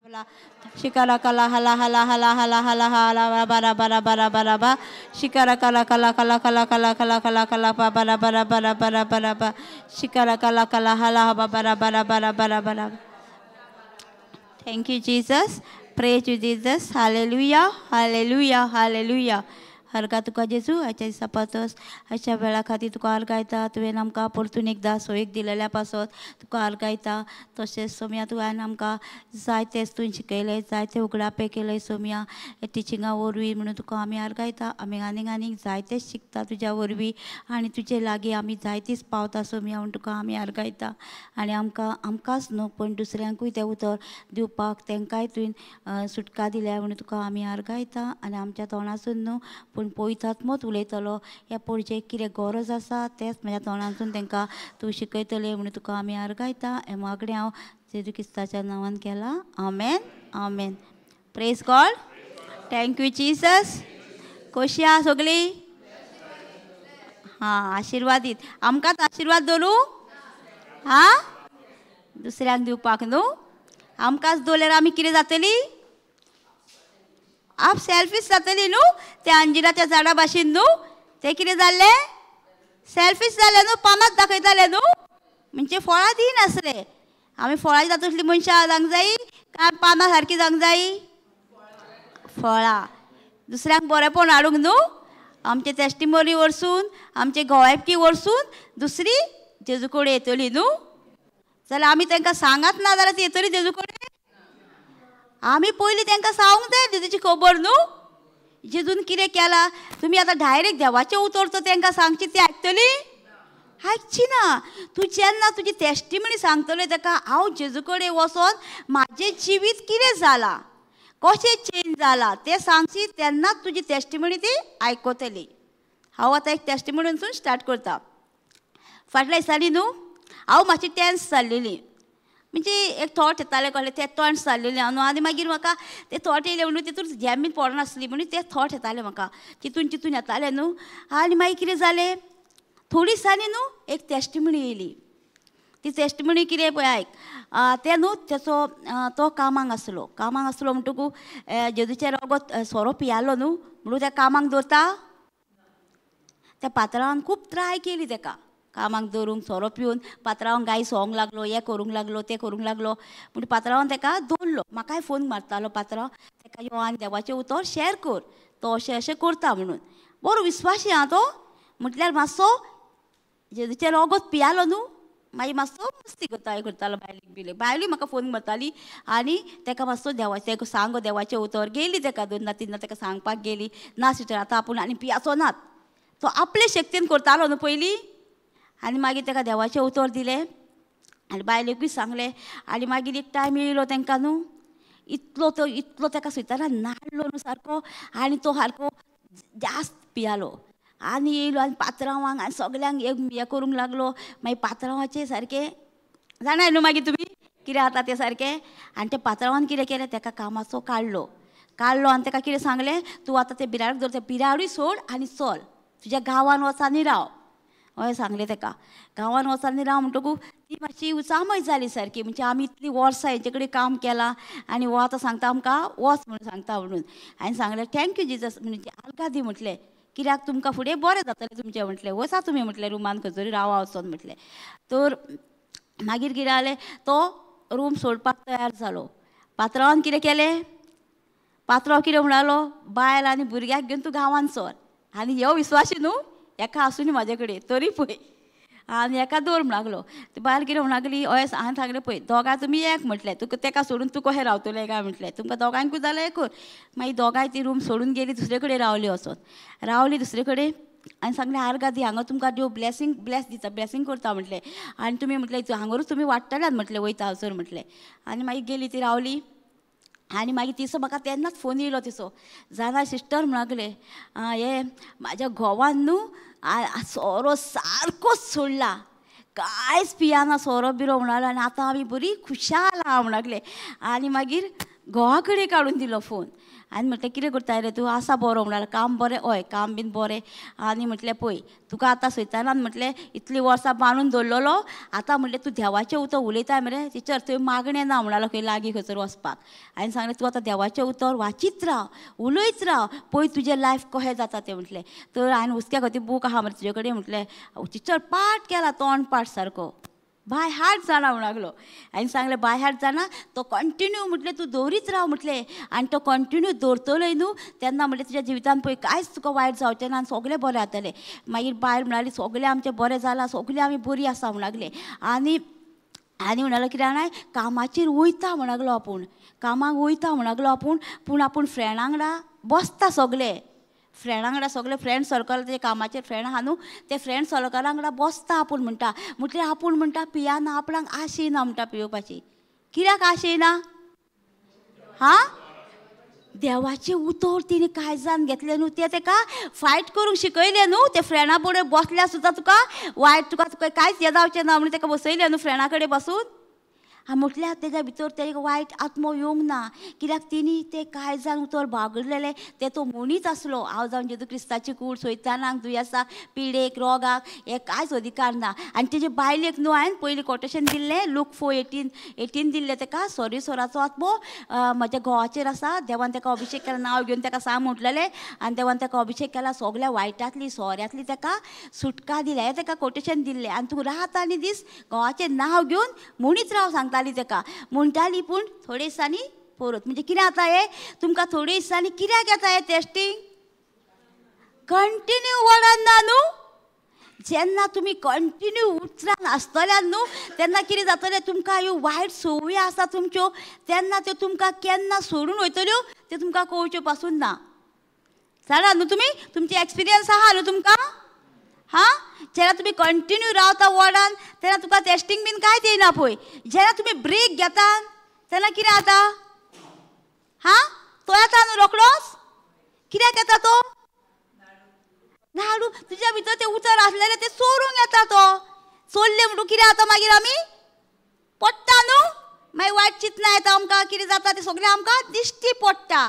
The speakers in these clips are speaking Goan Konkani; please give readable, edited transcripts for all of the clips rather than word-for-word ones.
शिकारा कला हला हला हला हला हला हला बारा बारा बारा बारा बा शिकारा कला कला कला कला कला कला कला कला बा बारा बारा बारा बारा बारा बा शिकारा कला कला हला बा बारा बारा बारा बारा बारा. Thank you Jesus, praise you Jesus, hallelujah hallelujah hallelujah. हरगा तुका जेजू आयच्या दिसा पासत अशा वेळा खातीर तुका आर्गायता. तुवें आमकां परतून एकदां सोयीक दिलेल्या पासत तुका आर्गायता. तशेंच सोम्या तुवें आमकां जायतेच तुवें शिकयलें, जायते उगडापे केले सोम्या टिचिंगा वरवीं, म्हणून तुका आमी आर्गायता. आमी आनीक आनीक जायतेच शिकता तुज्या वरवीं आनी तुजे लागीं आमी जायतीच पावता सोम्या, म्हणून तुका आमी आर्गायता. आनी आमकां आमकांच न्हू पण दुसऱ्यांकूय तें उतर दिवपाक तेंकांय तुवें सुटका दिल्या म्हणून तुका आमी आर्गायता. आनी आमच्या तोंडासून न्हू पूण पवित्र उलयतलो ह्या पणजे कितें गरज आसा तेंच म्हज्या तोंडांतून तांकां तूं शिकयतलें म्हणून तुका आमी आर्गायता. हें मागणें हांव जेजू क्रिस्ताच्या नांवान केलां, आमेन आमेन. Praise God, thank you Jesus. कशी आहा सगळीं? हां, आशिर्वादीत. आमकांच आशिर्वाद दवरूं हां, दुसऱ्यांक दिवपाक न्हू. आमकांच दवरल्यार आमी कितें जातली? आप सेल्फीश जातली न्हू. त्या अंजिराच्या झाडा भाशेन न्हू, तें कितें जाल्लें? सेल्फीश जालें न्हू, पानांच दाखयतालें न्हू, म्हणजे फळां दिनासलें. आमी फळां जातलीं मनशां जावंक जायी काय पानां सारकीं जावंक जायी? फळां. दुसऱ्यांक बरेंपण हाडूंक न्हू. आमचे टेस्टिमोनी वरसून, आमचे गोवायपकी वरसून दुसरी जेजू कडेन येतली न्हू. जाल्यार आमी तांकां सांगात ना जाल्यार ती येतली जेजू कडेन. आमी पयलीं तांकां सांगूंक जाय जेजूची खबर न्हू, जेजून कितें केलां. तुमी आतां डायरेक्ट देवाचें उतर तर तांकां सांगची ती आयकतली? आयकची ना. तूं जेन्ना तुजी टेस्टिमनी सांगतले ताका, हांव जेजू कडेन वचोन म्हाजें जिवीत कितें जालां, कशें चेंज जालां तें सांगशी, तेन्नाच तुजी टेस्टिमनी ती आयकतली. हांव आतां एक टेस्टिमनीसून स्टार्ट करता. फाटल्या दिसांनी न्हू हांव मातशी टेन्स जाल्लेली, म्हणजे एक थॉट येताले कळ्ळें, ते थॉट्स जाल्लेले हांव न्हू. आनी मागीर म्हाका ते थॉट येयले म्हणून तितून जॅमीन पडनासली म्हणून ते थॉट येताले म्हाका, चितून चितून येताले न्हू. आनी मागीर कितें जालें, थोडी दिसांनी न्हू एक टेस्टिमनी येयली. ती टेस्टिमनी कितें पळय आयक. तें न्हू तेचो तो कामांक आसलो, कामांक आसलो म्हणटकू जेजूचें रगत सोरो पियालो न्हू म्हणून त्या कामांक दवरता. त्या पात्रांवान खूब ट्राय केली तेका कामाक दवरूंक, सोरो पिवन पात्रांवान गाय सोंक लागलो, हें करूंक लागलो, तें करूंक लागलो, पूण पात्रांवान तेका दवरलो. म्हाकाय फोन मारतालो पात्रांव, तेका यो आनी देवाचें उतर शेर कर, तो अशें अशें करता म्हणून. बरो विस्वासी आहा तो, म्हटल्यार मातसो जेजूचें रगत पियालो न्हू, मागीर मातसो मस्ती करता, हें करतालो बायलेक बिलेक. बायलूय म्हाका फोन मारताली आनी तेका मातसो देवाचें तेका सांग देवाचें उतर गेली तेका, दोनदा तिनदा तेका सांगपाक गेली. ना सिस्टर आतां आपूण आनी पियाचो नात. तो आपले शक्तीन करतालो न्हू पयलीं. आनी मागीर तेका देवाचें उतर दिलें आनी बायलेकूय सांगलें. आनी मागीर एक टायम येयलो तेंकां न्हू, इतलो तो इतलो तेका सुतारा नाडलो न्हू सारको, आनी तो सारको जास्त पियालो. आनी येयलो आनी पात्रांवांक आनी सगल्यांक एक हें करूंक लागलो. मागीर पात्रांवाचें सारकें जाणाय न्हू मागीर तुमी कितें जाता तें सारकें. आनी त्या पात्रांवान कितें केलें, तेका कामाचो काडलो, काडलो आनी तेका कितें सांगलें, तूं आतां तें बिराडूक दवर, तें बिराडूय सोड आनी चल तुज्या गांवान वच आनी राव, हय सांगलें तेका. गांवान वच आनी राव म्हणटकू ती मातशी उचामय जाली सारकी, म्हणजे आमी इतलीं वर्सां हेचे कडेन काम केलां आनी हो आतां सांगता आमकां वच म्हणून सांगता म्हणून. हांवें सांगलें thank you Jesus, म्हणजे आल्का दी म्हटलें, कित्याक तुमकां फुडें बरें जातलें तुमचें म्हटलें, वचा तुमी म्हटलें रुमान खंय तरी रावा वचोन म्हटलें. तर मागीर कितें जालें, तो रूम सोडपाक तयार जालो. पात्रांवान कितें केलें, पात्रांव कितें म्हणालो, बायल आनी भुरग्याक घेवन तूं गांवान सर. आनी ह्यो विस्वासी न्हू एका आसूनी म्हाजे कडेन तरी पळय, आनी एका दवर म्हण लागलो. ती बायल कितें म्हण लागली, हय हांवें सांगलें पळय दोगांय तुमी एक म्हटलें, तुका तेका सोडून तूं कशें रावतलें काय म्हटलें, तुमकां दोगांकूय जाल्यार एक कर. मागीर दोगांय ती रूम सोडून गेली, दुसरे कडेन रावली वचोन, रावली दुसरे कडेन. आनी सांगलें आर्गां दी, हांगा तुमकां देव ब्लेसींग ब्लेस दिता, ब्लेसींग करता म्हटलें. आनी तुमी म्हटलें हांगारूच तुमी वाडटल्यात म्हटलें, वयता हांगसर म्हटलें. आनी मागीर गेली ती रावली. आनी मागीर तिचो म्हाका तेन्नाच फोन येयलो तिचो, जाणा सिस्टर म्हणले, हे म्हाज्या घोवान न्हू सोरो सारकोच सोडला, कांयच पियाना सोरो बिरो म्हणालो, आनी आतां आमी बरी खुशाल आहा म्हणले. आनी मागीर घोवा कडेन काडून दिलो फोन. आनी म्हटलें कितें करता रे तूं, आसा बरो म्हणालो, काम बरें, हय काम बीन बरें. आनी म्हटलें पळय तुका आतां सैतानान म्हटलें इतलीं वर्सां बांदून दवरलेलो, आतां म्हटलें तूं देवाचें उतर उलयता मरे टिचर, थंय मागणें ना म्हणालो खंय लागीं खंयसर वचपाक. हांवें सांगलें तूं आतां देवाचें उतर वाचीत राव, उलयत राव, पळय तुजें लायफ कशें जाता तें म्हटलें. तर हांवें हुस्क्या खातीर बूक आहा मरे तुजे कडेन म्हटलें, टिचर पाठ केला तोंड पाठ सारको, बाय हार्ट जाणा म्हणूंक लागलो. हांवें सांगलें बाय हार्ट जाणा, तो कंटिन्यू म्हटलें तूं दवरीत राव म्हटलें, आनी तो कंटिन्यू दवरतलोय न्हू तेन्ना म्हटलें तुज्या जिवितान पळय कांयच तुका वायट जावचें ना आनी सगळें बरें जातलें. मागीर बायल म्हणाली सगळें आमचें बरें जालां, सगळें आमी बरीं आसा म्हणूंक लागलें. आनी आनी म्हणालो कितें जाणा, कामाचेर वयता म्हणूंक लागलो आपूण, कामाक वयता म्हणूंक लागलो आपूण, पूण आपूण फ्रेंडा वांगडा बसता सगळे, फ्रेंडा वांगडा सगळे फ्रेंड सर्कल ते कामाचेर फ्रेंड आहा न्हू ते फ्रेंड सर्कला वांगडा बसता आपूण म्हणटा. म्हटल्यार आपूण म्हणटा पियाना, आपणाक आश येना म्हणटा पियोवपाची. कित्याक आश येना? हां, देवाचें उतर तिणें काळजान घेतलें न्हू, तें तेका फायट करूंक शिकयलें न्हू. ते फ्रेंडा बरोबर बसल्यार सुद्दां तुका वायट तुका तुका कांयच हें जावचें ना म्हणून तेका बसयलें न्हू फ्रेंडा कडेन बसून. म्हटल्यार तेज्या भितर तेका वायट आत्मो येवंक ना, कित्याक तिणी तें काळजान उतर बागडलेलें तें तो म्हणीत आसलो, हांव जावन जेजू क्रिस्ताची कूड सैतानाक दुयेंसाक पिडेक रोगाक हें कांयच अधिकार ना. आनी तेजे बायलेक न्हू हांवें पयलीं कोटेशन दिल्लें, लूक 4:18 दिल्लें तेका, सॉरी सोराचो आत्मो म्हज्या घोवाचेर आसा, देवान तेका अभिशेक केला, नांव घेवन तेका सांग म्हटलेलें, आनी देवान तेका अभिशेक केला, सगळ्या वायटांतली सोऱ्यांतली तेका सुटका दिल्या, हें तेका कोटेशन दिल्लें. आनी तूं रात आनी दीस घोवाचें नांव घेवन म्हणीत राव सांगता तेका म्हणटाली. पूण थोडे दिसांनी परत म्हणजे कितें जाता हें तुमकां थोडे दिसांनी कित्याक येता हें टेस्टींग कंटिन्यू वडान ना न्हू. जेन्ना तुमी कंटिन्यू उतरान आसतल्या न्हू तेन्ना कितें जातलें, तुमकां ह्यो वायट संवयी आसा तुमच्यो तेन्ना त्यो तुमकां केन्ना सोडून वयतल्यो त्यो तुमकां कळच्यो पासून ना. जाणा न्हू तुमी, तुमचे एक्सपिरियन्स आहा न्हू तुमकां? हां, जेन्ना तुमी कंटिन्यू रावता वॉर्डान तेन्ना तुका टेस्टींग बीन कांयच येयना पळय. जेन्ना तुमी ब्रेक घेता तेन्ना कितें जाता? हां, तो येता न्हू रोकडोच. कित्याक येता तो? नाडू तुज्या भितर तें उतर आसलेलें तें चोरूंक येता. तो चोरलें म्हणटूच कितें जाता मागीर आमी पडटा न्हू, मागीर वायट चिंतनां येता आमकां, कितें जाता तें सगळें आमकां दिश्टी पडटा.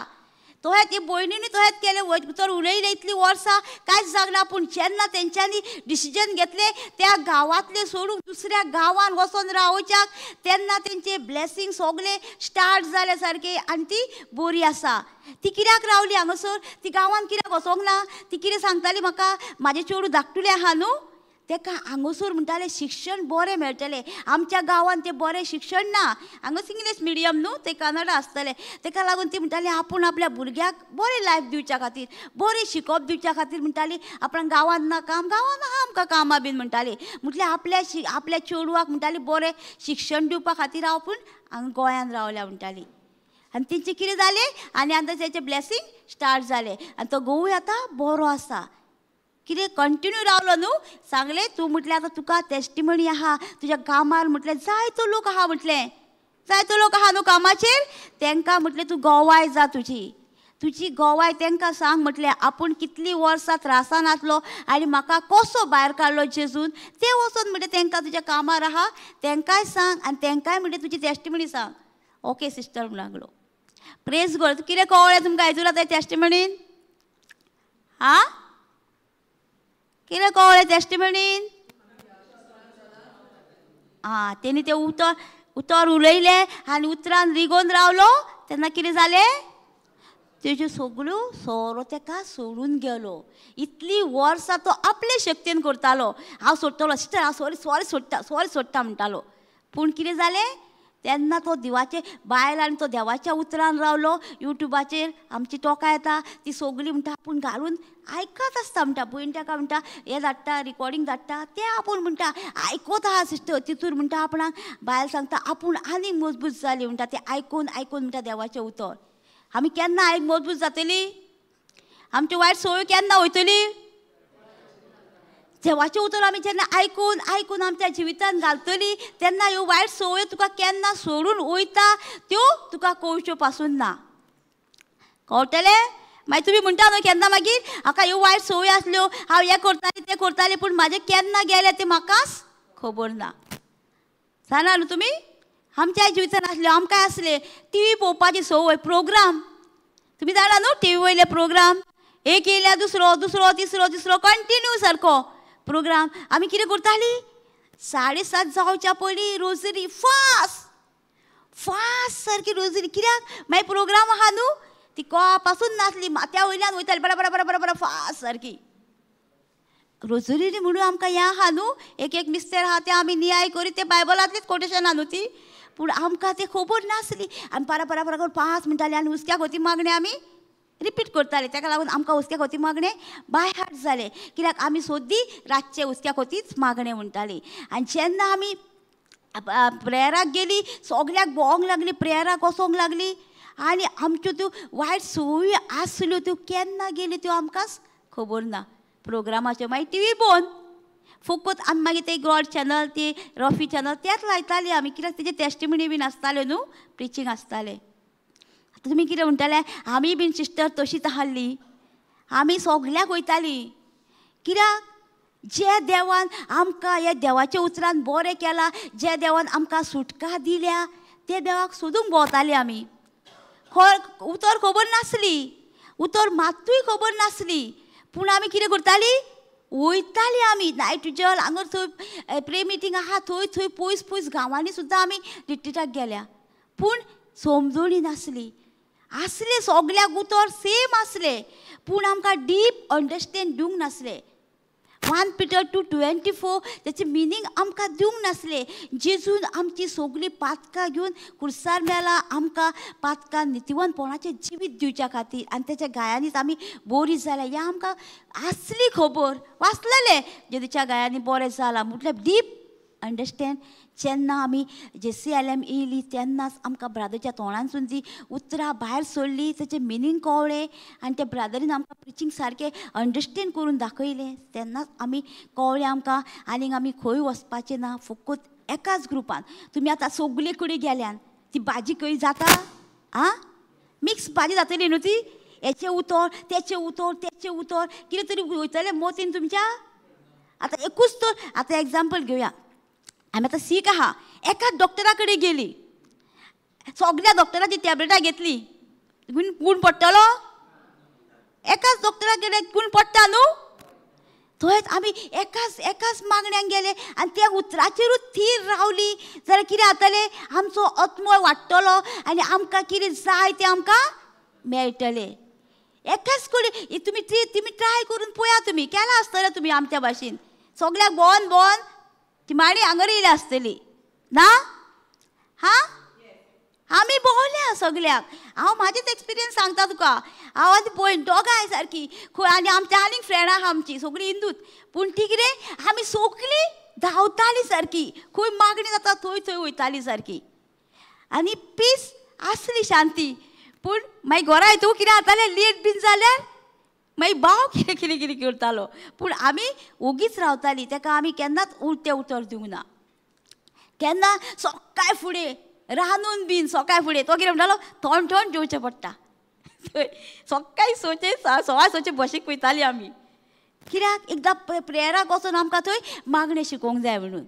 तोहें ती भयणीनूय तोहेंच केलें, उतर उलयलें इतलीं वर्सां कांयच जागना, पूण जेन्ना तेंच्यांनी डिसिजन घेतलें त्या गांवांतलें सोडून दुसऱ्या गांवान वचोन रावच्याक, तेन्ना तेंचे ब्लेसींग सगळे स्टार्ट जाले सारके. आनी ती बरी आसा. ती कित्याक रावली हांगासर, ती गांवान कित्याक वचोंक ना? ती कितें सांगताली म्हाका, म्हाजें चेडूं धाकटुलें आहा न्हू, तेका हांगासर म्हणटालें शिक्षण बरें मेळटलें, आमच्या गांवान तें बरें शिक्षण ना, हांगासर इंग्लीश मिडियम न्हू, तें कन्नडा आसतलें, तेका लागून ती म्हणटाली आपूण आपल्या भुरग्याक बरें लायफ दिवच्या खातीर, बरें शिकोवप दिवच्या खातीर म्हणटाली आपण गांवान ना काम, गांवान आहा आमकां कामां बीन म्हणटाली. म्हटल्यार आपल्या आपल्या चेडवाक म्हणटाली बरें शिक्षण दिवपा खातीर हांव पूण हांगा गोंयान रावल्या म्हणटाली. आनी तेंचें कितें जालें, आनी आतां तेचें ब्लेसींग स्टार्ट जालें आनी तो घोवूय आतां बरो आसा. कितें कंटिन्यू रावलो न्हू, सांगलें तूं म्हटलें आतां तुका टेस्टिमनी आहा तुज्या कामार, म्हटलें जायतो लोक आहा, म्हटलें जायतो लोक आहा न्हू कामाचेर, तेंकां म्हटलें तूं गोवाय जा, तुजी तुजी गोवाय तेंकां सांग म्हटलें आपूण कितलीं वर्सां त्रासान आसलो आनी म्हाका कसो भायर काडलो जेजून, तें वचोन म्हटलें तेंकां तुज्या कामार आहा तेंकांय सांग आनी तेंकांय म्हटलें तुजी टेस्टिमनी सांग. ओके सिस्टर म्हणूंक लागलो. प्रेज गॉड. कितें कळ्ळें तुमकां आयजून आतां टेस्टिमनीन? हां, कितें कळ्ळें टेस्टिमनीन? आं, तेणी तें उतर उतर उलयलें आनी उतरान रिगोवन रावलो तेन्ना कितें जालें, तेज्यो सगळ्यो सोरो तेका सोडून गेलो. इतलीं वर्सां तो आपले शक्तीन करतालो, हांव सोडटलो सिस्टर, हांव सॉरी सॉरी सोडटा, सॉरी सोडटा म्हणटालो. पूण कितें जालें, तेन्ना तो देवाचे बायल आनी तो देवाच्या उतरान रावलो. युट्यूबाचेर आमची टोकां येता ती सगळीं म्हणटा आपूण घालून आयकत आसता, म्हणटा भयण ताका म्हणटा हें धाडटा, रिकॉर्डींग धाडटा, तें आपूण म्हणटा आयकत आहा सिस्टर. तितूर म्हणटा आपणाक बायल सांगता आपूण आनीक मजबूत जाली म्हणटा, तें आयकून आयकून म्हणटा देवाचें उतर. आमी केन्ना आयक मजबूत जातली? आमची वायट संवय केन्ना वयतली? देवाचें उतर आमी जेन्ना आयकून आयकून आमच्या जिवितान घालतली तेन्ना ह्यो वायट संवय तुका केन्ना सोडून वयता त्यो तुका कळच्यो पासून ना. कळटलें? मागीर तुमी म्हणटा न्हू केन्ना मागीर म्हाका ह्यो वायट संवय आसल्यो, हांव हें करतालें तें करतालें, पूण म्हाजें केन्ना गेलें तें म्हाकाच खबर ना. जाणा न्हू तुमी? आमच्या जिवितान आसल्यो, आमकां आसले टी व्ही पळोवपाची संवय, प्रोग्राम तुमी जाणा न्हू टी व्ही वयले प्रोग्राम एक येयल्या दुसरो दुसरो तिसरो तिसरो कंटिन्यू सारको प्रोग्राम. आमी कितें करताली 7:30 जावच्या पयलीं रोजरी फास्ट फास्ट सारकी रोजरी. कित्याक मागीर प्रोग्राम आहा न्हू ती कोआ पासून नासली माथ्या वयल्यान वयताली बरा बरा बरा बरा बरा फास्ट सारकी रोजरी. म्हणून आमकां हें आहा न्हू एक एक मिस्तेर आहा तें आमी नियाय करीत तें बायबलांतलीच कोटेशन आहा न्हू ती. पूण आमकां तें खबर नासली. आमी पारा पारा पारा करून 5 म्हणटाली आनी हुसक्याक होती मागणें आमी रिपीट करताले. ताका लागून आमकां हुसक्याक होती मागणें बाय हार्ट जालें. कित्याक आमी सोद्दी रातचें हुसक्याक होतीच मागणें म्हणटाली. आनी जेन्ना आमी प्रेयराक गेली सगल्याक भोंवंक लागली प्रेयराक वचोंक लागली आनी आमच्यो त्यो वायट संवयी आसल्यो त्यो केन्ना गेल्यो त्यो आमकांच खबर ना. प्रोग्रामाच्यो मागीर टी व्ही बंद फकत आमी मागीर ते गॉड चॅनल ती रॉफी चॅनल तेच लायताली आमी. कित्याक तेजे टेस्टिमनी बीन आसताल्यो न्हू प्रिचींग आसतालें. आतां तुमी कितें म्हणटाले आमी बीन सिस्टर तशीच आहली आमी सगल्याक वयताली. कित्याक जे देवान आमकां ह्या देवाच्या उतरान बरें केलां जे देवान आमकां सुटका दिल्या ते देवाक सोदूंक भोंवताली आमी. उतर खबर नासली उतर मात्तूय खबर नासली पूण आमी कितें करताली वयताली आमी नायट विजल हांगर थंय प्रे मिटींग आहा थंय थंय पयस पयस गांवांनी सुद्दां आमी रिट्रिटाक गेल्या. पूण समजणी नासली. आसले सगल्याक उतर सेम आसले पूण आमकां डीप अंडरस्टँड दिवंक नासले. 1 Peter 2:24 तेचें मिनींग आमकां दिवंक नासलें. जेजून आमची सगळीं पातकां घेवन कुर्सार मेला आमकां पातकां नितिवंतपणाचें जिवीत दिवच्या खातीर आनी तेच्या गायांनीच आमी बरी जाल्या ह्या आमकां आसली खबर. वाचलेलें जेजूच्या गायांनी बरें जालां म्हटल्यार डीप अंडरस्टँड. जेन्ना आमी जे सी एल एम येयली तेन्नाच आमकां ब्रादरच्या तोंडांतसून जी उतरां भायर सोडली तेचें मिनींग कळ्ळें आनी त्या ब्रादरीन आमकां प्रिचींग सारकें अंडरस्टँड करून दाखयलें तेन्नाच आमी कळ्ळें आमकां आनीक आमी खंय वचपाचें ना फकत एकाच ग्रुपान. तुमी आतां सगले कडेन गेल्यान ती भाजी खंय जाता आं मिक्स भाजी जातली न्हू ती हेचें उतर तेचें उतर तेचें उतर कितें तरी वयतलें मोतीन तुमच्या. आतां एकूच तर आतां एग्जाम्पल घेवया आमी आतां सीक आहा एकाच डॉक्टरा कडेन गेली सगल्या डॉक्टराची टॅबलेटां घेतली गूण पडटलो एकाच डॉक्टरा कडेन गूण पडटा न्हू. थंयच आमी एकाच एकाच मागण्याक गेले आनी त्या उतराचेरूच थीर रावली जाल्यार कितें जातलें आमचो आत्मो वाडटलो आनी आमकां कितें जाय तें आमकां मेळटलें. एकाच कडेन तुमी तुमी ट्राय करून पळया तुमी केलां आसतलें तुमी आमच्या भाशेन सगल्याक भोंवन भोंवन ती माडी हांगर येयल्या आसतली ना हां. आमी भोंवल्या सगल्याक. हांव म्हाजेच एक्सपिरियन्स सांगता तुका. हांव आनी भयण दोगांय सारकी खंय आनी आमच्या आनीक फ्रेंडां आहा आमची सगळीं हिंदूच पूण ती कितें आमी सगळीं धांवताली सारकी खंय मागणी जाता थंय थंय वयताली सारकी आनी पीस आसली शांती. पूण मागीर घरा येतकूच कितें जातालें लेट बीन जाल्यार मागीर भाव कितें कितें कितें करतालो पूण आमी ओगीच रावताली. ताका आमी केन्नाच उलटें उतर दिवंक ना. केन्ना सकाळ फुडें रांदून बीन सकाळ फुडें तो कितें म्हणटालो थंड थंड जेवचें पडटा. थंय सकाळी 6 सव्वा 6 बशीक वयताली आमी. कित्याक एकदां प्रेयराक वचून आमकां थंय मागणें शिकोवंक जाय म्हणून.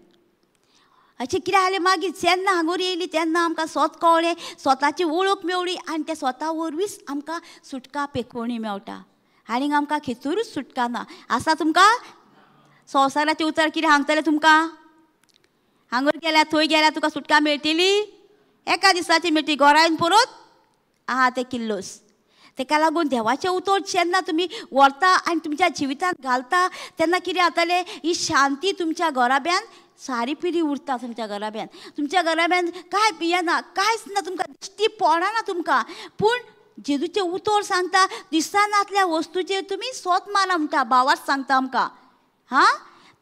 अशें कितें जालें मागीर जेन्ना हांगोर येयली तेन्ना आमकां स्वत कळ्ळें स्वताची वळख मेवली आनी त्या स्वता वरवींच आमकां सुटका पेकोवणी मेळटा. आनीक आमकां खेतूरूच सुटका ना. आसा तुमकां संवसाराचें उतर कितें सांगतलें तुमकां हांगर गेल्यार थंय गेल्यार तुका सुटका मेळटली एका दिसाची मेळटली घरा परत आहा ते किल्लोस. तेका लागून देवाचें उतर जेन्ना तुमी व्हरता आनी तुमच्या जिवितांत घालता तेन्ना कितें जातलें ही शांती तुमच्या घराब्यान सारी पिरी उरता. तुमच्या घराब्यान तुमच्या घराब्यान कांय पियेना कांयच ना तुमकां दिश्टी पडना तुमकां. पूण जेजूचें उतर सांगता दिसनातल्या वस्तूचेर तुमी सोत माना म्हणटा भावार्थ सांगता आमकां. हां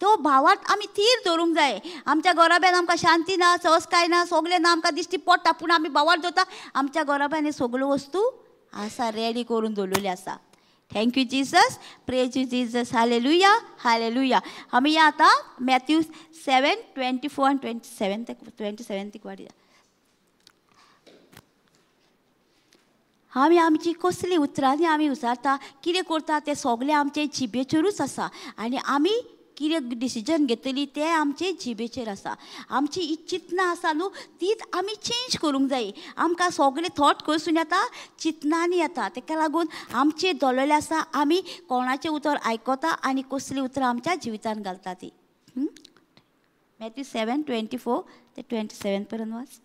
तो भावार्थ आमी थीर धरूंक जाय. आमच्या घराब्यान आमकां शांती ना सहजकाय ना सगळें ना आमकां दिश्टी पडटा पूण आमी भावार्थ दवरता आमच्या घराब्यान हे सगळ्यो वस्तू आसा रेडी करून दवरलेली आसा. Thank you Jesus praise you Jesus hallelujah hallelujah. आमी या आतां मॅथ्यू 7:24 आनी 27 27 तिक वाडया. आमी आमची कसली उतरांनी आमी उचारता कितें करता तें सगळें आमचे जिबेचेरूच आसा आनी आमी कितें डिसिजन घेतली तें आमचे जिबेचेर आसा. आमची चिंतनां आसा न्हू तीच आमी चेंज करूंक जाय. आमकां सगळे थॉट खंयसून येता? चिंतनांनी येता. ताका लागून आमचे दोलोले आसा आमी कोणाचें उतर आयकता आनी कसलीं उतरां आमच्या जिवितान घालता ती. मॅथ्यू 7:24 ते 27 पर्यंत वाच.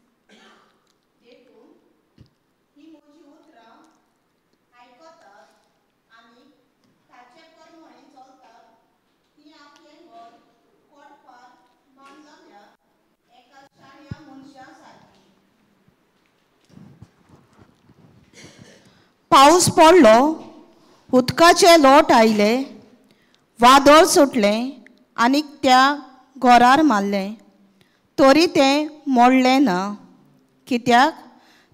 पावस पडलो, उदकाचे लोट आयले, वादळ सुटलें आनी त्या घरार मारलें, तरी तें मोडलें ना, कित्याक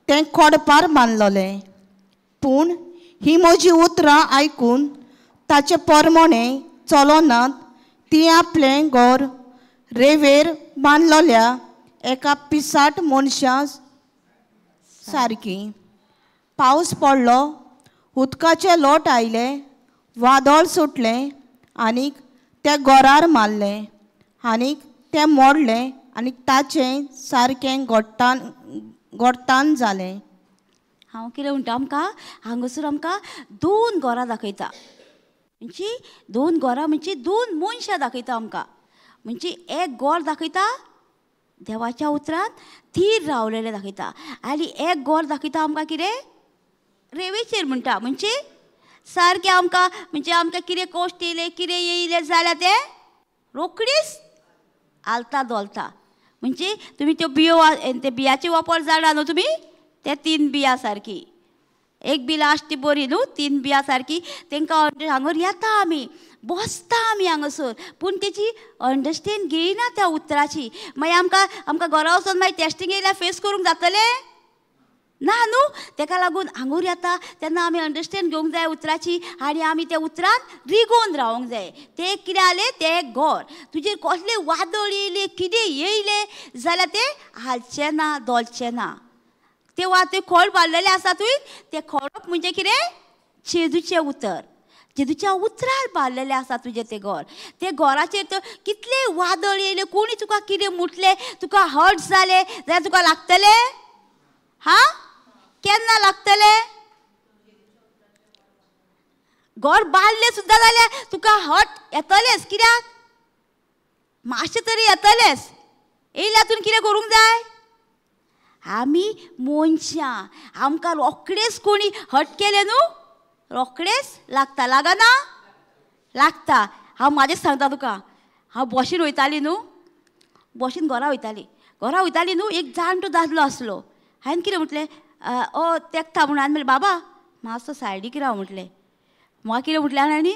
तें खोडपार बांदलेलें. पूण ही म्हजी उतरां आयकून ताचे परमणे चलोनात ती आपलें घर रेवेर बांदलेल्या एका पिसाट मनशा सारकी. पावस पडलो, उदकाचे लोट आयले, वादळ सुटलें आनी त्या घरार मारलें आनी तें मोडलें आनी ताचें सारकें गोट्टान गोट्टान जालें. हांव कितें म्हणटा, आमकां हांगासर आमकां दोन घरां दाखयता. म्हणजे दोन घरां म्हणजे दोन मनशां दाखयता आमकां. म्हणजे एक घर दाखयता देवाच्या उतरान थीर रावलेलें दाखयता आनी एक घर दाखयता आमकां कितें रेवेचेर म्हणटा. म्हणजे सारकें आमकां म्हणजे आमकां कितें कश्ट येयले कितें येयलें जाल्यार तें रोखडीच हालता धोलता. म्हणजे तुमी त्यो बियो ते बियाचे वापर जाणा न्हू तुमी, ते 3 बियां सारकी, एक बी लास्ट ती बरी न्हू, 3 बियां सारकी तांकां हांगर येता आमी बसता आमी हांगासर, पूण तेची अंडरस्टँड घेयना त्या उतराची. मागीर आमकां आमकां घरा वचोन मागीर टेस्टींग येयल्यार फेस करूंक जातलें ना न्हू. ताका लागून हांगूर येता तेन्ना आमी अंडरस्टँड घेवंक जाय उतराची आनी आमी त्या उतरान रिगोवन रावंक जाय. तें कितें जालें तें घर तुजेर कसलें वादळ येयलें कितें येयलें जाल्यार तें हालचें ना धोलचें ना. तें वा तें खोड बांदलेलें आसा तुवें तें खोडप म्हणजे कितें जेजूचें उतर, जेजूच्या उतरार बांदलेलें आसा तुजें तें घर. तें घराचेर तर कितलें वादळ येयलें कोणी तुका कितें म्हटलें तुका हर्ट जालें जाल्यार तुका लागतलें? हां, केन्ना लागतलें? घर बांदलें सुद्दां जाल्यार तुका हट येतलेंच. कित्याक मातशें तरी येतलेंच. येयल्यार तुवें कितें करूंक जाय? आमी मनशां आमकां रोखडेच कोणी हट केलें न्हू रोखडेच लागता. लागना? लागता. हांव म्हाजेंच सांगता तुका. हांव बशीन वयताली न्हू, बशीन घरा वयताली, घरा वयताली न्हू, एक जाणटो दादलो आसलो. हांवें कितें म्हटलें, ओ तेकता म्हणून. हांवें म्हणलें बाबा मातसो सायडीक राव म्हटलें. म्हाका कितें म्हटलें आनी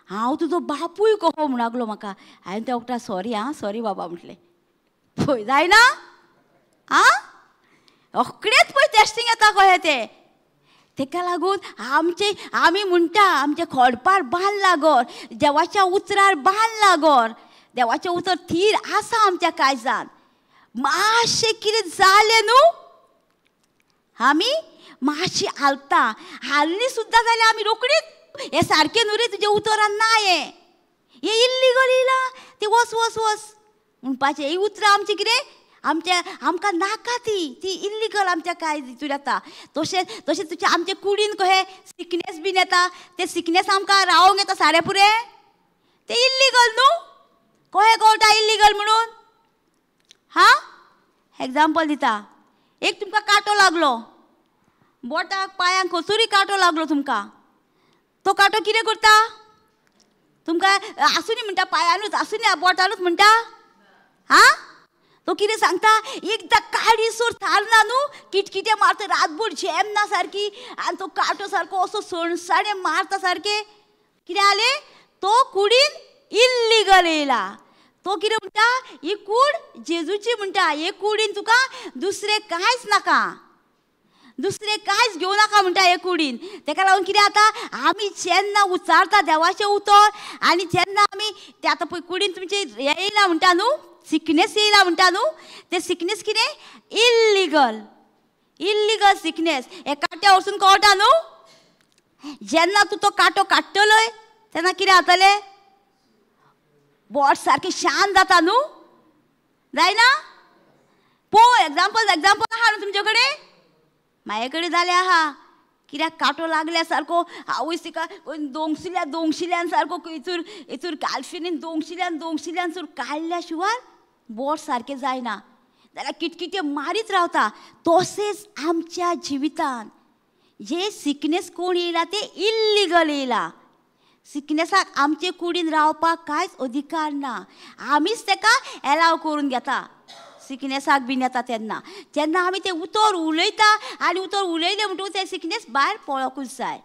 हांव तुजो बापूय कसो म्हूण लागलो म्हाका. हांवें त्या वखदार सॉरी आं, सॉरी बाबा म्हटलें. पळय जायना आं, रोखडेच पळय टेस्टींग येता कशें तें. ताका लागून आमचे आमी म्हणटा आमच्या खोडपार बांदला घर, देवाच्या उतरार बांदला घर, देवाचें उतर थीर आसा आमच्या काळजान. मातशें कितें जालें न्हू आमी मातशी हालता, हालली सुद्दां जाल्यार आमी रोखडीच हें सारकें न्हू रे तुजें उतरान ना हें, हें इल्लीगल येयलां तें वच वच वच म्हणपाचें. हीं उतरां आमचीं कितें आमच्या आमकां नाका ती, ती इल्लीगल आमच्या कांय हितून येता. तशें तशें तुज्या आमच्या कुडीन कशें सिकनेस बीन येता, तें सिकनेस आमकां रावोंक येता सारें पुरें, तें इल्लीगल न्हू. कशें कळटा इल्लीगल म्हणून? हां, एग्जाम्पल दिता. एक तुमकां कांटो लागलो बोटाक पांयांक खंयसरूय कांटो लागलो तुमकां, तो कांटो कितें करता तुमकां? आसुनी म्हणटा पांयानूच, आसुनी बोटानूच म्हणटा. हां, तो कितें सांगता, एकदां काडीसर थारना न्हू, किटकिटे मारता रातभर झेम ना सारकी, आनी तो कांटो सारको असो सणसाणे मारता सारकें. कितें जालें? तो कुडीन इल्लीगल येयला. तो कितें म्हणटा, ही कूड जेजूची म्हणटा, हे कुडीन तुका दुसरें कांयच नाका, दुसरें कांयच घेवं नाका म्हणटा हे कुडीन. ताका लागून कितें जाता, आमी जेन्ना उच्चारता देवाचें उतर आनी जेन्ना आमी ते आतां पळय कुडीन तुमचें हें येयला म्हणटा न्हू, सिकनेस येयला म्हणटा न्हू, तें सिकनेस कितें इल्लीगल, इल्लीगल सिकनेस. हे कांट्या वचून कळटा न्हू, जेन्ना तूं तो कांटो काडटलोय तेन्ना कितें जातलें? बोट सारकें शांत जाता न्हू, जायना? पळय एग्जाम्पल एग्जाम्पल आहा न्हू तुमचे कडेन, म्हाजे कडेन जालें आहा. कित्याक कांटो लागल्या सारको आवयस तिका दोंगशिल्या दोंगशिल्यान सारको हितूर हितूर कालफिनीन दोंगशिल्यान दोंगशिल्यान सूर काडल्या शिवाय बोट सारकें जायना, जाल्यार किटकिट्यो मारीत रावता. तशेंच आमच्या जिवितान जे सिकनेस कोण येयला ते इल्लिगल येयला. सिकनेसाक आमचे कुडीन रावपाक कांयच अधिकार ना, आमीच तेका एलाव करून घेता. सिकनेसाक बीन येता तेन्ना जेन्ना आमी तें उतर उलयता आनी उतर उलयलें म्हणटकूच तें सिकनेस भायर पळोवंकूच जाय.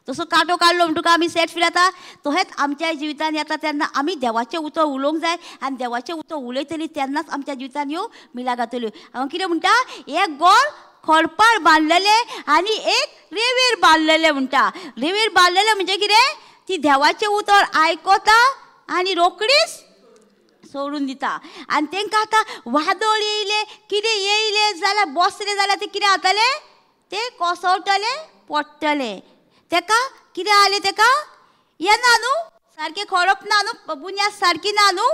तसो कांटो काडलो म्हणटकूच आमी सेट फिरता, तशेंच आमच्या जिवितान येता तेन्ना आमी देवाचें उतर उलोवंक जाय आनी देवाचें उतर उलयतली तेन्नाच आमच्या जिवितान ह्यो मिलां जातल्यो. हांव कितें म्हणटा, एक गोल खडपार बांदलेलें आनी एक रेवेर बांदलेलें म्हणटा. रेवेर बांदलेलें म्हणजे कितें, ती देवाचें उतर आयकता आनी रोकडीच सोडून दिता. आनी तांकां आतां वादळ येयलें कितें येयलें जाल्यार बसलें जाल्यार तें कितें जातलें, तें कोसळटलें पडटलें. तेका कितें जालें, तेका येना न्हू सारकें, खडप ना न्हू, बुन्याद सारकी ना न्हू.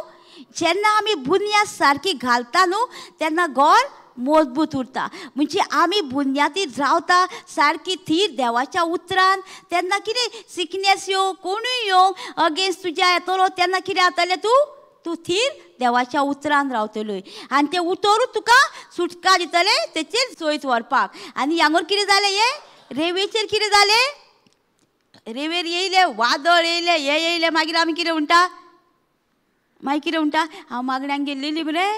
जेन्ना आमी बुन्याद सारकी घालता न्हू तेन्ना घर मजबूत उरता. म्हणजे आमी बुन्यादीत रावता सारकी थीर देवाच्या उतरान, तेन्ना कितें सिकनेस येवं कोणूय येवं अगेन्स्ट तुज्या येतलो तेन्ना कितें जातलें, तूं तूं थीर देवाच्या उतरान रावतलोय आनी तें उतरूच तुका सुटका दितलें तेचेर जैत व्हरपाक. आनी हांगर कितें जालें, हें रेवेचेर कितें जालें, रेवेर येयलें वादळ येयलें हें येयलें, मागीर आमी कितें म्हणटा, मागीर कितें म्हणटा, हांव मागण्यांक गेल्लेली मरे,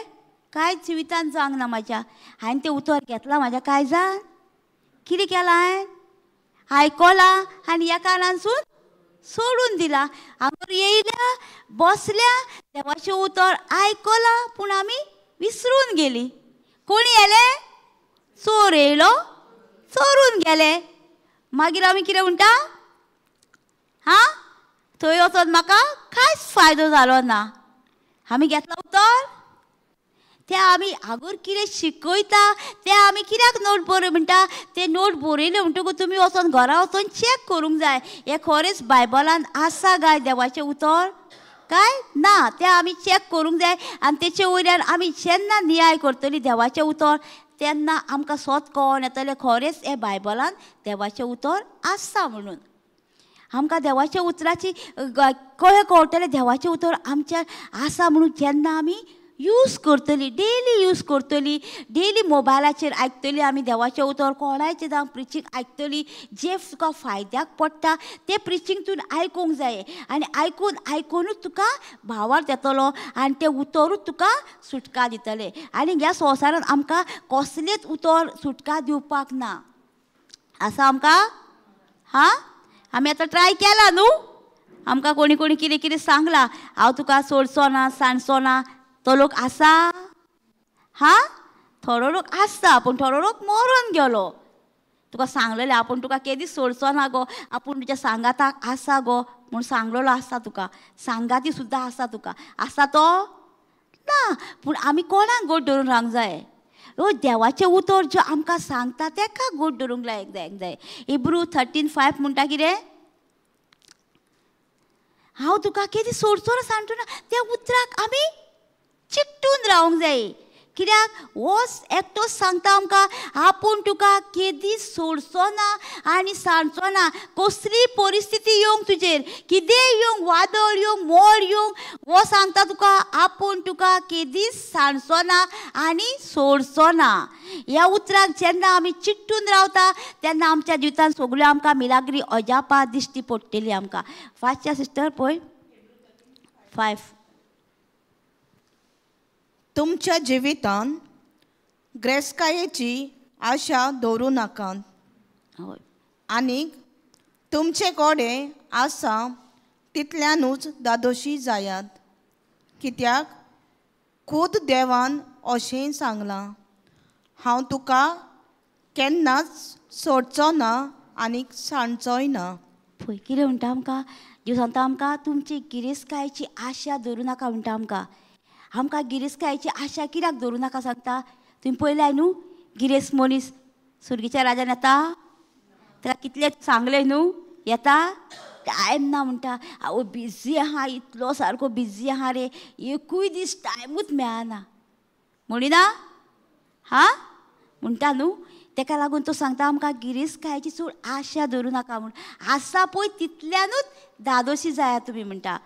कांयच जिवितान जावंक ना म्हाज्या, हांवें तें उतर घेतलां म्हाज्या काळजान, कितें केलां हांवें, आयकलां आनी ह्या कानानसून सोडून दिला. हांगर येयल्या बसल्या देवाचें उतर आयकलां पूण आमी विसरून गेली. कोणी येले, चोर येयलो चोरून गेले. मागीर आमी कितें म्हणटा, हां थंय वचोन म्हाका कांयच फायदो जालो ना. आमी घेतला उतर, तें आमी आगोर कितें शिकयता तें आमी कित्याक नोट बरय म्हणटा, तें नोट बरयलें म्हणटकूच तुमी वचोन घरा वचोन चॅक करूंक जाय, हें खरेंच बायबलान आसा काय देवाचें उतर काय ना, तें आमी चॅक करूंक जाय. आनी तेचे वयल्यान आमी जेन्ना नियाळ करतली देवाचें उतर तेन्ना आमकां सोत कळोन येतलें खरेंच हें बायबलान देवाचें उतर आसा म्हणून. आमकां देवाच्या उतराची कळें कळटलें देवाचें उतर आमच्या आसा म्हणून जेन्ना आमी यूज करतली, डेली यूज करतली, डेली मोबायलाचेर आयकतली आमी देवाचें उतर, कोणाचें जावं प्रिचींग आयकतली, जें तुका फायद्याक पडटा तें प्रिचींग तुवें आयकूंक जाय आनी आयकून आयकुनूच तुका भावार्थ येतलो आनी तें उतरूच तुका सुटका दितलें. आनी ह्या संवसारांत आमकां कसलेंच उतर सुटका दिवपाक ना, आसा आमकां? हां, आमी आतां ट्राय केला न्हू, आमकां कोणी कोणी कितें कितें सांगलां, हांव तुका सोडचो ना सांडचो ना, तो लोक आसा? हां, थोडो लोक आसता पूण थोडो लोक मरोन गेलो. तुका सांगलेलें आपूण तुका केदीच सोडचो ना गो, आपूण तुज्या सांगाताक आसा गो म्हूण सांगलेलो आसा तुका, सांगाती सुद्दां आसा तुका, आसा तो ना. पूण आमी कोणाक गोड धरून रावंक जाय, ओ देवाचें उतर जें आमकां सांगता तेका गोड धरूंक लायक जाय जाय. हिब्रू 13:5 म्हणटा कितें, हांव तुका केदी सोडचो ना सांगचो ना, त्या उतराक आमी चिकटून रावंक जाय. कित्याक होच एकटोच सांगता आमकां आपूण तुका केदीच सोडचो ना आनी सांडचो ना. कसली परिस्थिती येवंक तुजेर, कितेंय येवंक, वादळ येवंक, मोड येवंक, हो सांगता तुका आपूण तुका केदीच सांडचो ना आनी सोडचो ना. ह्या उतराक जेन्ना आमी चिकटून रावता तेन्ना आमच्या जिवितांत सगळ्यो आमकां मिलाग्री अजापां दिश्टी पडटली आमकां. फास्टच्या सिस्टर पळय 5. तुमच्या जिवितान ग्रेस्कायेची आशा दवरूं नाकात आनीक तुमचे कडेन आसा तितल्यानूच दादोशी जायात, कित्याक खूद देवान अशें सांगलां, हांव तुका केन्नाच सोडचो ना आनीक सांडचोय ना. पळय कितें म्हणटा आमकां देव सांगता आमकां तुमची गिरेस्तकायेची आशा दवरूं नाका म्हणटा आमकां. आमकां गिरेस्तकायेची आशा कित्याक दवरूं नाका सांगता? तुमी पळयलाय न्हू गिरेस्त मनीस सुर्गीच्या राजान येता, ताका कितलें सांगलें न्हू येता, टायम ना म्हणटा, हांव बिजी आहा, इतलो सारको बिजी आहा रे, एकूय दीस टायमूच मेळना म्हणिना हां म्हणटा न्हू. तेका लागून तो सांगता आमकां गिरेस्तकायेची चड आशा धरूं नाका म्हूण, आसा पळय तितल्यानूच धादोशी जाया तुमी म्हणटा.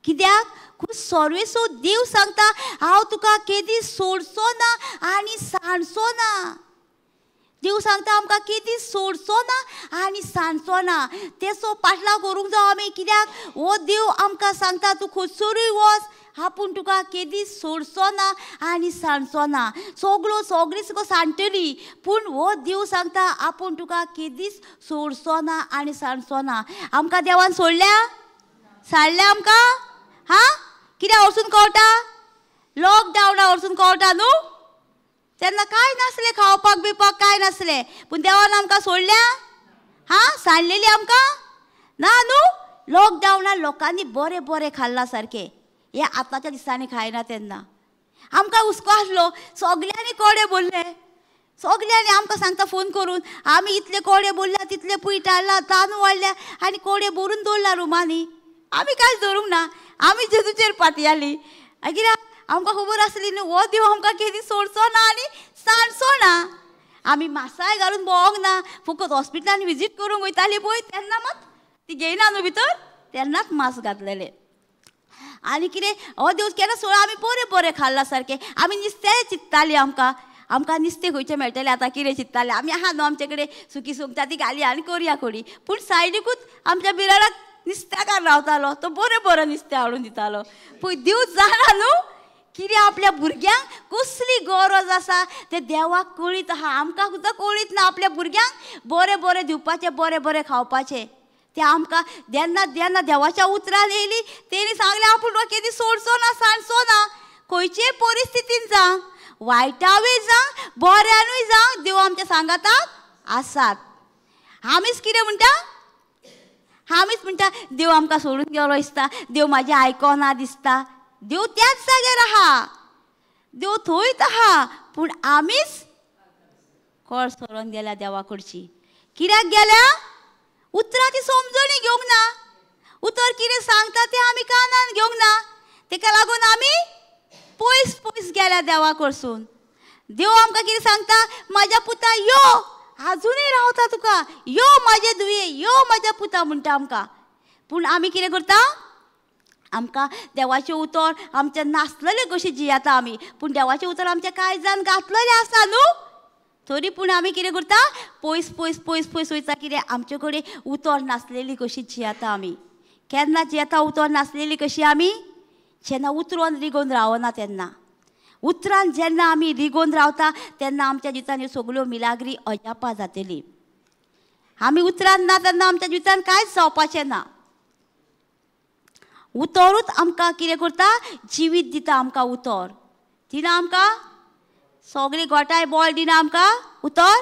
कित्याक खूब सर्वेसो देव सांगता हांव तुका केदी सोडचो ना आनी सांडचो ना. देव सांगता आमकां केदी सोडचो ना आनी सांडचो ना. तेचो पाटलाव करूंक जावो आमी, कित्याक हो देव आमकां सांगता तूं खंयसरूय वच आपूण तुका केदी सोडचो ना आनी सांडचो ना. सगळो सगळीं तुका सांडटली, पूण हो देव सांगता आपूण तुका केदीच सोडचो ना आनी सांडचो ना. आमकां देवान सोडल्या सांडल्या आमकां हां कित्याक वचून कळटा, लॉकडावना वचून कळटा न्हू, तेन्ना कांय नासलें खावपाक बिवपाक कांय नासलें, पूण देवान आमकां सोडल्या हां सांडलेली आमकां ना न्हू. लॉकडावनान लोकांनी बरें बरें खाल्लां सारकें, हे आतांच्या दिसांनी खायना तेन्ना आमकां हुस्को आसलो, सगल्यांनी कोडे बोल्ले, सगल्यांनी आमकां सांगता फोन करून आमी इतले कोडे बोल्ल्या तितले पीठ हाडला तांदूळ हाडल्या आनी कोडे भरून दवरला रुमांनी, आमी कांयच दवरूंक ना, आमी जेजूचेर पातयाली. कित्याक आमकां खबर आसली न्हू हो देव आमकां केदी सोडचो ना आनी सांडचो ना. आमी मासाय घालून भोंवंक ना, फकत हॉस्पिटलान विजीट करूंक वयताली पळय तेन्ना मात ती घेयना न्हू भितर, तेन्नाच मास्क घातलेले. आनी कितें हो देव केन्ना सोड आमी बरें बरें खाल्लां सारकें, आमी नुस्तें चिंत्तालीं, आमकां आमकां नुस्तें खंयचें मेळटलें आतां कितें चिंत्तालें आमी, आहा न्हू आमचे कडेन सुकी सुंगटां ती घाली आनी करया कोडी. पूण सायडीकूच आमच्या बिराडाक नुस्त्याकार रावतालो, तो बरें बरें नुस्तें हाडून दितालो. पूण देव जाणा न्हू कितें आपल्या भुरग्यांक कसली गरज आसा तें देवाक कळीत आहा, आमकां सुद्दां कळीत ना. आपल्या भुरग्यांक बरें बरें दिवपाचें, बरें बरें खावपाचें, तें आमकां जेन्ना जेन्ना देवाच्या उतरान येयली तेणी सांगलें आपूण तुका केदी सोडचो ना सांडचो ना, खंयचेय परिस्थितीन जावं, वायटावय जावं बऱ्यानूय जावं, देव आमच्या सांगाताक आसात. आमीच कितें म्हणटा, आमीच म्हणटा देव आमकां सोडून गेलो दिसता, देव म्हाजें आयकना दिसता. देव त्याच जाग्यार आहा, देव थंयच आहा, पूण आमीच कळ सोडून गेल्या देवा कडची. कित्याक गेल्या, उतराची समजणी घेवंक ना, उतर कितें सांगता तें आमी कानान घेवंक ना, तेका लागून आमी पयस पयस गेल्या देवा कडसून. देव आमकां कितें सांगता, म्हाज्या पुता यो, आजुनूय रावता तुका, यो म्हाजे धुये, यो म्हाज्या पुता म्हणटा आमकां. पूण आमी कितें करता, आमकां देवाचें उतर आमचें नासलेलें कशें जियेता आमी, पूण देवाचें उतर आमच्या काळजान घातलेलें आसा न्हू, तरी पूण आमी कितें करता, पयस पयस पयस पयस वयता. कितें आमचे कडेन उतर नासलेली कशी जियेता आमी, केन्ना जियेता उतर नासलेली कशी आमी, जेन्ना उतरान रिगोवन रावना तेन्ना. उतरान जेन्ना आमी रिगोवन रावता तेन्ना आमच्या जिवितान ह्यो सगळ्यो मिलाग्री अजापां जातली. आमी उतरान ना तेन्ना आमच्या जिवितान कांयच जावपाचें ना. उतरूच आमकां कितें करता, जिवीत दिता आमकां उतर दिना, आमकां सगळी गोठाय बॉल दिना आमकां उतर.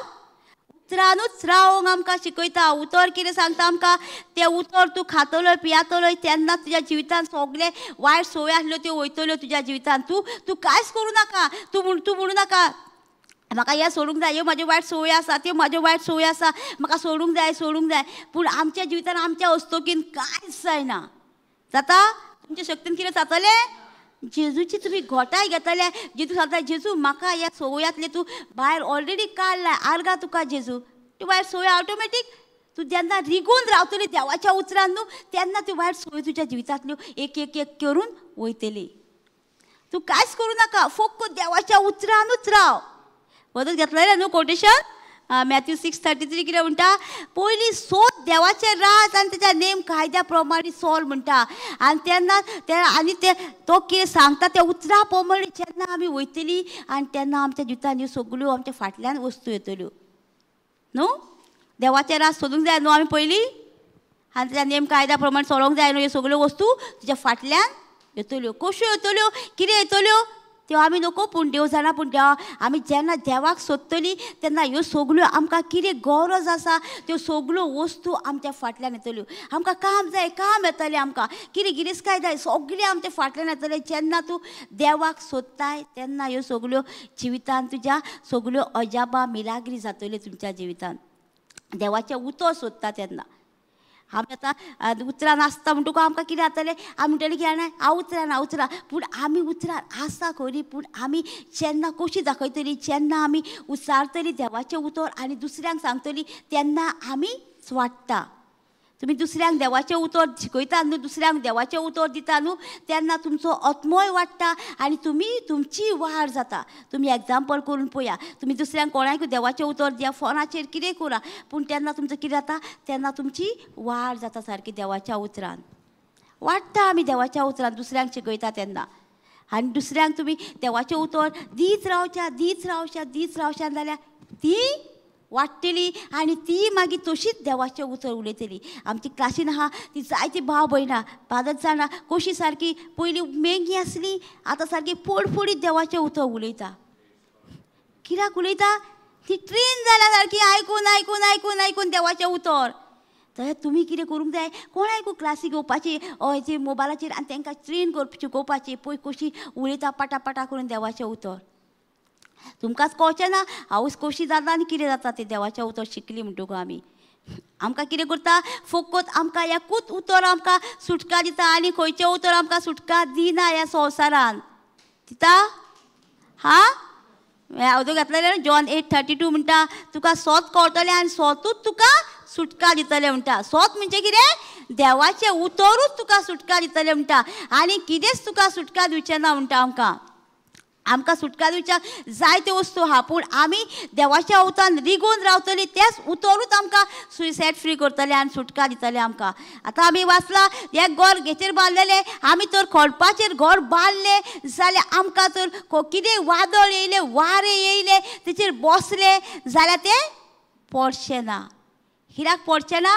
उतरानूच रावंक आमकां शिकयता. उतर कितें सांगता आमकां, तें उतर तूं खातलोय पियातलोय तेन्ना तुज्या जिवितान सगळे वायट संवय आसल्यो त्यो वयतल्यो तुज्या जिवितान. तूं तूं कांयच करूं नाका, तूं तूं म्हणूं नाका म्हाका हें सोडूंक जाय, ह्यो म्हाज्यो वायट संवय आसा, त्यो म्हाज्यो वायट संवय आसा, म्हाका सोडूंक जाय सोडूंक जाय. पूण आमच्या जिवितान आमच्या हस्तुकीन कांयच जायना. जाता तुमच्या शक्तीन कितें जातलें, जेजूची तुमी घोटाय घेतले, जेजू सांगता जेजू म्हाका ह्या संवयांतले तूं भायर ऑलरेडी काडलाय, आर्गां तुका जेजू. ती वायट संवय ऑटोमॅटीक तूं जेन्ना रिगून रावतली देवाच्या उतरान न्हू तेन्ना ती वायट संवय तुज्या जिवितांतल्यो एक एक एक करून वयतली. तूं कांयच करूं नाका, फक्त देवाच्या उतरानूच राव. वदत घेतलेलें न्हू कोटेशन मॅथ्यू 6:33 कितें म्हणटा, पयलीं सोद देवाचें राज आनी तेच्या नेम कायद्या प्रमाणे चल म्हणटा. आनी तेन्ना ते आनी ते तो कितें सांगता त्या उतरा प्रमाणे जेन्ना आमी वयतली आनी तेन्ना आमच्या जिवितान ह्यो सगळ्यो आमच्या फाटल्यान वस्तू येतल्यो न्हू. देवाचें राज सोदूंक जाय न्हू आमी पयलीं, आनी तेच्या नेम कायद्या प्रमाणे चलोवंक जाय न्हू. ह्यो सगळ्यो वस्तू तुज्या फाटल्यान येतल्यो. कश्यो येतल्यो, कितें येतल्यो त्यो आमी नको, पूण देव जाणा. पूण देवा आमी जेन्ना देवाक सोदतली तेन्ना ह्यो सगळ्यो आमकां कितें गरज आसा त्यो सगळ्यो वस्तू आमच्या फाटल्यान येतल्यो. आमकां काम जाय, काम येतलें आमकां, कितें गिरेस्तकाय जाय, सगळें आमच्या फाटल्यान येतलें. जेन्ना तूं देवाक सोदताय तेन्ना ह्यो सगळ्यो जिवितान तुज्या सगळ्यो अजापां मिलाग्री जातल्यो तुमच्या जिवितान. देवाचें उतर सोदता तेन्ना. आमी आतां उतरान आसता म्हणटकूच आमकां कितें जातलें, आमी म्हणटलें की जाणा हांव उतरान हांव उतरान, पूण आमी उतरान आसा खरी, पूण आमी जेन्ना कशी दाखयतली, जेन्ना आमी उच्चारतली देवाचें उतर आनी दुसऱ्यांक सांगतली तेन्ना आमी वाडटा. तुमी दुसऱ्यांक देवाचें उतर शिकयता न्हू, दुसऱ्यांक देवाचें उतर दिता न्हू, तेन्ना तुमचो आत्मोय वाडटा आनी तुमी तुमची वाड जाता. तुमी एग्जाम्पल करून पळया, तुमी दुसऱ्यांक कोणाकूय देवाचें उतर दिया, फोनाचेर कितें करा, पूण तेन्ना तुमचो कितें जाता, तेन्ना तुमची वाड जाता सारकी देवाच्या उतरान वाडटा. आमी देवाच्या उतरान दुसऱ्यांक शिकयता तेन्ना, आनी दुसऱ्यांक तुमी देवाचें उतर दीत रावच्या दीत रावच्या दीत रावच्या जाल्यार ती वाडटली आनी ती मागीर तशीच देवाचें उतर उलयतली. आमची क्लासीन आहा ती जायती भाव भयणां बादत जाणां कशी सारकी पयलीं मेंगी आसली, आतां सारकी फोडफोडीत देवाचें उतर उलयता. कित्याक उलयता? ती ट्रेन जाल्या सारकी आयकून आयकून आयकून आयकून देवाचें उतर. तर तुमी कितें करूंक जाय, कोणाकूय क्लासी घेवपाची हय ती मोबायलाचेर आनी तांकां ट्रेन शिकोवपाची, पळय कशी उलयता पाटा करून देवाचें उतर. तुमकांच कळचें ना हांव कशी जाता आनी कितें जाता तें देवाचें उतर शिकली म्हणटकूच आमी. आमकां कितें करता, फकत आमकां एकूच उतर आमकां सुटका दिता आनी खंयचें उतर आमकां सुटका दिना ह्या संवसारान दिता. हा हांव घातलें जॉन 8:32 म्हणटा, तुका सोत कळटलें आनी सोतूच तुका सुटका दितलें म्हणटा. सोत म्हणजे कितें, देवाचें उतरूच तुका सुटका दितलें म्हणटा आनी कितेंच तुका सुटका दिवचें ना म्हणटा. आमकां आमकां सुटका दिवच्याक जायत्यो वस्तू आहा, पूण आमी देवाच्या उतरान रिगून रावतली, तेच उतरूच आमकां सुसायड फ्री करतले आनी सुटका दितले आमकां. आतां आमी वाचला हें घर हेचेर बांदलेलें, आमी तर खडपाचेर घर बांदलें जाल्यार आमकां तर कितें वादळ येयलें, वारें येयलें, तेचेर बसले जाल्यार तें पडचें ना. कित्याक पडचें ना?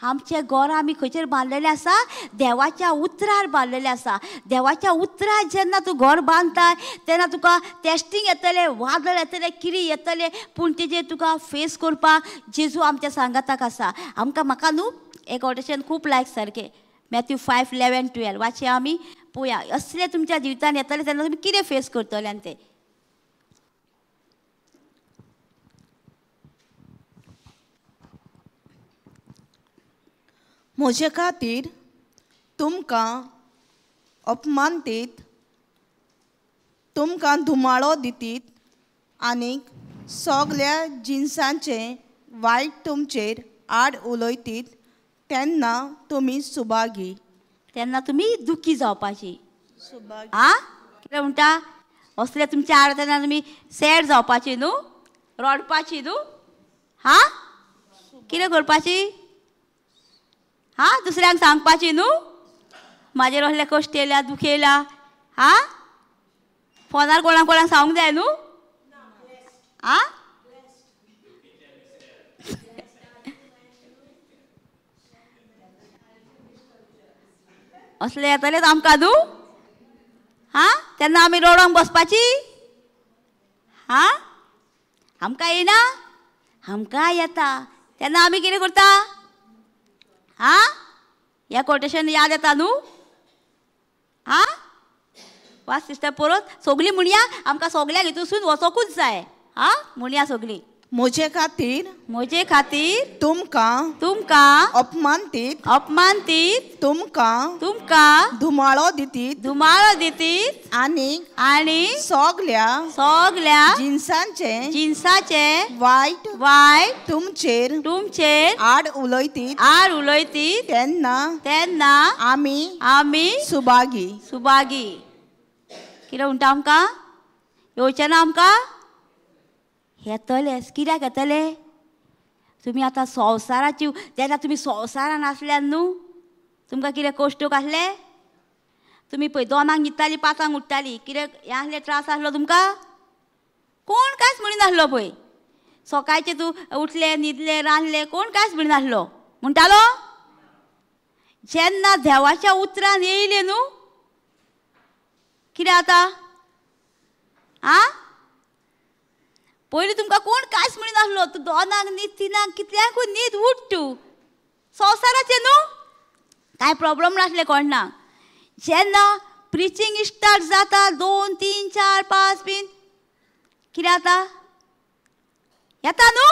आमचें घर आमी खंयचेर बांदलेलें आसा, देवाच्या उतरार बांदलेलें आसा. देवाच्या उतरार जेन्ना तूं घर बांदता तेन्ना तुका टेस्टींग येतलें, वादळ येतलें, कितें येतलें, पूण तेजेर तुका फेस करपाक जेजू आमच्या सांगाताक आसा. आमकां म्हाका न्हू एक ऑडिशन खूब लायक सारकें, मॅथ्यू 5:11-12 वाचया आमी पळोवया. असलें तुमच्या जिवितान येतलें तेन्ना तुमी कितें फेस करतले आनी तें म्हजे खातीर तुमकां अपमानतीत, तुमकां धुमाळो दितीत आनीक सगल्या जिनसांचें वायट तुमचेर आड उलयतीत तेन्ना तुमी सुभागी. तेन्ना तुमी दुखी जावपाची. आ कितें म्हणटा, असले तुमच्या आड तेन्ना तुमी सॅड जावपाची न्हू, रडपाची न्हू, हा कितें करपाची, हा दुसऱ्यांक सांगपाची न्हू म्हाजेर असले कश्ट येयल्या, दुख येयल्या, हा फोनार कोणाक कोणाक सांगूंक जाय न्हू. आ असले येतलेच आमकां न्हू, हा तेन्ना आमी रडोंक बसपाची. हा आमकां येयना, आमकां येता तेन्ना आमी कितें करता, हा ह्या कोटेशन याद येता न्हू. हा वाच सिस्टर परत सगळीं म्हणया, आमकां सगळ्यांक हितूसून वचोकूच जाय. हा म्हणया सगळीं, म्हजे खातीर, म्हजे खातीर तुमकां, तुमकां अपमानतीत, अपमानतीत, तुमकां, तुमकां धुमाळो दितीत, धुमाळो दितीत आनी आनी सगल्या, सगल्या जिनसांचें, जिनसाचें वायट, वायट तुमचेर, तुमचेर आड उलयतीत, आड उलयतीत तेन्ना, तेन्ना आमी, आमी सुभागी, सुभागी. कितें म्हणटा आमकां येवचें ना, आमकां येतलेच. कित्याक येतले? तुमी आतां संवसाराची, तेन्ना तुमी संवसारान आसल्यान न्हू तुमकां कितें कश्टूक आसले, तुमी पळय 2 न्हिदतालीं, 5 उठतालीं, कितें हें आसलें, त्रास आसलो तुमकां? कोण कांयच म्हणिनासलो. पळय सकाळचें तूं उठलें, न्हिदलें, रांदलें, कोण कांयच म्हणिनासलो. म्हणटालो जेन्ना देवाच्या उतरान येयलें न्हू कितें जाता, आं पयलीं तुमकां कोण कांयच म्हणिनासलो, तूं 2 न्हीद, 3 कितल्यांकूय न्हीद, उठ तूं, संवसाराचें न्हू कांय प्रॉब्लम नासलें कोणाक. जेन्ना प्रिचींग स्टार्ट जाता 2, 3, 4, 5 बीन कितें जाता, येता न्हू.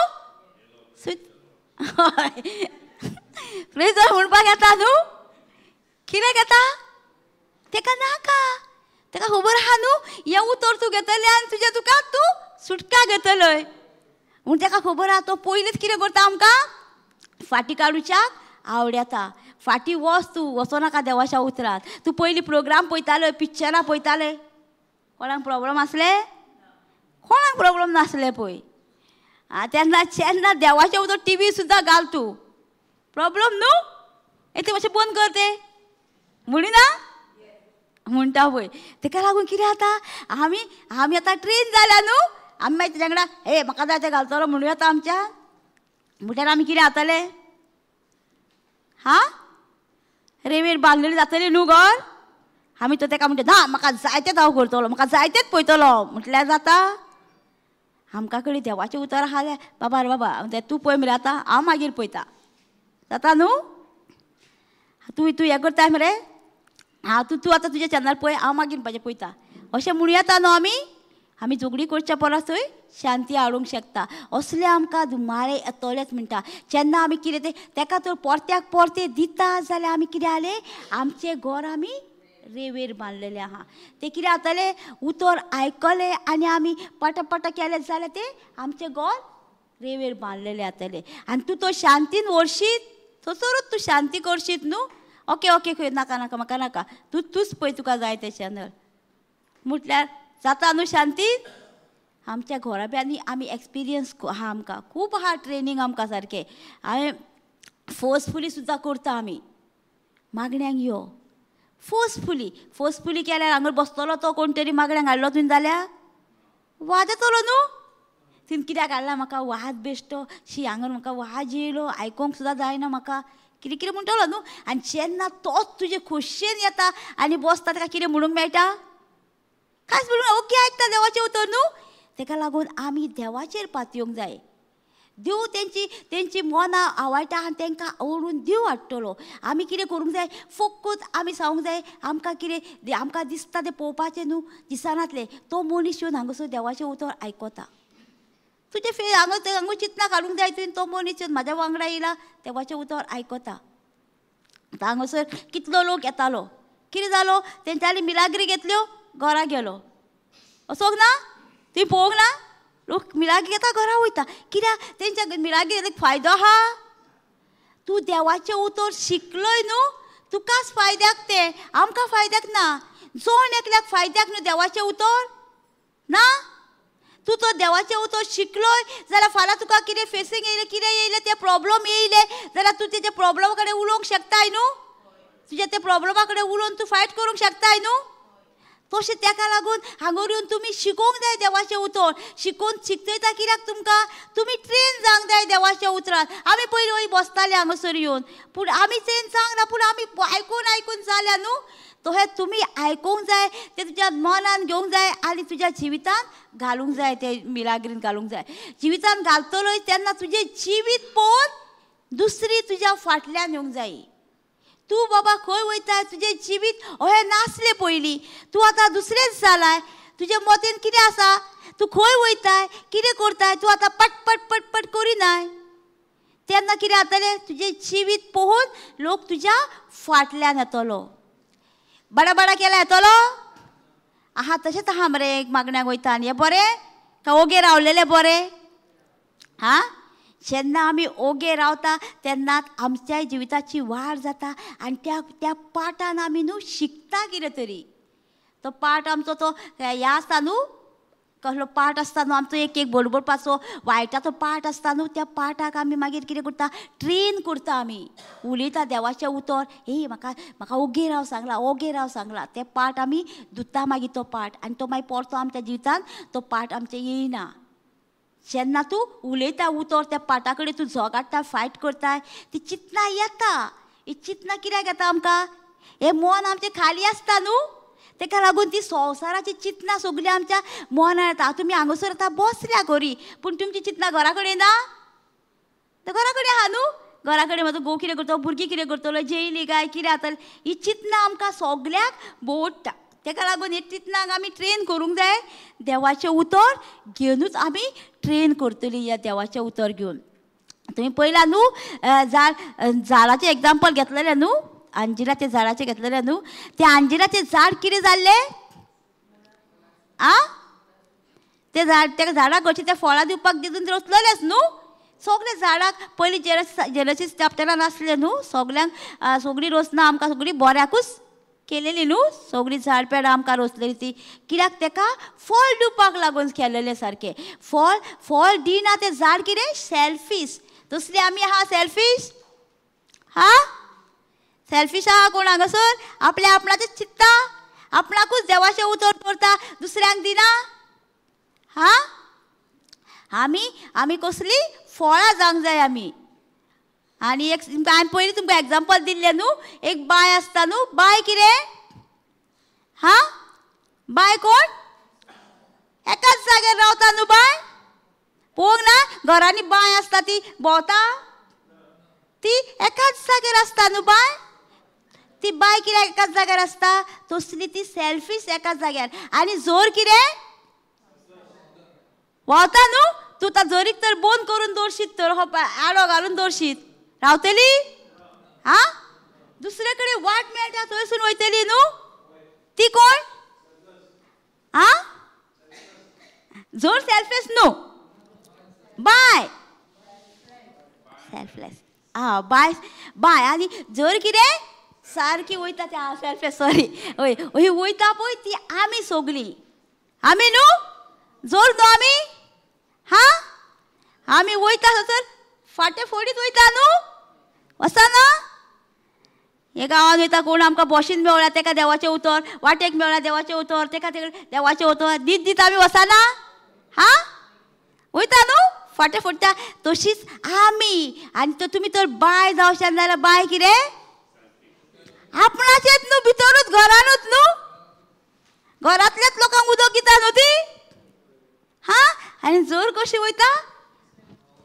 प्रेज म्हणपाक येता न्हू? कित्याक येता? तेका नाका, तेका खबर आहा न्हू हें उतर तूं घेतलें आनी तुज्या तुका तूं सुटका घेतलय म्हूण तेका खबर आहा. तो पयलींच कितें करता आमकां फाटीं काडुच्याक आवड येता. फाटीं वच, तूं वचो नाका देवाच्या उतरान. तूं पयलीं प्रोग्राम पळयतालो, पिक्चरां पळयताले, कोणाक प्रोब्लम आसले? कोणाक प्रोब्लम नासले पळय. आं तेन्ना जेन्ना देवाचें उतर टिवी सुद्दां घाल तूं, प्रोब्लम न्हू, तें मातशें बंद कर तें म्हणिना म्हणटा पळय. तेका लागून कितें जाता, आमी आमी आतां ट्रेन जाल्या न्हू, आमी मागीर तेज्या वांगडा हे म्हाका जाय तें घालतलो म्हणूं येता आमच्या. म्हणल्यार आमी कितें जातलें? हां, रेवेर बांदलेली जातली न्हू घर. आमी तो तेका म्हणटा ना म्हाका जाय तेंच हांव करतलो, म्हाका जाय तेंच पळयतलो म्हटल्यार जाता? आमकां कडेन देवाचें उतर आहा जाल्यार बाबा रे बाबा तूं पळय मरे आतां हांव मागीर पळयता, जाता न्हू? तूं तूं हें करताय मरे, हांव तूं तूं आतां तुजें चॅनल पळय, हांव मागीर म्हाजें पळयता, अशें म्हणूं येता न्हू. आमी आमी झगडी करच्या परसूय शांती हाडूंक शकता. असले आमकां धुमारे येतलेच म्हणटा. जेन्ना आमी कितें तें तेका तर परत्याक परते दिता जाल्यार आमी कितें जालें, आमचें घर आमी रेवेर बांदलेलें आहा. तें कितें जातलें, उतर आयकलें आनी आमी पटापटा केलें जाल्यार तें आमचें घर रेवेर बांदलेलें जातलें. आनी तूं तो शांतीन व्हरशीत, थंयसरूच तूं शांती करशीत न्हू. ओके ओके खंय नाका नाका म्हाका नाका, तूं तूंच पळय तुका जाय तें चॅनल म्हटल्यार जाता न्हू शांती. आमच्या घराब्यांनी आमी एक्सपिरियन्स आहा, आमकां खूब आहा ट्रेनींग आमकां सारकें. हांवें फोर्सफुली सुद्दां करता आमी मागण्यांक यो फोर्सफुली. फोर्सफुली केल्यार हांगा बसतलो तो कोण तरी मागण्यांक हाडलो तुवें जाल्यार वाज येतलो न्हू. तुवें कित्याक हाडला म्हाका वाज बेश्टो शी, हांगा म्हाका वाज येयलो आयकोंक सुद्दां जायना म्हाका, कितें कितें म्हणटलो न्हू. आनी जेन्ना तोच तुजे खोशयेन येता आनी बसता ताका कितें म्हणूंक मेळटा? कांयच म्हणूंक ओके आयकता देवाचें उतर न्हू. तेका लागून आमी देवाचेर पातयेवंक जाय. देव तेंची तेंची मनां आवडटा आनी तेंकां आवडून देव हाडटलो. आमी कितें करूंक जाय, फकत आमी सांगूंक जाय आमकां कितें आमकां दिसता तें पळोवपाचें न्हू, दिसनातलें. तो मनीस येवन हांगासर देवाचें उतर आयकता. तुजें फे हांगा हांगा चिंतना घालूंक जाय तुवें, तो मनीस येवन म्हाज्या वांगडा येयला देवाचें उतर आयकता. आतां हांगासर कितलो लोक येतालो, कितें जालो, तेंच्यांनी मिलाग्री घेतल्यो घरा गेलो. असोक ना? तुवें पळोवंक ना? लोक मिलाग्री घेता घरा वयता. कित्याक? तेंच्या मिलाग्री घेतल्यार फायदो आहा. तूं देवाचें उतर शिकलोय न्हू, तुकाच फायद्याक तें, आमकां फायद्याक ना. जण एकल्याक फायद्याक न्हू देवाचें उतर ना. तूं तो देवाचें उतर शिकलोय जाल्यार फाल्यां तुका कितें फेसींग येयलें, कितें येयलें, तें प्रोब्लम येयलें जाल्यार तूं तेज्या प्रोब्लमा कडेन उलोवंक शकताय न्हू. तुज्या त्या प्रोब्लमा कडेन उलोवन तूं फायट करूंक शकताय न्हू. तशें तेका लागून हांगा येवन तुमी शिकोवंक जाय देवाचें उतर. शिकोवन शिकयता कित्याक तुमकां, तुमी ट्रेन जावंक जाय देवाच्या उतरान. आमी पयलीं वयर बसताले हांगासर येवन, पूण आमी ट्रेन जावंक ना, पूण आमी आयकून आयकून जाल्या न्हू. तशें तुमी आयकूंक जाय, तें तुज्या मनान घेवंक जाय आनी तुज्या जिवितान घालूंक जाय, तें मिलाग्रीन घालूंक जाय. जिवितान घालतलोय तेन्ना तुजें जिवीत पळोवन दुसरी तुज्या फाटल्यान येवंक जाय. तूं बाबा खंय वयता, तुजें जिवीत अहें नासलें पयलीं, तूं आतां दुसरेंच जालाय, तुजे मतेन कितें आसा, तूं खंय वयताय, कितें करताय, तूं आतां पट पट पट पट करिनाय. तेन्ना कितें जातलें, तुजें जिवीत पळोवन लोक तुज्या फाटल्यान येतलो. बाडा बाडा केल्या येतलो आहा तशेंच आहा मरे मागण्याक वयता आनी हें बरें काय ओगे रावलेलें बरें? हां, जेन्ना आमी ओगे रावता तेन्ना आमच्या जिविताची वाड जाता आनी त्या त्या पाठान आमी न्हू शिकता कितें तरी. तो पाठ आमचो तो ह्या आसता न्हू, कसलो पाठ आसता न्हू आमचो, एक एक बडबडपाचो वायटाचो पाठ आसता न्हू, त्या पाठाक आमी मागीर कितें करता, ट्रेन करता. आमी उलयता देवाचें उतर, हे म्हाका म्हाका ओगे राव सांगला, ओगे राव सांगला. ते पाठ आमी धुता मागीर तो पाठ, आनी तो मागीर परतो आमच्या जिवितान तो पाठ आमच्या येयना. जेन्ना तूं उलयता उतर त्या पाठा कडेन तूं झगडटा, फायट करताय, ती चिंतना येता. ही चिंतना कित्याक येता आमकां? हें मन आमचें खाली आसता न्हू, तेका लागून ती संवसाराची चिंतना सगळीं आमच्या मनान येता. तुमी हांगासर आतां बसल्या खरी, पूण तुमची चिंतना घरा कडेन ना, तर घरा कडेन आहा न्हू. घरा कडेन म्हजो घोव कितें करतलो, भुरगीं कितें करतलो, जेयली काय कितें जातलें, ही चिंतना आमकां सगळ्याक बोडटा. तेका लागून हे चिंतनाक आमी ट्रेन करूंक जाय. देवाचें उतर घेवनूच आमी ट्रेन करतली, ह्या देवाचें उतर घेवन. तुमी पयला न्हू झाड, झाडाचें एग्जाम्पल घेतलेलें न्हू, अंजिराच्या झाडाचें घेतलेलें न्हू. तें अंजिराचें झाड कितें जाल्लें? आ तें झाड तेका झाडाक कशें तें फळां दिवपाक दिसून रोसलेलेंच न्हू. सगळे झाडाक पयलीं जेलसी चॅप्टरान आसलें न्हू, सगल्यांक सगळीं रोसना आमकां सगळीं बऱ्याकूच केलेली न्हू, सगळीं झाड पेडां आमकां रोसलेली ती कित्याक तेका फळ दिवपाक लागून केलेलें सारकें. फळ फळ दिना तें झाड कितें सेल्फीश. तसली आमी आहा सेल्फीश? हा सेल्फीश आहा कोण हांगासर? आपल्या आपणाचें चिंत्ता, आपणाकूच देवाचें उतर दवरता, दुसऱ्यांक दिना. हा आमी आमी कसली फळां जावंक जाय आमी. आनी एक हांवें पयलीं तुमकां एग्जाम्पल दिल्लें न्हू, एक बाय आसता न्हू, बाय कितें? हा बाय कोण? एकाच जाग्यार रावता न्हू बाय. पळोवंक ना घरांनी बाय आसता ती भोंवता, ती एकाच जाग्यार आसता न्हू बाय. ती बाय कित्याक एकाच जाग्यार आसता? तसली ती सेल्फीश एकाच जाग्यार. आनी जोर कितें व्हांवता न्हू, तूं आतां जोरीक तर बंद करून दवरशीत तर हो आडो घालून दवरशीत रावतली? हा दुसरे कडेन वाट मेळटा थंयसून वयतली न्हू. ती कोण? हा जोर सेल्फीश न्हू, बाय सेल्फलेस. हा बाय बाय. आनी जोर कितें सारकी वयता ती सेल्फलेस, सॉरी हय हय वयता पळय ती आमी सगळीं आमी न्हू, जोर न्हू आमी. हा आमी वयता थंयसर फाटें फोडीत वयता न्हू, वचना हे गांवान वयता कोण आमकां बशीन मेवळ्या तेका देवाचें उतर, वाटेक मेवळ्या देवाचें उतर, तेका देवाचें उतर दीत दीत आमी वचना. हा वयता न्हू फाटें फोडटा. तशीच आमी. आनी तर तुमी तर बाय जावशान जाल्यार बाय कितें आपणाचेच न्हू, भितरूच घरानूच न्हू, घरांतल्याच लोकांक उदक दिता न्हू ती. हा आनी जोर कशी वयता?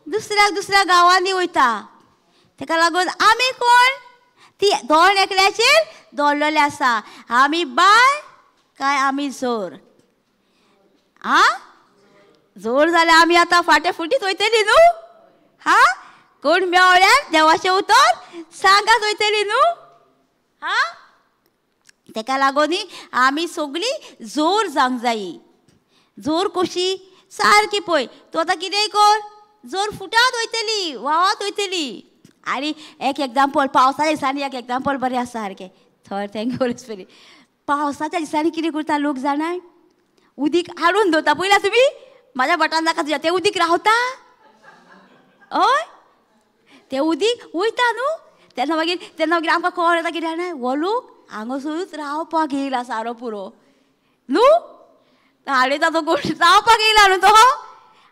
दुसऱ्याक दुसऱ्या गांवांनी वयता. तेका लागून आमी कोण? ती दोन एकल्याचेर दवरलेले आसा. आमी बाय काय आमी जोर? आ जोर जाल्यार आमी आतां फाटें फुटीत वयतली न्हू. हा कोण मेवल्यार देवाचें उतर सांगात वयतली न्हू. हा तेका लागून आमी सगळीं जोर जावंक जायी. जोर कशी? सारकी पळय तूं आतां कितेंय कर, जोर फुटात वयतली, व्हांवत वयतली. आनी एक एग्जाम्पल पावसाच्या दिसांनी एक एग्जाम्पल बरें आसा सारकें. थंय thank you spirit. पावसाच्या दिसांनी कितें करता लोक जाणाय? उदीक हाडून दवरता. पळयला तुमी? म्हाज्या भटान नाका तुज्या तें उदीक रावता? हय तें उदीक वयता न्हू. तेन्ना मागीर तेन्ना मागीर आमकां कळ येता कितें जाणा, हो लोक हांगासरूच रावपाक येयला सारो पुरो न्हू, हाडयता तो कोण रावपाक येयला न्हू तो.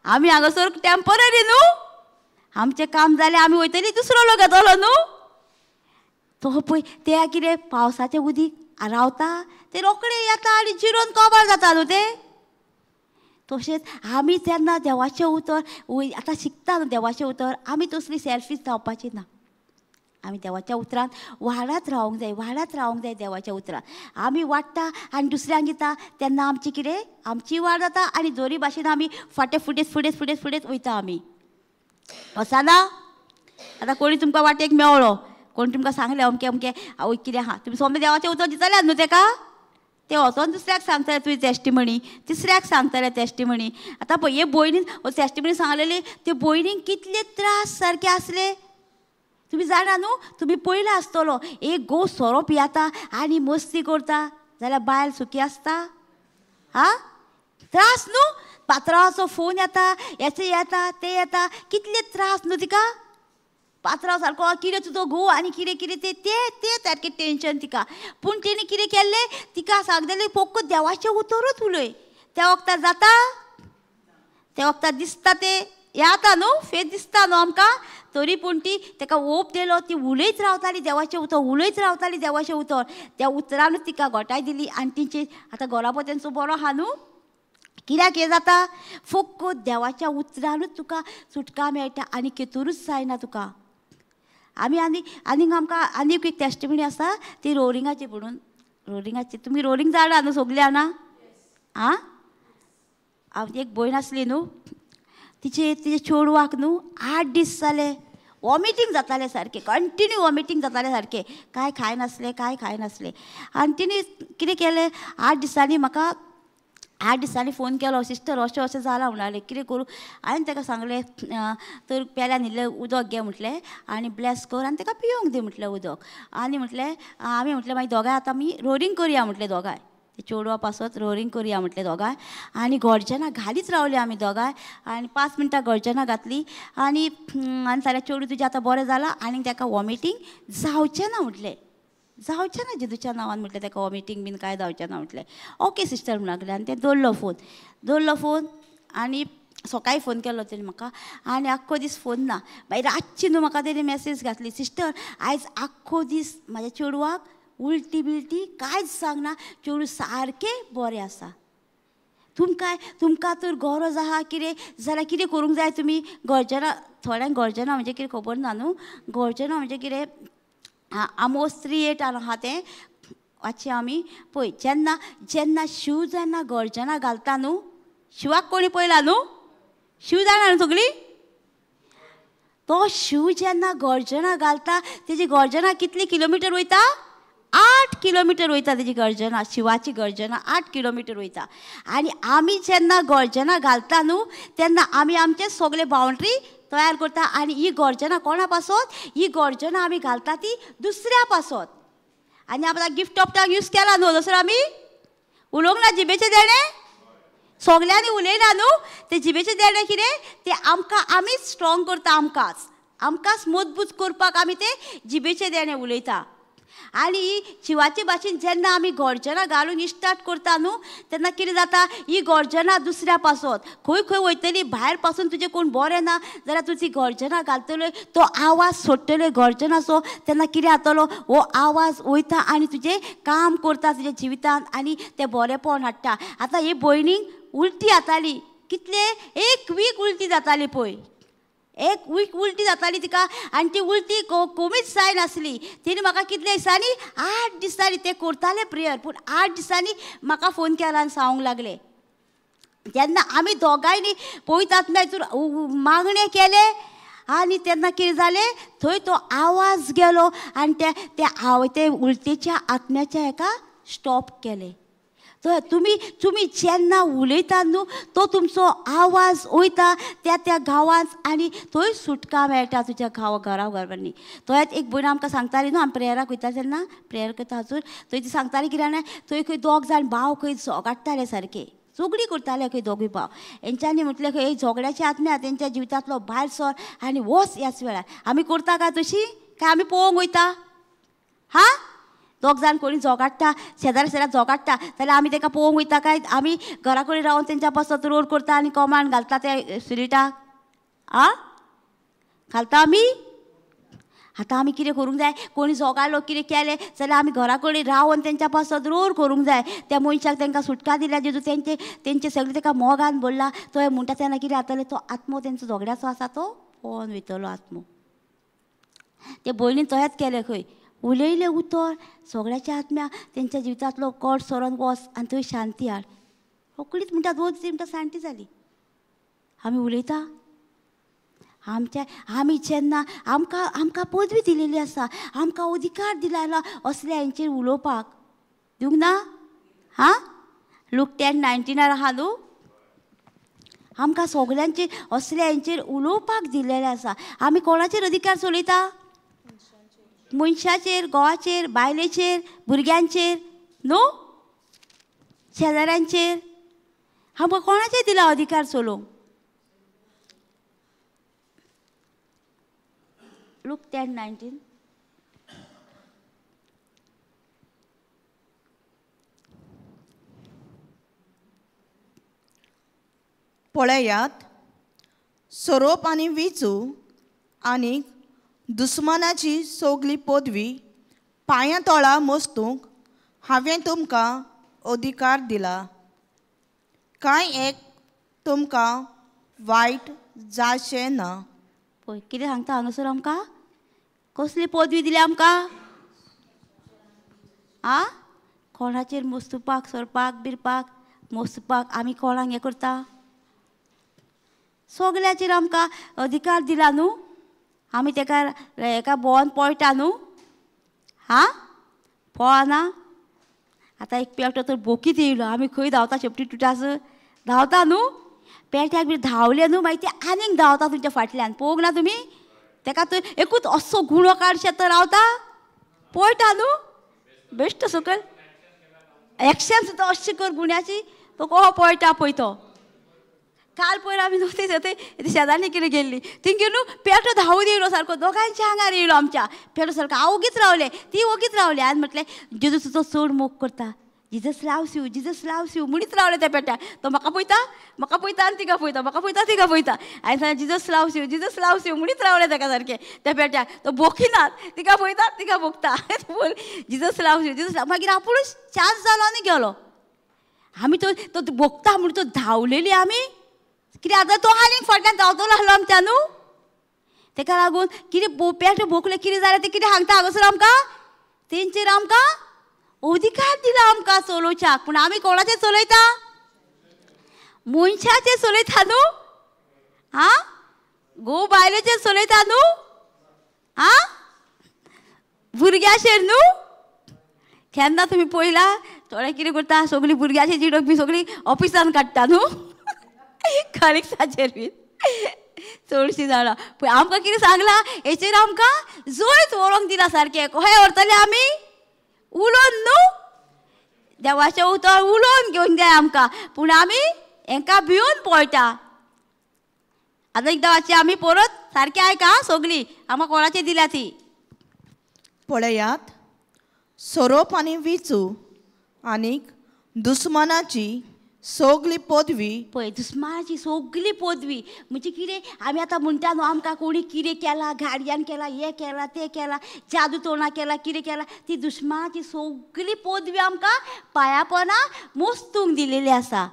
आमी हांगासर टेम्पररी न्हू, आमचें काम जालें आमी वयतली, दुसरो लोक येतलो न्हू. तो पळय ते कितें पावसाचें उदीक रावता ते रोखडें येता आनी जिरोन कबार जाता न्हू तें. तशेंच आमी तेन्ना देवाचें उतर आतां शिकता न्हू देवाचें उतर, आमी तसली सेल्फीश जावपाची ना. आमी देवाच्या उतरान वाडत रावंक जाय, वाडत रावंक जाय देवाच्या उतरान. आमी वाडटा आनी दुसऱ्यांक दिता तेन्ना आमची कितें आमची वाड जाता आनी जोरी भाशेन आमी फाटें फुडें फुडें फुडें फुडेंच वयता आमी. वचना आतां कोणी तुमकां वाटेक मेवळो, कोण तुमकां सांगलें अमकें अमकें आवय कितें आहा, तुमी सोमतें देवाचें उतर दितले न्हू तेका, ते वचोन दुसऱ्याक सांगतले तुजी टेस्टिमनी, तिसऱ्याक सांगतले टेस्टिमनी. आतां पळय हे भयणीन टेस्टिमनी सांगलेली, ते भयणीक कितले त्रास सारके आसले तुमी जाणा न्हू. तुमी पयला आसतलो एक घोव सोरो पियेता आनी मस्ती करता जाल्यार बायल सुखी आसता? हा त्रास न्हू, पात्रांवाचो फोन येता, हेचे येता ते येता, कितले त्रास न्हू तिका. पात्रांव सारको कितें तुजो घोव आनी कितें कितें तें तें सारकें टेंशन तिका. पूण तेणी कितें केल्लें, तिका सांगलेलें फक्त देवाचें उतरूच उलय. त्या वखदार जाता, त्या वखदार दिसता तें येता न्हू, फेस दिसता न्हू आमकां, तरी पूण ती तेका ओप दिलो, ती उलयत रावताली देवाचें उतर, उलयत रावताली देवाचें उतर. त्या उतरानूच तिका घोटाय दिली आनी तिची आतां घराबो तेंचो बरो आहा न्हू. कित्याक हें जाता? फक्त देवाच्या उतरानूच तुका सुटका मेळटा आनी केतूरूच जायना तुका. आमी आनी आनीक आमकां आनीक एक टेस्टिमनी आसा ती रोरिंगाची म्हणून. रोरिंगाची तुमी रोरींग जाणा न्हू सगळीं जाणा? आं एक भयण आसली न्हू, तिचे तिचे चेडवाक न्हू 8 दीस जाले वॉमिटींग जातालें सारकें, कंटिन्यू वॉमिटींग जातालें सारकें, कांय खायनासलें, कांय खायनासलें. आनी तिणें कितें केलें, 8 दिसांनी म्हाका 8 दिसांनी फोन केलो, सिस्टर अशें अशें जालां म्हणालें, कितें करूं. हांवें ताका सांगलें तर पेल्यान इल्लें उदक घे म्हटलें आनी ब्लॅस कर आनी ताका पिवंक दी म्हटलें उदक. आनी म्हटलें आमी म्हटलें मागीर दोगांय आतां आमी रोरींग करया म्हटलें, दोगांय चेडवा पासत रोरींग करया म्हटलें दोगांय. आनी गॉर्जना घालीच रावली आमी दोगांय आनी 5 मिनटां गॉर्जना घातली आनी आनी जाल्यार चेडूं तुजें आतां बरें जालां आनी ताका वॉमिटींग जावचें ना म्हटलें, जावचें ना जेजूच्या नांवान म्हटलें, ताका वॉमिटींग बीन कांय जावचें ना म्हटलें. ओके सिस्टर म्हणूंक लागलें. आनी तें दवरलो फोन, दवरलो फोन आनी सकाळीं फोन केलो तेणी म्हाका आनी आख्खो दीस फोन ना. मागीर रातची न्हू म्हाका तेणी मॅसेज घातली, सिस्टर आयज आख्खो दीस म्हाज्या चेडवाक उलटी बिलटी कांयच सांगना, चेडूं सारकें बरें आसा. तुमकां तुमकां तर गरज आहा कितें जाल्यार कितें करूंक जाय तुमी गरजना, थोड्यांक गरजना म्हणजे कितें खबर ना न्हू, गरजना म्हणजे कितें आमोस 3:8 आहा तें वाचया आमी. पळय जेन्ना जेन्ना शिव जेन्ना गरजना घालता न्हू, शिवाक कोणी पळयला न्हू, शिव जाणा न्हू सगळीं, तो शिव जेन्ना गरजना घालता तेजी गरजना कितली किलोमिटर वयता, 8 किलोमिटर वयता तेजी गर्जना, शिवाची गर्जना 8 किलोमिटर वयता. आनी आमी जेन्ना गर्जना घालता न्हू तेन्ना आमी आमचे सगळे बाउंड्री तयार करता. आनी ही गर्जना कोणा पासत, ही गर्जना आमी घालता ती दुसऱ्या पासत. आनी आमी गिफ्ट ऑफ टंग यूज केला न्हू, दुसरो आमी उलोवंक ना जिबेचें देणें, सगल्यांनी उलयना न्हू, ते जिबेचें देणें कितें तें आमकां आमीच स्ट्रॉंग करता, आमकांच आमकांच मजबूत करपाक आमी ते जिबेचें देणें उलयता. आनी ही शिवाचे भाशेन जेन्ना आमी गॉर्जना घालून स्टार्ट करता न्हू तेन्ना कितें जाता, ही गॉर्जना दुसऱ्या पासत खंय खंय वयतली, भायर पासून तुजें कोण बरें ना जाल्यार तूं ती गॉर्जना घालतलो, तो आवाज सोडटलो गॉर्जनाचो, तेन्ना कितें जातलो, हो आवाज वयता आनी तुजें काम करता तुज्या जिवितांत आनी तें बरेंपण हाडटा. आतां ही भयणीक उलटी जाताली, कितले 1 वीक उलटी जाताली पळय, 1 वीक उलटी जाताली तिका आनी ती उलटी कमीच जायनासली. तिणें म्हाका कितले दिसांनी, 8 दिसांनी ते करताले प्रेयर, पूण 8 दिसांनी म्हाका फोन केला आनी सांगूंक लागले. तेन्ना आमी दोगांयनी पवित्र आत्म्या हितून मागणें केलें आनी तेन्ना कितें जालें, थंय तो आवाज गेलो आनी ते उलटेच्या आत्म्याच्या हेका स्टॉप केलें. तर तुमी तुमी जेन्ना उलयता न्हू तो तुमचो आवाज वयता त्या त्या गांवांत आनी थंय सुटका मेळटा तुज्या गांव घरा घरांनी. थंय एक भयण आमकां सांगताली न्हू, आमी प्रेयराक वयता तेन्ना प्रेयर करता हातून थंय ती सांगताली कितें जाणा, थंय खंय 2 जाण भाव खंय झगडटाले सारके, झगडी करताले खंय दोगूय भाव. हेंच्यांनी म्हटलें खंय झगड्याची आत्म्या तेंच्या जिवितांतलो भायर सर आनी वच ह्याच वेळार. आमी करता काय तशी, काय आमी पळोवंक वयता? हा, 2 जाण कोणी झगडटा, शेजारी शेजारी झगडटा जाल्यार आमी ताका पळोवंक वयता काय आमी घरा कडेन रावन तेंच्या पासत रोड करता आनी कमांड घालता ते स्पिरिटाक? आ घालता आमी? आतां आमी कितें करूंक जाय, कोणी झगडलो कितें केलें जाल्यार आमी घरा कडेन रावन तेंच्या पासत रोड करूंक जाय. त्या मनशाक तांकां सुटका दिल्या जेजू, तेंचे तेंचे सगळे ताका मोगान भरला. तो म्हणटा तेन्ना कितें जातलें, तो आत्मो तेंचो झगड्याचो आसा तो पळोवन वयतलो आत्मो. ते भयणीन तशेंच केलें खंय, उलयलें उतर सगळ्याच्या आत्म्या तेंच्या जिवितांतलो कट सरोन वच आनी थंय शांती हाड. रोखडीच म्हणटा 2 दीस म्हणटा शांती जाली. आमी उलयता आमच्या, आमी जेन्ना आमकां आमकां पदवी दिलेली आसा, आमकां अधिकार दिला असल्या हेंचेर उलोवपाक, दिवंक ना? हां, लूक 10:19 आहा न्हू, आमकां सगल्यांचेर असल्या हेंचेर उलोवपाक दिलेलें आसा. आमी कोणाचेर अधिकार चलयता? मनशाचेर, घोवाचेर, बायलेचेर, भुरग्यांचेर न्हू, शेजाऱ्यांचेर. आमकां कोणाचेर दिला अधिकार चलोवंक? लूक 10:19. पळयात, सोरोप आनी विंचू आनी दुस्मानाची सगली पदवी पांयां तोळा मस्तूंक हांवें तुमकां अधिकार दिला, कांय एक तुमकां वायट जावचें ना. पळय कितें सांगता हांगासर आमकां, कसली पदवी दिल्या आमकां? आ, कोणाचेर मस्तुपाक, सरपाक बिरपाक मस्तुपाक आमी कोणाक हें करता? सगळ्याचेर आमकां अधिकार दिला न्हू. आमी तेका हेका भोंवन पळटा न्हू. हां पळना. आतां एक पेटो तर बोकीत येयलो, आमी खंय धांवता शेपटी तुटास धांवता न्हू. पेट्याक बी धांवले न्हू मागीर ते आनीक धांवता तुमच्या फाटल्यान. पळोवंक ना तुमी? तेका तर एकूच असो गुणो काडशें तर रावता पळटा न्हू. बेश्ट सकयल एक्शन सुद्दां अशें कर गुण्याची, तो कसो पळटा पळय तो. काल पयर आमी न्हू ते शेजारनी कितें गेल्ली थिंगे न्हू पेटो धांवून येयलो सारको दोगांयच्या आंगार येयलो आमच्या. पेटो सारको हांव ओगीच रावलें, ती ओगीच रावली. आनी म्हटलें जेजू तुजो चड मोग करता, Jesus loves you, Jesus loves you म्हणीत रावलें त्या पेट्याक. तो म्हाका पळयता, म्हाका पळयता आनी तिका पळयता, म्हाका पळयता तिका पळयता. आनी सांगलें Jesus loves you, Jesus loves you म्हणीत रावलें ताका सारकें त्या पेट्याक. तो बोकिनात, तिका पळयता तिका बोकता. बोल जीजस लाव्स you, Jesus. मागीर आपुणूच चान्स जालो आनी गेलो. आमी तो तो बोकता म्हणून तो धांवलेली आमी कितें आतां तो आनीक फाटल्यान धांवतलो आसलो आमच्या न्हू. तेका लागून कितें पेट भोकलें कितें जालें तें कितें सांगता हांगासर आमकां. तेंचेर आमकां अधिकार दिला आमकां चलोवच्याक. पूण आमी कोणाचेर चलयता? मनशाचेर चलयता न्हू. आं घोव बायलेचेर चलयता न्हू. आं भुरग्याचेर न्हू. केन्ना तुमी पळयला थोडे कितें करता, सगळीं भुरग्याची जिडक बी सगळीं ऑफिसान काडटा न्हू, कलिग्साचेर बी चडशीं जाणां. पळय आमकां कितें सांगलां हेचेर आमकां जैत व्हरोंक दिला सारकें. कशें व्हरतलें आमी? उलोवन न्हू. देवाचें उतर उलोवन घेवंक जाय आमकां. पूण आमी हेंकां भिवन पळटा. आतां एकदां वाचया आमी परत सारकें आयका सगळीं आमकां कोणाचेर दिल्या ती. पळयात सोरोप आनी विंचू आनीक दुस्मानाची सगली पदवी. पळय दुस्मानाची सगली पदवी म्हणजे कितें आमी आतां म्हणटा न्हू आमकां कोणी कितें केलां, गाडयान केलां, हें केलां, तें केलां, जादू तोणां केलां, कितें केलां, ती दुस्मानाची सगली पदवी आमकां पांयापणां मोस्तूंक दिलेली आसा.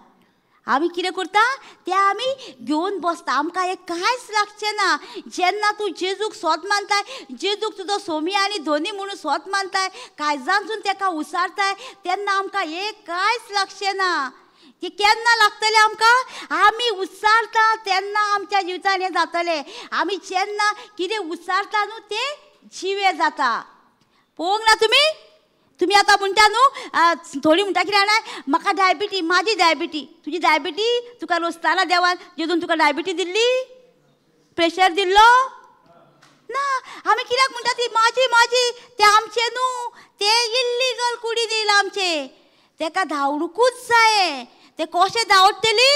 आमी कितें करता तें आमी घेवन बसता. आमकां हें कांयच लागचें ना. जेन्ना तूं जेजूक सोत मानताय, जेजूक तुजो सोमी आनी धनी म्हणून सोत मानताय, काळजांतसून तेका उसारताय, तेन्ना आमकां हें कांयच लागचें ना. ती केन्ना लागतलें आमकां? आमी उच्चारता तेन्ना आमच्या जिवितान हें जातलें. आमी जेन्ना कितें उच्चारता न्हू तें जिवें जाता. पळोवंक ना तुमी? तुमी आतां म्हणटा न्हू थोडीं म्हणटा कितें जाणा, म्हाका डायबिटी, म्हाजी डायबिटी. तुजी डायबिटी तुका रोसताना देवान जेजून तुका डायबिटी दिल्ली, प्रेशर दिल्लो ना. आमी कित्याक म्हणटा ती म्हाजी म्हाजी? तें आमचें न्हू, तें इल्लीगल कुडीन येयलां आमचें. तेका धांवडुकूच जाय. ते कशें धांवडटली?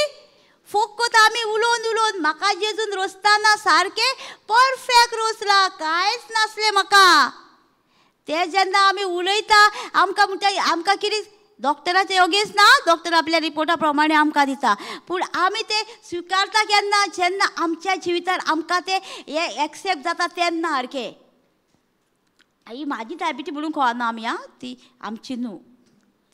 फकत आमी उलोवन उलोवन. म्हाका जेजून रोसताना सारकें परफेक्ट रोसला, कांयच नासलें म्हाका. ते जेन्ना आमी उलयता आमकां म्हणटा आमकां कितें डॉक्टराचें योगेश ना, डॉक्टर आपल्या रिपोर्टा प्रमाणे आमकां दिता. पूण आमी ते स्विकारता केन्ना? जेन्ना आमच्या जिवितान आमकां ते हें एक्सेप्ट जाता तेन्ना सारकें. ही म्हाजी डायबिटी म्हणून कळना आमी. आं ती आमची न्हू,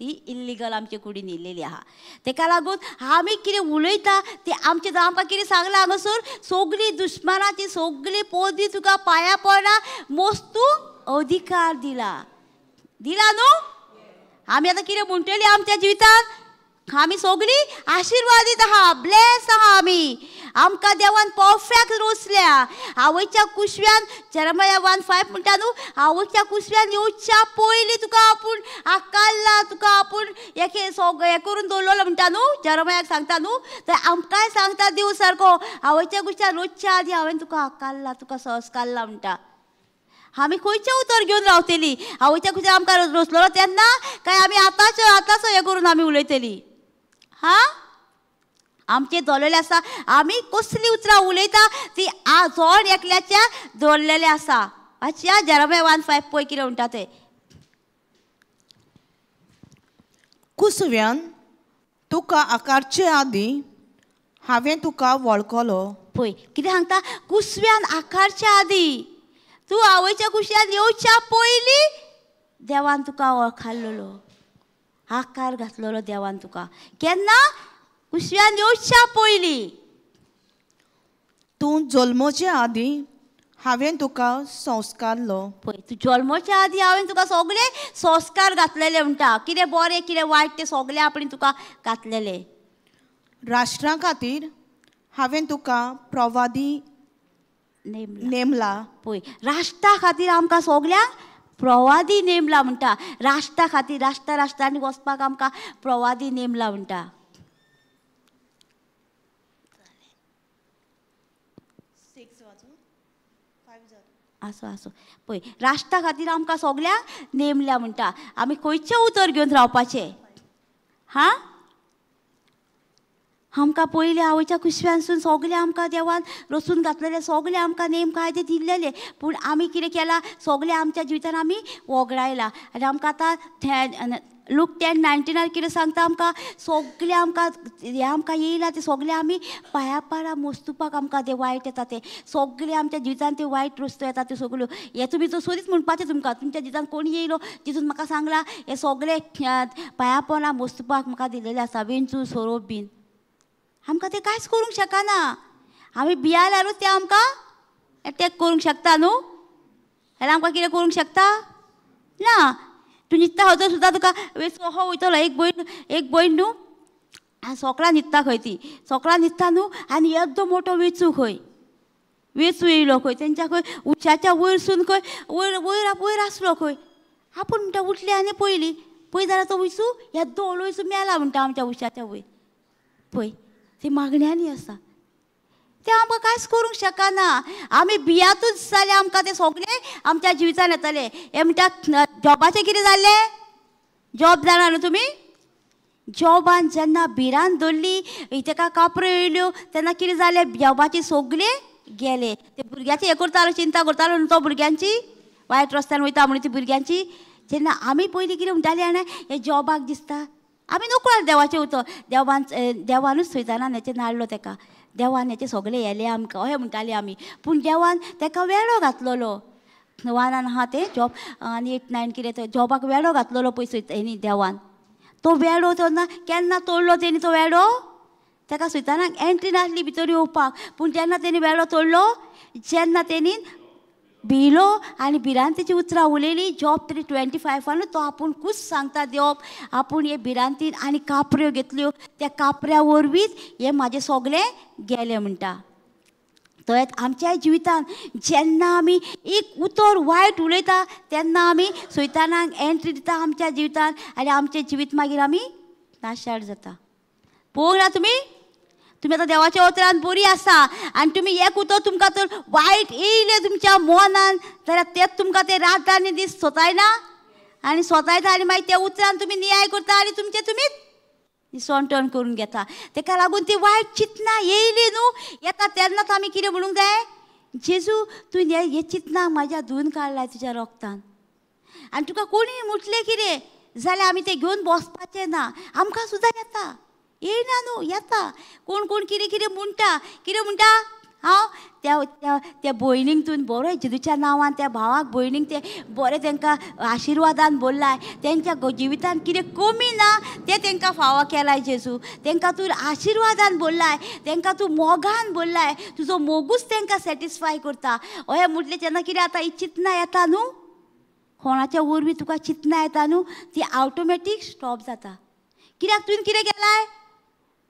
ती इल्लीगल आमचे कुडीन येयलेली आहा. तेका लागून आमी कितें उलयता तें आमचें. आमकां कितें सांगलां हांगासर, सगळीं दुस्मानाची सगळीं पदवी तुका पांया पडना मोस्तूंक अधिकार दिला. दिला न्हू? आमी आतां कितें म्हणटली आमच्या जिवितान? आमी सगळीं आशिर्वादीत आहा, ब्लेस आहा आमी. आमकां देवान परफेक्ट रोसल्या. आवयच्या कुशव्यान, जेरेमाया 1:5 म्हणटा न्हू, आवयच्या कुशव्यान येवच्या पयलीं तुका आपूण आकारला, तुका आपूण हें सगळें करून दवरलेलो म्हणटा न्हू, जेरेमायाक सांगता न्हू. तर आमकांय सांगता देव सारको, आवयच्या कुशव्यान रोसच्या आदी हांवें तुका आकारला, तुका संस्कारला म्हणटा. आमी खंयचें उतर घेवन रावतली? आवयच्या कुशव्यान आमकां रोसलेलो तेन्ना काय आमी आतांच आतांच हें करून आमी उलयतली? हां आमचें दवरलेलें आसा. आमी कसलीं उतरां उलयता ती जण एकल्याच्या दवरलेलें आसा. अच्छा जेरेमाया 1:5 पळय कितें म्हणटा तें. कुसव्यान तुका आकारचे आदीं हांवें तुका वळखलो. पळय कितें सांगता, कुसव्यान आकारचे आदीं, तूं आवयच्या कुशव्यान येवच्या पयलीं देवान तुका वळखाल्लो, आकार घातलेलो देवान तुका. केन्ना? कुशव्यान येवच्या पयलीं. तूं जल्मोचे आदीं हांवें तुका संस्कारलो. पळय तूं जल्मोच्या आदीं हांवें तुका सगळे संस्कार घातलेले म्हणटा. कितें बरें कितें वायट तें सगळें आपणें तुका घातलेलें. राष्ट्रां खातीर हांवें तुका प्रवादी नेमला. पळय, राष्ट्रा खातीर आमकां सगल्यांक प्रवादी नेमला म्हणटा. राष्ट्रा खातीर, राष्ट्रा राष्ट्रांनी वचपाक आमकां प्रवादी नेमला म्हणटा. आसूं आसूं. पळय, राष्ट्रा खातीर आमकां सगल्यांक नेमल्या म्हणटा. आमी खंयचें उतर घेवन रावपाचें? हां, आमकां पयलीं आवयच्या कुशव्यानसून सगळें आमकां देवान रचून घातलेलें, सगळें आमकां नेम कायदे दिल्लेले, पूण आमी कितें केलां, सगळें आमच्या जिवितान आमी वगडायलां. आनी आमकां आतां लूक 10:19 कितें सांगता आमकां, सगळें आमकां हें आमकां येयलां तें सगळें आमी पांया पारा मोस्तुपाक आमकां तें वायट येता, तें सगळें आमच्या जिवितान ते वायट रस्तो येता त्यो सगळ्यो. हें तुमी सोदीत म्हणपाचें तुमकां, तुमच्या जिवितान कोण येयलो तितून म्हाका सांगलां हें सगळें पांया पोना मोस्तुपाक म्हाका दिलेलें आसा, वेंचू सोरोप बीन. आमकां तें कांयच करूंक शकना, आमी भियाल्यारूच तें आमकां एटॅक करूंक शकता न्हू, जाल्यार आमकां कितें करूंक शकता ना. तूं न्हिदता खंय सुद्दां तुका वेचो हो वयतलो. एक भयण न्हू सोकळां न्हिदता खंय, ती सोकळां न्हिदता न्हू, आनी येद्दो मोटो वेचू खंय, वेचू येयलो खंय तेंच्या खंय उशाच्या वयरसून खंय वयर वयर वयर आसलो खंय. आपूण म्हणटा उठली आनी पयली पळय जाल्यार तो वयसू येद्दो व्हडलो वयसू मेला म्हणटा आमच्या उशाच्या वयर. पळय ती मागण्यांनी आसा, तें आमकां कांयच करूंक शकना. आमी भियातूच जाल्यार आमकां तें सगळें आमच्या जिवितान येतलें. हें म्हणटा जॉबाचें कितें जाल्लें, जॉब जाणा न्हू तुमी, जॉबान जेन्ना भिरांत दवरली तेका कापऱ्यो येयल्यो तेन्ना कितें जालें, जॉबाचे सगळे गेले. ते भुरग्याचें हें करतालो, चिंता करतालो न्हू तो भुरग्यांची, वायट रस्त्यान वयता म्हणून ती भुरग्यांची. जेन्ना आमी पयलीं कितें म्हणटालीं जाणा, हें जॉबाक दिसता आमी नकळो देवाचें उतर, देवान देवानूच थंयताना हेचें नाडलो तेका, देवान हेचें सगळें येलें आमकां अशें म्हणटालीं आमी. पूण देवान तेका वेळो घातलेलो, वानान आहा तें जॉब आनी 8 9 कितें तो जॉबाक वेळो घातलेलो पयसो तेणी देवान. तो वेळो तो ना केन्ना तोडलो तेणी तो वेळो, तेका सैतानाक एंट्री नासली भितर येवपाक. पूण जेन्ना तेणी वेळो तोडलो, जेन्ना तेणी भिलो आनी भिरांतेची उतरां उलयली, जॉब 3:25 तो आपूण खूच सांगता देव आपूण हे भिरांतीन आनी कापऱ्यो घेतल्यो, त्या कापऱ्या वरवींच हे म्हाजें सगळें गेलें म्हणटा. तर आमच्या जिवितान जेन्ना आमी एक उतर वायट उलयता तेन्ना आमी सैतानाक एंट्री दिता आमच्या जिवितान, आनी आमचें जिवीत मागीर आमी नाशाड जाता. पळोवंक ना तुमी, तुमी आतां देवाच्या उतरान बरी आसा आनी तुमी एक उतर तुमकां तर वायट येयलें तुमच्या मनान जाल्यार तेंच तुमकां तें रात आनी दीस सोतायना आनी सोतायता, आनी मागीर त्या उतरान तुमी नियाय करता आनी तुमचें तुमीच निसणटण करून घेता. तेका लागून ती वायट चिंतनां येयली न्हू येता तेन्नाच आमी कितें म्हणूंक जाय, जेजू तुवें हे चिंतनां म्हाज्या धुवन काडलाय तुज्या रोगतान, आनी तुका कोणीय म्हटलें कितें जाल्यार आमी तें घेवन बसपाचें ना. आमकां सुद्दां येता, येयना न्हू, येता. कोण कोण कितें कितें म्हणटा, कितें म्हणटा, हांव त्या त्या भयणींक तुवें बरो जेजूच्या नांवान त्या भावाक भयणींक ते बरें तांकां आशिर्वादान बोल्लाय, तेंच्या जिवितान कितें कमी ना तें तांकां फावो केलाय जेजू, तांकां तूं आशिर्वादान बोल्लाय, तांकां तूं मोगान बोल्लाय, तुजो मोगूच तांकां सॅटिस्फाय करता. अशें म्हटलें तेन्ना कितें आतां ही चिंतनां येता न्हू, कोणाच्या वरवीं तुका चिंतनां येता न्हू, ती ऑटोमॅटीक स्टॉप जाता. कित्याक तुवें कितें केलाय,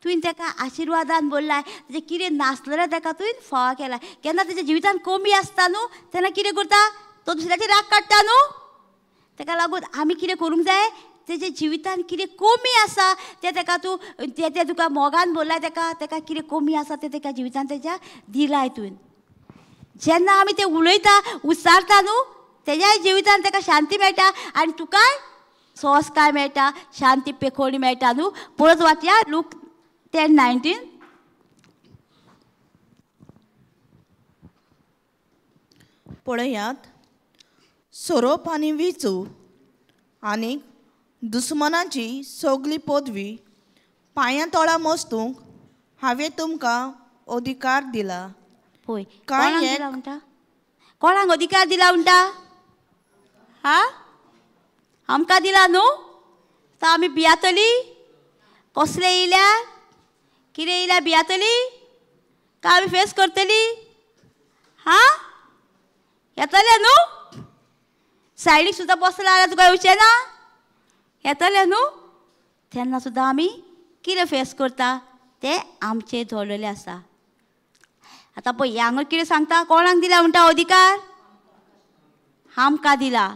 तुवें ताका आशिर्वादान बोल्लाय, तेजें कितें नासलेलें ताका तुवें फावो केलाय. केन्ना तेज्या जिवितान कमी आसता न्हू तेन्ना कितें करता, तो दुसऱ्याचेर राग काडटा न्हू. ताका लागून आमी कितें करूंक जाय, तेज्या जिवितान कितें कमी आसा तें ताका तूं तें तुका मोगान बोल्लाय, ताका ताका कितें कमी आसा तें ताका जिवितान तेज्या दिलाय तुवें. जेन्ना आमी तें उलयता उच्चारता न्हू तेज्याय जिवितान ताका शांती मेळटा आनी तुकाय सोंसकाय मेळटा, शांती पेखोणी मेळटा न्हू. परत वाचया लूक 10:19. पळयात, सोरोप आनी विंचू आनी दुस्मनाची सगली पदवी पांयां तोळा मस्तूंक हांवें तुमकां अधिकार दिला. पळय कोणाक दिला म्हणटा, कोणाक अधिकार दिला म्हणटा? हा, आमकां दिला न्हू. तर आमी भियातली, कसले येयल्यार कितें येयल्यार भियातली, काय आमी फेस करतली? हा, येतलें न्हू. सायडीक सुद्दां बसला जाल्यार तुका येवचें ना, येतलें न्हू. तेन्ना सुद्दां आमी कितें फेस करता तें आमचें दवरलेलें आसा. आतां पळय हांगा कितें सांगता, कोणाक दिला म्हणटा अधिकार? आमकां दिला.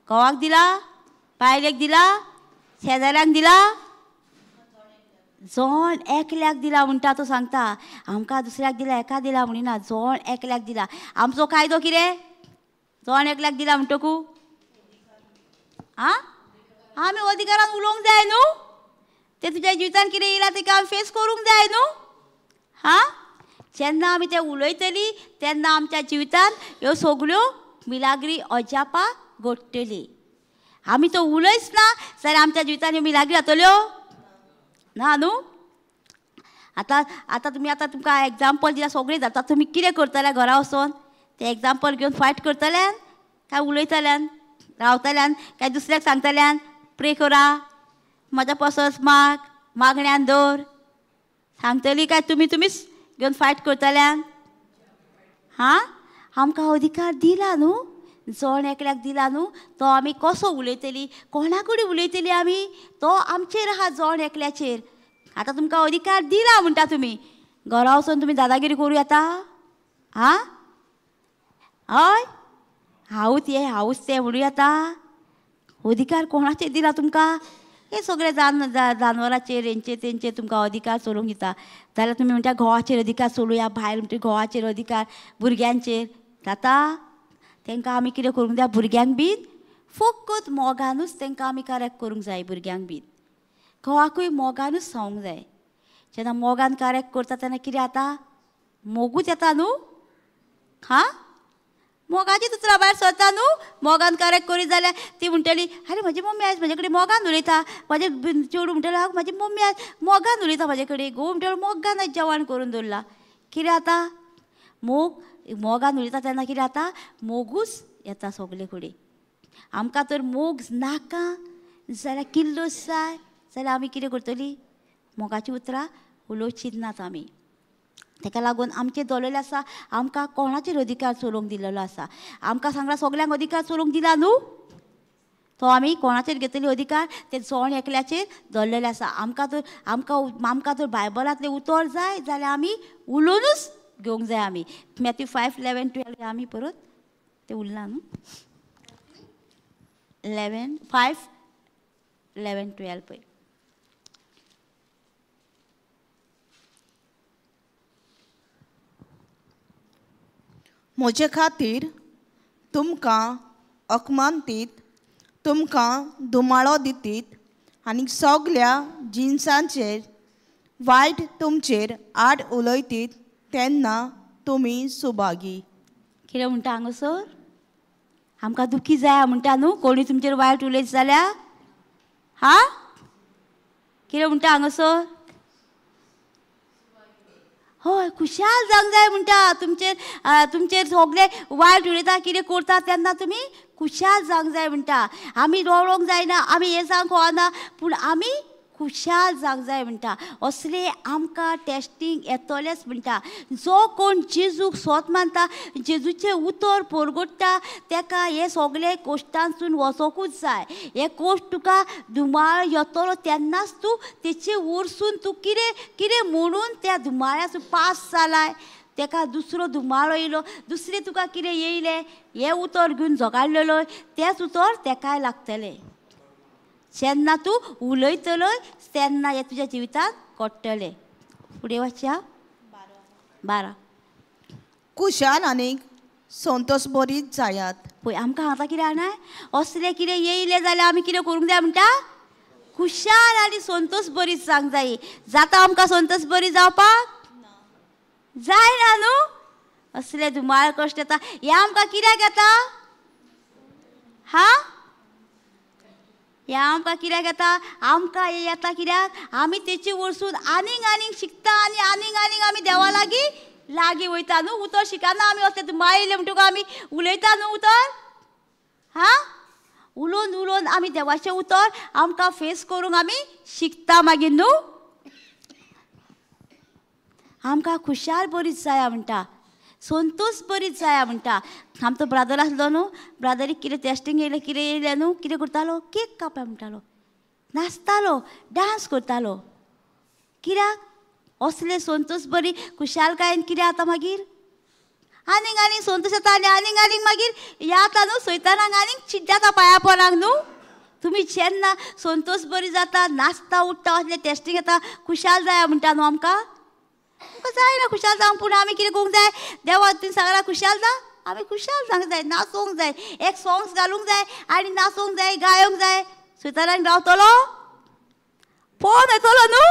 घोवाक दिला, बायलेक दिला, शेजाऱ्यांक दिला, जण एकल्याक दिला म्हणटा तो सांगता. आमकां दुसऱ्याक दिला, एका दिला म्हणिना, जण एकल्याक दिला. आमचो कायदो कितें? जण एकल्याक दिला म्हणटकू आं आमी अधिकारान उलोवंक जाय न्हू. तें तुज्या जिवितान कितें येयलां तेका आमी फेस करूंक जाय न्हू. हां, जेन्ना आमी तें उलयतली तेन्ना आमच्या जिवितान ह्यो सगल्यो मिलाग्री अजापां घडटली. आमी तो उलयच ना जाल्यार आमच्या जिवितान ह्यो मिलाग्री जातल्यो ना न्हू. आतां आतां तुमी आतां तुमकां एग्जाम्पल दिल्या सगळें जाता. तुमी कितें करतले घरा वचोन? तें एग्जाम्पल घेवन फायट करतल्यान काय उलयतल्यान रावतल्यान काय दुसऱ्याक सांगतल्यान प्रे करा म्हज्या पासत माग मागण्यान दवर सांगतली काय तुमी तुमीच घेवन फायट करतल्यान? हां, आमकां अधिकार दिला न्हू, जण एकल्याक दिला न्हू. तो आमी कसो उलयतली, कोणा कडेन उलयतली आमी, तो आमचेर आहा जण एकल्याचेर. आतां तुमकां अधिकार दिला म्हणटा तुमी, घरा वचून तुमी दादागिरी करूं येता? आं, हय, हांवूच हें हांवूच तें म्हणूं येता? अधिकार कोणाचेर दिला तुमकां? हे सगळे जानवराचेर हेंचेर तेंचेर तुमकां अधिकार चलोवंक दिता. जाल्यार तुमी म्हणटा घोवाचेर अधिकार चलोवया, बायल म्हणटा घोवाचेर अधिकार, भुरग्यांचेर जाता. तांकां आमी कितें करूंक जाय? भुरग्यांक बीन फकत मोगानूच तांकां आमी करेक्ट करूंक जाय. भुरग्यांक बीन घोवाकूय मोगानूच सांगूंक जाय. जेन्ना मोगान करेक्ट करता तेन्ना कितें जाता? मोगूच येता न्हू. हां, मोगाची उतरां भायर सरता न्हू. मोगान करेक्ट करीत जाल्यार ती म्हणटली आरे म्हजी मम्मी आयज म्हजे कडेन मोगान उलयता. म्हजें चेडूं म्हणटलें हांव म्हजी मम्मी आयज मोगान उलयता म्हजे कडेन. घोव म्हणटलो मोगान आयज जेवण करून दवरलां. कितें जाता? मोग मोगान उलयता तेन्ना कितें जाता? मोगूच येता सगले कडेन. आमकां तर मोग नाका जाल्यार किल्लोस जाय जाल्यार आमी कितें करतली? मोगाचीं उतरां उलोवचीं नात आमी. ताका लागून आमचें दवरलेलें आसा, आमकां कोणाचेर अधिकार चलोवंक दिलेलो आसा. आमकां सांगला सगल्यांक अधिकार चलोवंक दिला न्हू, तो आमी कोणाचेर घेतली अधिकार? ते जण एकल्याचेर दवरलेलें आसा. आमकां तर आमकां आमकां तर बायबलांतलें उतर जाय जाल्यार आमी उलोवनूच घेवंक जाय. आमी मॅथ्यू 5, 11, 12 आमी परत तें उरलां न्हू. 11, 5, 11, 12 पळय. म्हजे खातीर तुमकां अकमानतीत, तुमकां धुमाळो दितीत आनी सगल्या जिनसांचेर वायट तुमचेर आड उलयतीत तेन्ना तुमी सुभागी. कितें म्हणटा हांगासर? आमकां दुखी जाय म्हणटा न्हू कोणी तुमचेर वायट उलयत जाल्यार? हां, कितें म्हणटा हांगासर? हय, खुशाल जावंक जाय म्हणटा. तुमचेर तुमचेर सगळे वायट उलयता कितें करता तेन्ना तुमी खुशाल जावंक जाय म्हणटा. आमी रडोंक जायना, आमी हें जावंक कळना, पूण आमी खुशाल जावंक जाय म्हणटा. असले आमकां टेस्टींग येतलेंच म्हणटा. जो कोण जेजूक सोत मानता, जेजूचें उतर परगट्टा, तेका हे सगळे कोश्टांसून वचोंकूच जाय. हे कोश्ट तुका धुमाळ येतलो तेन्नाच तूं तेचे वरसून तूं कितें कितें म्हणून त्या धुमाळ्यासून पास जालाय. तेका दुसरो धुमाळो येयलो, दुसरें तुका कितें येयलें, हें उतर घेवन झगाडलेलो तेंच उतर तेकाय लागतलें. जेन्ना तूं उलयतलो तेन्ना हें तुज्या जिवितांत घडटलें. फुडें वाचया 12. कुशाल आनी संतोष बरीच जायात. पळय आमकां आतां कितें जाणा, असलें कितें येयलें जाल्यार आमी कितें करूंक जाय म्हणटा? खुशाल आनी संतोष बरीच जावंक जाय. जाता आमकां संतोष बरी जावपाक? जायना न्हू. असले धुमाळ कश्ट येता, हें आमकां कित्याक येता? हां, हें आमकां कित्याक येता? आमकां हें येता कित्याक? आमी तेचे वरसून आनीक आनीक शिकता आनी आनीक आनीक आमी देवा लागीं लागीं वयता न्हू. उतर शिकना आमी, असलें धुमाळ येयलें म्हणटकूच आमी उलयता न्हू उतर. हां, उलोवन उलोवन आमी देवाचें उतर आमकां फेस करूंक आमी शिकता मागीर न्हू. आमकां खुशाल बरीच जाया म्हणटा, संतोष बरीच जाया म्हणटा. आमचो ब्रादर आसलो न्हू, ब्रादरीक कितें टेस्टींग येयलें कितें येयलें न्हू, कितें करतालो? केक कापया म्हणटालो, नाचतालो, डांस करतालो. कित्याक? असले संतोष बरी खुशालकायेन कितें जाता मागीर? आनीक आनीक संतोश जाता आनी आनीक आनीक मागीर येता न्हू सैतानाक आनीक चिड्डाता पांया पोनाक न्हू. तुमी जेन्ना संतोश बरी जाता, नाचता उठ्ठा, असलें टेस्टींग येता, खुशाल जाया म्हणटा न्हू आमकां. आमकां जायना खुशाल जावंक, पूण आमी कितें करूंक जाय, देवा तुवें सांगलां खुशाल जा, आमी खुशाल जावंक जाय, नाचोंक जाय, एक सोंग्स घालूंक जाय आनी नाचोंक जाय, गायोंक जाय. सैतानाक रावतलो फोन येतलो न्हू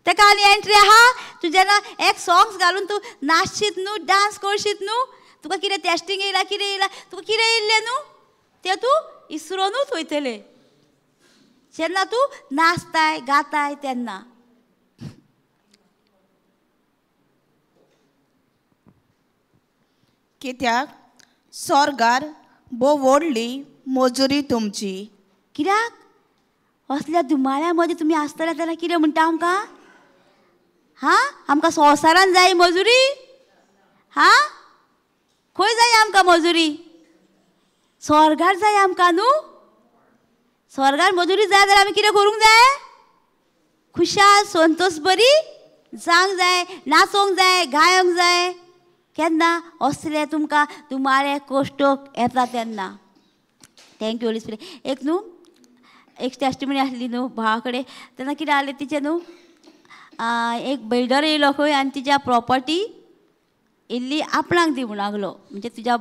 तेका आनी एंट्री आहा. तूं जेन्ना एक सोंग्स घालून तूं नाचशीत न्हू, डांस करशीत न्हू, तुका कितें टेस्टींग येयला, कितें येयला, तुका कितें येयल्लें न्हू तें तूं इसरोनूच वयतलें जेन्ना तूं नाचताय गाताय तेन्ना. कित्याक सोर्गार भोव व्हडली मजुरी तुमची. कित्याक असल्या धुमाळ्या मदीं तुमी आसतले जाल्यार कितें म्हणटा आमकां? हां, आमकां संवसारान जाय मजुरी? हां, खंय जाय आमकां मजुरी? स्वर्गार जाय आमकां न्हू. स्वर्गार मजुरी जाय जाल्यार आमी कितें करूंक जाय? खुशाल संतोश बरी जावंक जाय, नाचोंक जाय, गायोंक जाय. केन्ना असले तुमकां धुमाळे कश्ट येता तेन्ना. Thank you Holi Spirit. एक न्हू एक टेस्टिमनी आसली न्हू भावा कडेन, तेन्ना कितें जालें तिचें न्हू, एक बिल्डर येयलो खंय आनी तिच्या प्रोपर्टी इल्ली आपणाक दी म्हूण लागलो, म्हणजे तुज्या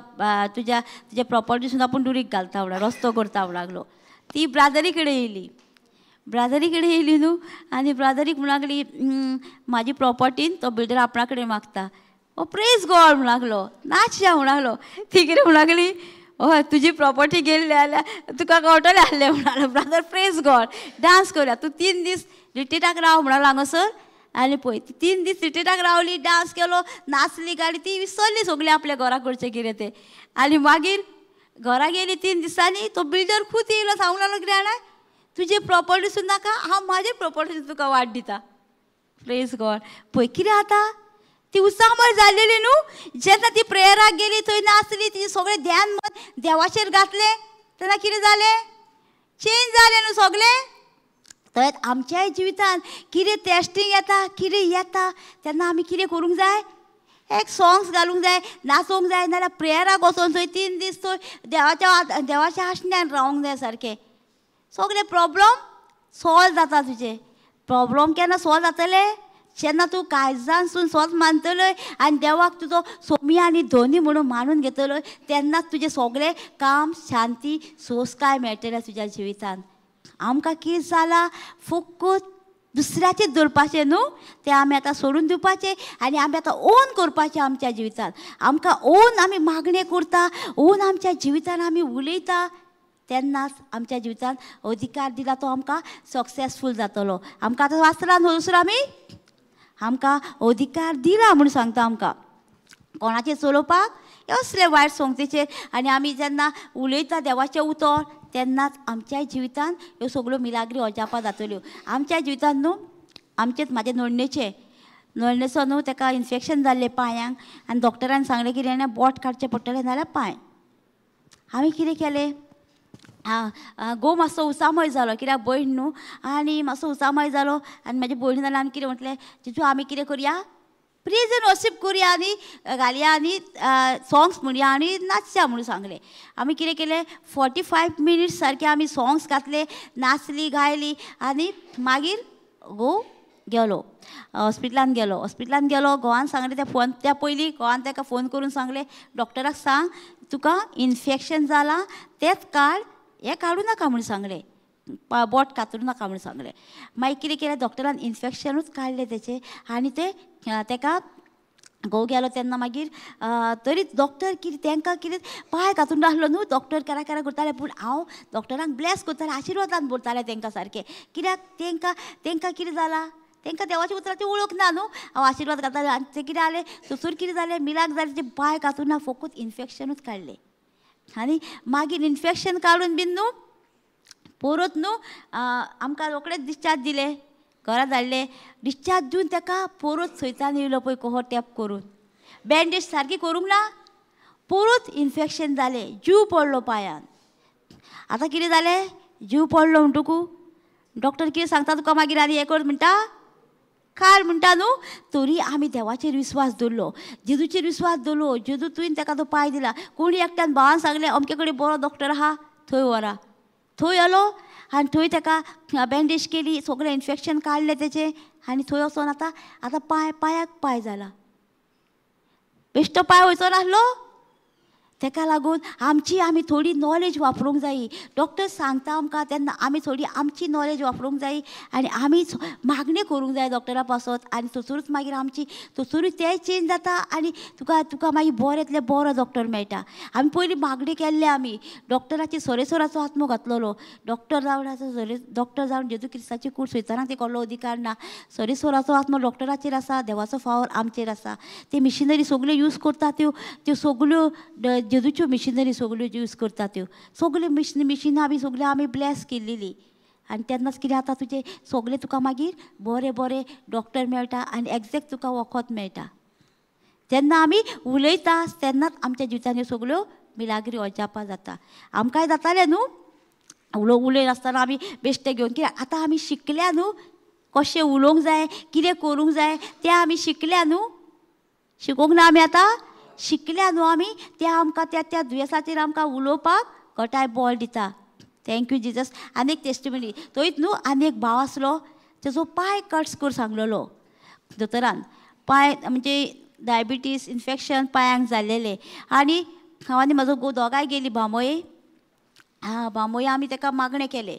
तुज्या तुज्या प्रोपर्टीसून आपूण दुरीग घालता म्हणून, रस्तो करता म्हूण लागलो. ती ब्रादरी कडेन येयली, ब्रादरी कडेन येयली न्हू आनी ब्रादरीक म्हूण लागली म्हाजी प्रोपर्टीन तो बिल्डर आपणा कडेन मागता. ओ प्रेज गॉड म्हूण लागलो, नाचया म्हूण लागलो. ती कितें म्हूण लागली, हय तुजी प्रोपर्टी गेल्ली जाल्यार तुका कळटलें आहलें म्हणालो. ब्रादर प्रेज गॉड, डांस करुया, तूं 3 दीस रिट्रीटाक राव म्हणालो हांगासर. आनी पळय ती 3 दीस रिट्रीटाक रावली, डांस केलो, नाचली गाडी, ती विसरली सगळें आपल्या घरा करचें कितें तें. आनी मागीर घरा गेली 3 दिसांनी तो बिल्डर खूद येयलो, सांगूंक लागलो कितें जाणा, तुजी प्रोपर्टी सुद्दां नाका, हांव म्हाजे प्रोपर्टी तुका वाट दिता. प्रेज गॉड. पळय कितें जाता, ती उत्साहमय जाल्लेली न्हू. जेन्ना ती प्रेयराक गेली थंय नाचली, तिचें सगळें ध्यान मन देवाचेर घातलें, तेन्ना कितें जालें, चेंज जालें न्हू सगळें. तर आमच्याय जिवितान कितें टेस्टींग येता, कितें येता तेन्ना आमी कितें करूंक जाय, एक सोंग्स घालूंक जाय, नाचोंक जाय, नाजाल्यार प्रेयराक वचोन थंय 3 दीस थंय देवाच्या देवाच्या आसण्यान रावंक जाय सारकें. सगळे प्रोब्लम सॉल्व जाता तुजे. प्रोब्लम केन्ना सॉल्व जातले, जेन्ना तूं काळजानसून स्वत मानतलोय आनी देवाक तुजो सोमी आनी धनी म्हणून मानून घेतलोय, तेन्नाच तुजें सगळें काम शांती सोंसकाय मेळटलें तुज्या जिवितान. आमकां कितें जालां, फकत दुसऱ्याचें दवरपाचें न्हू, तें आमी आतां सोडून दिवपाचें आनी आमी आतां ओन करपाचें आमच्या जिवितान. आमकां ओन आमी मागणें करता, ओन आमच्या जिवितान आमी उलयता, तेन्नाच आमच्या जिवितान अधिकार दिला तो आमकां सक्सेसफूल जातलो. आमकां आतां वाचला न्हू दुसरो, आमी आमकां अधिकार दिला म्हूण सांगता आमकां कोणाचेर चलोवपाक असले वायट संगतेचेर. आनी आमी जेन्ना उलयता देवाचें उतर तेन्नाच आमच्याय जिवितान ह्यो सगळ्यो मिलाग्री अजापां जातल्यो. आमच्या जिवितान न्हू, आमचेच म्हाजे नोडणेचे नोडणेचो न्हू ताका इन्फेक्शन जाल्लें पांयांक आनी डॉक्टरान सांगलें की तेणें बोट काडचें पडटलें नाजाल्यार पांय. हांवें कितें केलें, गो मातसो उसामय जालो कित्याक भयण न्हू, आनी मातसो उसामय जालो आनी म्हाजी भयण जाल्यार आमी कितें म्हटलें, जिजू आमी कितें करुया, प्रेज एंड वर्शीप करुया आनी घालया आनी सोंग्स म्हणया आनी नाचया म्हणून सांगलें. आमी कितें केलें, 45 मिनिट्स सारके आमी सोंग्स घातले, नाचली गायली आनी मागीर गो गेलो हॉस्पिटलान गेलो. हॉस्पिटलान गेलो, घोवान सांगलें, त्या फोन त्या पयलीं घोवान ताका फोन करून सांगलें, डॉक्टराक सांग तुका इन्फेक्शन जालां तेंच काड, हें काडूं नाका म्हूण सांगलें, बोट कातरूं नाका म्हूण सांगलें. मागीर कितें केलें, डॉक्टरान इन्फेक्शनूच काडलें तेचें आनी तें ताका घोव गेलो तेन्ना मागीर तरी डॉक्टर कितें तांकां कितें पांय कातरून आसलो न्हू, डॉक्टर केरा केरा करताले, पूण हांव डॉक्टरांक ब्लेस करतालें, आशिर्वादान भरतालें तांकां सारकें. कित्याक तांकां तांकां कितें जालां, तांकां देवाच्या उतराची वळख ना न्हू, हांव आशिर्वाद घालतालें. आनी तें कितें जालें, थंयसर कितें जालें, मिलाक जालें, तें पांय कातरून ना, फकत इन्फेक्शनूच काडलें. आनी मागीर इन्फेक्शन काडून बीन न्हू परत न्हू आमकां रोखडेच डिस्चार्ज दिले, घरा धाडले. डिस्चार्ज दिवन ताका परत सैतान येयलो पळय कहो टॅप करून, बँडेज सारकी करूंक ना, परत इन्फेक्शन जालें, जीव पडलो पांयान. आतां कितें जालें, जीव पडलो म्हणटकू डॉक्टर कितें सांगता तुका मागीर, आनी हें कर म्हणटा, काड म्हणटा न्हू. तरी आमी देवाचेर विस्वास दवरलो, जेजूचेर विस्वास दवरलो. जेजू तुवें ताका तो पांय दिला. कोणी एकट्यान भावान सांगलें अमके कडेन बरो डॉक्टर आहा थंय व्हरा, थंय आलो आनी थंय ताका बँडेज केली, सगळें इन्फेक्शन काडलें तेचें आनी थंय वचोन आतां आतां पांय पांयाक पांय जाला. बेश्टो पांय वयचो नासलो. ताका लागून आमची आमी थोडी नॉलेज वापरूंक जायी. डॉक्टर सांगता आमकां तेन्ना आमी थोडी आमची नॉलेज वापरूंक जायी आनी आमी मागणी करूंक जाय डॉक्टरा पासत. आनी थंयसरूच मागीर आमची थंयसरूच तेंय चेंज जाता आनी तुका तुका मागीर बरें बरो डॉक्टर मेळटा. आमी पयलीं मागणी केल्ले आमी डॉक्टराची सोरेसोराचो आत्मो घातलेलो. डॉक्टर जावन आतां डॉक्टर जावन जेजू क्रिस्ताची कूड सैतानाक ते कसलो अधिकार ना. सोरेसोराचो आत्मो डॉक्टराचेर आसा, देवाचो फावर आमचेर आसा. ते मिशिनरी सगल्यो यूज करता त्यो त्यो सगल्यो जेजूच्यो मिशिनरी सगल्यो यूज करता त्यो सगल्यो मिशिनां बी सगल्यो आमी ब्लॅस केल्लेली. आनी तेन्नाच कितें जाता तुजें सगळें तुका मागीर बरें बरें डॉक्टर मेळटा आनी एग्जॅक्ट तुका वखद मेळटा. जेन्ना आमी उलयता तेन्नाच आमच्या जिवितान ह्यो सगल्यो मिलाग्री अजापां जाता. आमकांय जातालें न्हू उलयनासतना आमी बेश्टें घेवन, कित्याक आतां आमी शिकल्या न्हू कशें उलोवंक जाय कितें करूंक जाय तें आमी शिकल्या न्हू. शिकोवंक ना आमी आतां शिकल्या न्हू आमी, तें आमकां त्या त्या दुयेंसाचेर आमकां उलोवपाक घटाय बळ दिता. Thank you Jesus. आनी एक टेस्टिमनी थंयच न्हू आनी एक भाव आसलो तेजो पांय कट्स कर सांगलेलो दोतोरान. पांय म्हणजे डायबिटीज इन्फेक्शन पांयांक जाल्लेलें. आनी हांव आनी म्हजो घोव दोगांय गेलीं बांबोये. आं बांबोये आमी ताका मागणें केलें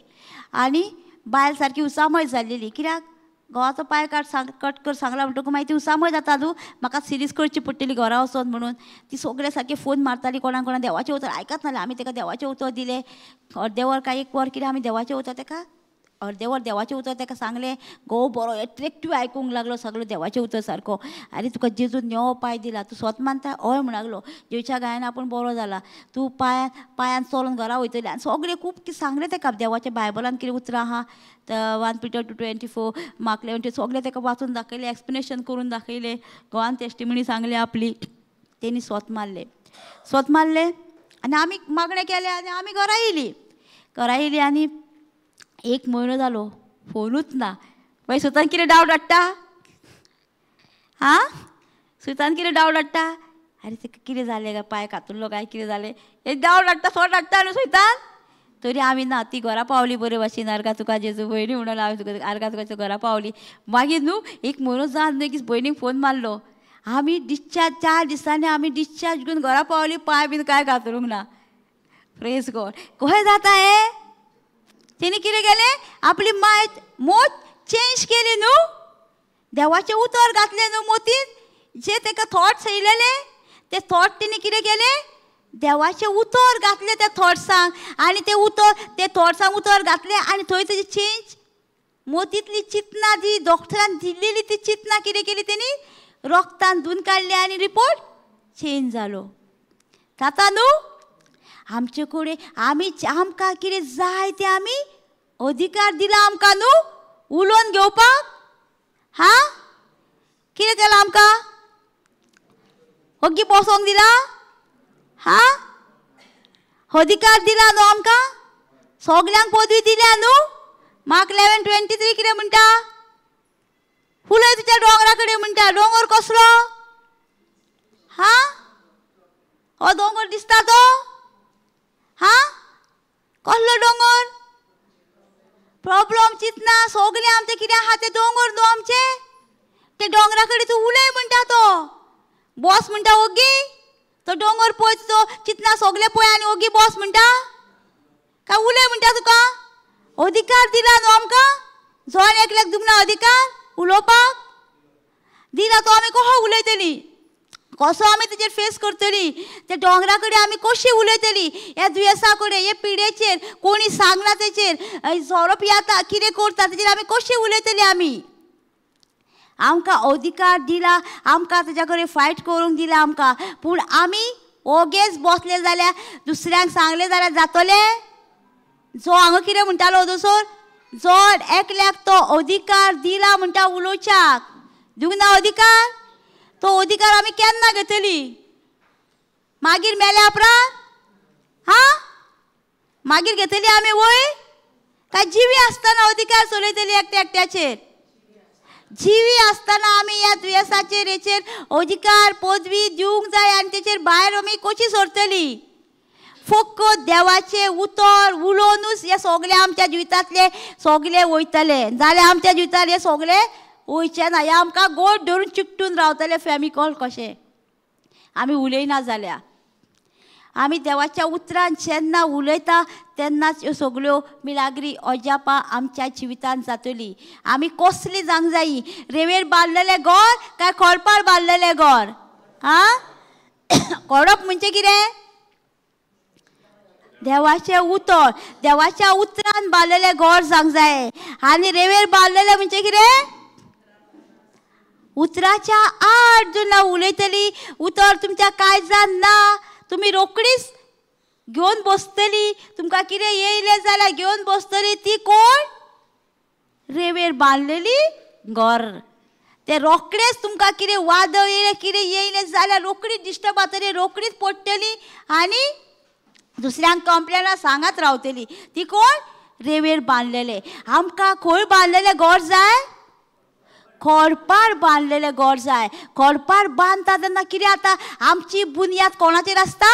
आनी बायल सारकी उसामय जाल्लेली, कित्याक घोवाचो पांय काट सांग कट कर सांगला म्हणटकूच मागीर ती उसामय जाता न्हू, म्हाका सिरीज करची पडटली घरा वचोन म्हणून. ती सगळे सारकी फोन मारताली कोणाक कोणाक, देवाचें उतर आयकत नासलें. आमी ताका देवाचें उतर दिलें अर्दें वर काय एक वर कितें आमी देवाचें उतर ताका अर्दें वर देवाचें उतर ताका सांगलें. घोव बरो एट्रेक्टीव आयकूंक लागलो सगळो देवाचें उतर सारको. आरे तुका जेजून नवो पांय दिला, तूं स्वत मानता? हय म्हण लागलो. जेजूच्या गायन आपूण बरो जाला, तूं पांयान पांयान चलोन घरा वयतली. आनी सगळें खूब कितें सांगलें ताका देवाच्या बायबलान कितें उतरां आहा, 1 Peter 2:24 Mark 11 सगळें ताका वाचून दाखयलें, एक्सप्लेनेशन करून दाखयलें. घोवान टेस्टिमनी सांगली आपली. तेणी स्वत मारलें, स्वत मारलें आनी आमी मागणें केलें आनी आमी घरा येयली. घरा येयली आनी एक म्हयनो जालो फोनूच ना. मागीर सुतान कितें डावट हाडटा, आं सुतान कितें डावट हाडटा, आरे तेका कितें जालें काय पांय कातुरलो काय कितें जालें हे डावट हाडटा, सोट हाडटा न्हू सुतान. तरी आमी ना ती घरा पावली बरे भाशेन, आर्गां तुका जेजू भयणी म्हणून हांवें तुका आर्गां तुका घरा पावली. मागीर न्हू एक म्हयनो जावन न्हू एक भयणीक फोन मारलो. आमी डिस्चार्ज 4 दिसांनी आमी डिस्चार्ज घेवन घरा पावली, पांय बीन कांय कातरूंक ना. प्रेज गॉड. कशें जाता हें? तेणी कितें केलें, आपली मायत मोत चेंज केली न्हू, देवाचें उतर घातलें न्हू मोतीन. जे ताका थॉट्स येयलेले ते थॉट तेणी कितें केलें, देवाचें उतर घातलें त्या थॉट्सांक आनी ते उतर ते थॉट्सांक उतर घातलें आनी थंय तेजी चेंज मोतींतली चिंतना जी डॉक्टरान दिल्लेली ती चिंतना कितें केली तेणी रोगतान धुवन काडली आनी रिपोर्ट चेंज जालो. जाता न्हू? आमचे कडेन आमी आमकां कितें जाय तें आमी अधिकार दिला आमकां न्हू उलोवन घेवपाक. हां कितें केलां आमकां? ओगी बसोंक दिला? हां अधिकार दिला न्हू आमकां? सगल्यांक पदवी दिल्या न्हू? मार्क 11:23 कितें म्हणटा? उलय तुज्या दोंगरा कडेन म्हणटा. दोंगर कसलो? हां हो दोंगर दिसता तो? हां कसलो दोंगर? प्रॉब्लम चिंतना सगळें आमचें कितें आहा ते दोंगर न्हू आमचे. ते दोंगरा कडेन तूं उलय म्हणटा तो. बॉस म्हणटा ओगी, तो दोंगर पळय, तो चिंतना सगळें पळय आनी ओगी बॉस म्हणटा काय उलय म्हणटा तुका? अधिकार दिला न्हू आमकां? जण एकल्याक दिवंक ना अधिकार उलोवपाक? दिला तो आमी कसो उलयतली, कसो आमी तेजेर फेस करतली, त्या दोंगरा कडेन आमी कशी उलयतली, ह्या दुयेंसा कडेन, हे पिडेचेर कोणी सांगला तेचेर, सोरो पियाता कितें करता तेचेर आमी कशी उलयतली? आमी आमकां अधिकार दिला, आमकां तेज्या कडेन फायट करूंक दिला आमकां. पूण आमी ओगेच बसले जाल्यार दुसऱ्यांक सांगलें जाल्यार जातलें? जो हांगा कितें म्हणटालो दोसोर, जो एकल्याक तो अधिकार दिला म्हणटा उलोवच्याक, दिवंक ना अधिकार? तो अधिकार आमी केन्ना घेतली? मागीर मेल्या उपरांत? हां मागीर घेतली आमी वय? काय जिवी आसतना अधिकार चलयतली एकट्या एकट्याचेर? जिवी आसतना आमी ह्या दुयेंसाचेर हेचेर अधिकार पदवी दिवंक जाय आनी तेचेर भायर आमी कशी सोडटली. फक्त देवाचें उतर उलोवनूच हे सगळे आमच्या जिवितांतले सगळे वयतले, जाल्यार आमच्या जिवितांत हे सगळे वयचे ना. हे आमकां गोड धरून चिकटून रावतले फेमिकॉल कशें आमी उलयना जाल्यार. आमी देवाच्या उतरान जेन्ना उलयता तेन्नाच ह्यो सगळ्यो मिलाग्री अजापां आमच्या जिवितांत जातली. आमी कसली जावंक जायी, रेंवेर बांदलेलें घर काय खडपार बांदलेलें घर? आं, खडप म्हणजे कितें? देवाचें उतर. देवाच्या उतरान बांदलेलें घर जावंक जाय. आनी रेंवेर बांदलेलें म्हणजे कितें? उतराच्या आड जेन्ना उलयतली, उतर तुमच्या काळजान ना, तुमी रोकडीच घेवन बसतली. तुमकां कितें येयलें जाल्यार घेवन बसतली. ती कोण? रेंवेर बांदलेली घर. ते रोखडेच तुमकां कितें वादळ येयलें कितें येयलें जाल्यार रोकडीच डिस्टर्ब जातली, रोकडीच पडटली आनी दुसऱ्यांक कंप्लेनां सांगत रावतली. ती कोण? रेंवेर बांदलेले. आमकां खंय बांदलेलें घर जाय? खडपार बांदलेलें घर जाय. खडपार बांदता तेन्ना कितें जाता? आमची बुन्याद कोणाचेर आसता?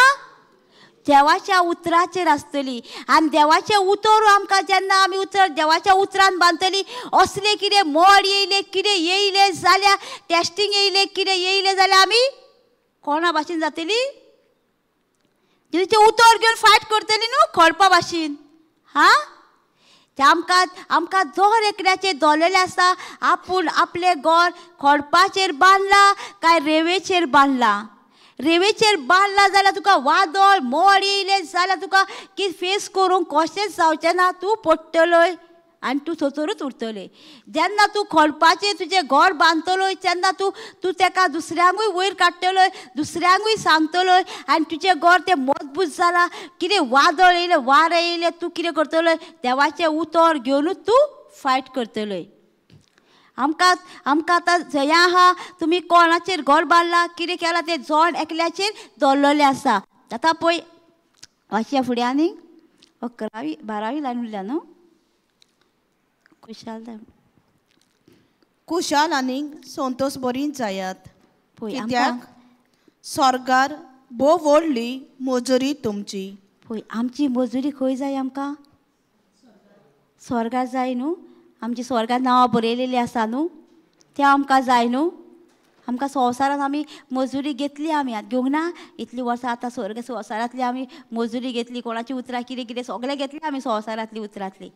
देवाच्या उतराचेर आसतली. आनी देवाचें उतर आमकां जेन्ना आमी उतर देवाच्या उतरान बांदतली, असलें कितें मोड येयलें कितें येयलें जाल्यार, टेस्टींग येयलें कितें येयलें जाल्यार आमी कोणा भाशेन जातली? तेचें उतर घेवन फायट करतली न्हू खडपा भाशेन. हां, ते आमकां आमकां दर एकल्याचेर दवरलेलें आसा आपूण आपलें घर खडपाचेर बांदलां काय रेंवेचेर बांदलां. रेंवेचेर बांदलां जाल्यार तुका वादळ मोड येयलें जाल्यार तुका की फेस करूंक कशेंच जावचें ना, तूं पडटलोय आनी तूं थंयसरूच उरतलें. जेन्ना तूं खडपाचेर तुजें घर बांदतलोय तेन्ना तूं तूं तेका दुसऱ्यांकूय वयर काडटलोय, दुसऱ्यांकूय सांगतलोय आनी तुजें घर तें मजबूत जालां. कितें वादळ येयलें वारें येयलें तूं कितें करतलोय? देवाचें उतर घेवनूच तूं फायट करतलोय. आमकां आमकां आतां जंय आहा तुमी कोणाचेर घर बांदलां कितें केलां तें जण एकल्याचेर दवरलेलें आसा. आतां पळय वाचया फुडें आनी 11वी 12वी लायन उरल्या न्हू. खुशाल खुशाल आनी संतोष बरी जायात, कित्याक स्वर्गार भोव व्हडली मजुरी तुमची. पळय आमची मजुरी खंय जाय? आमकां स्वर्गार जाय न्हू. आमची स्वर्गार नांवां बरयलेलीं आसा न्हू, तें आमकां जाय न्हू. आमकां संवसारांत आमी मजुरी घेतली, आमी आतां घेवंक ना इतलीं वर्सां. आतां स्वर्ग संवसारांतली आमी मजुरी घेतली, कोणाची उतरां कितें कितें सगळें घेतलें आमी संवसारांतली उतरांतली.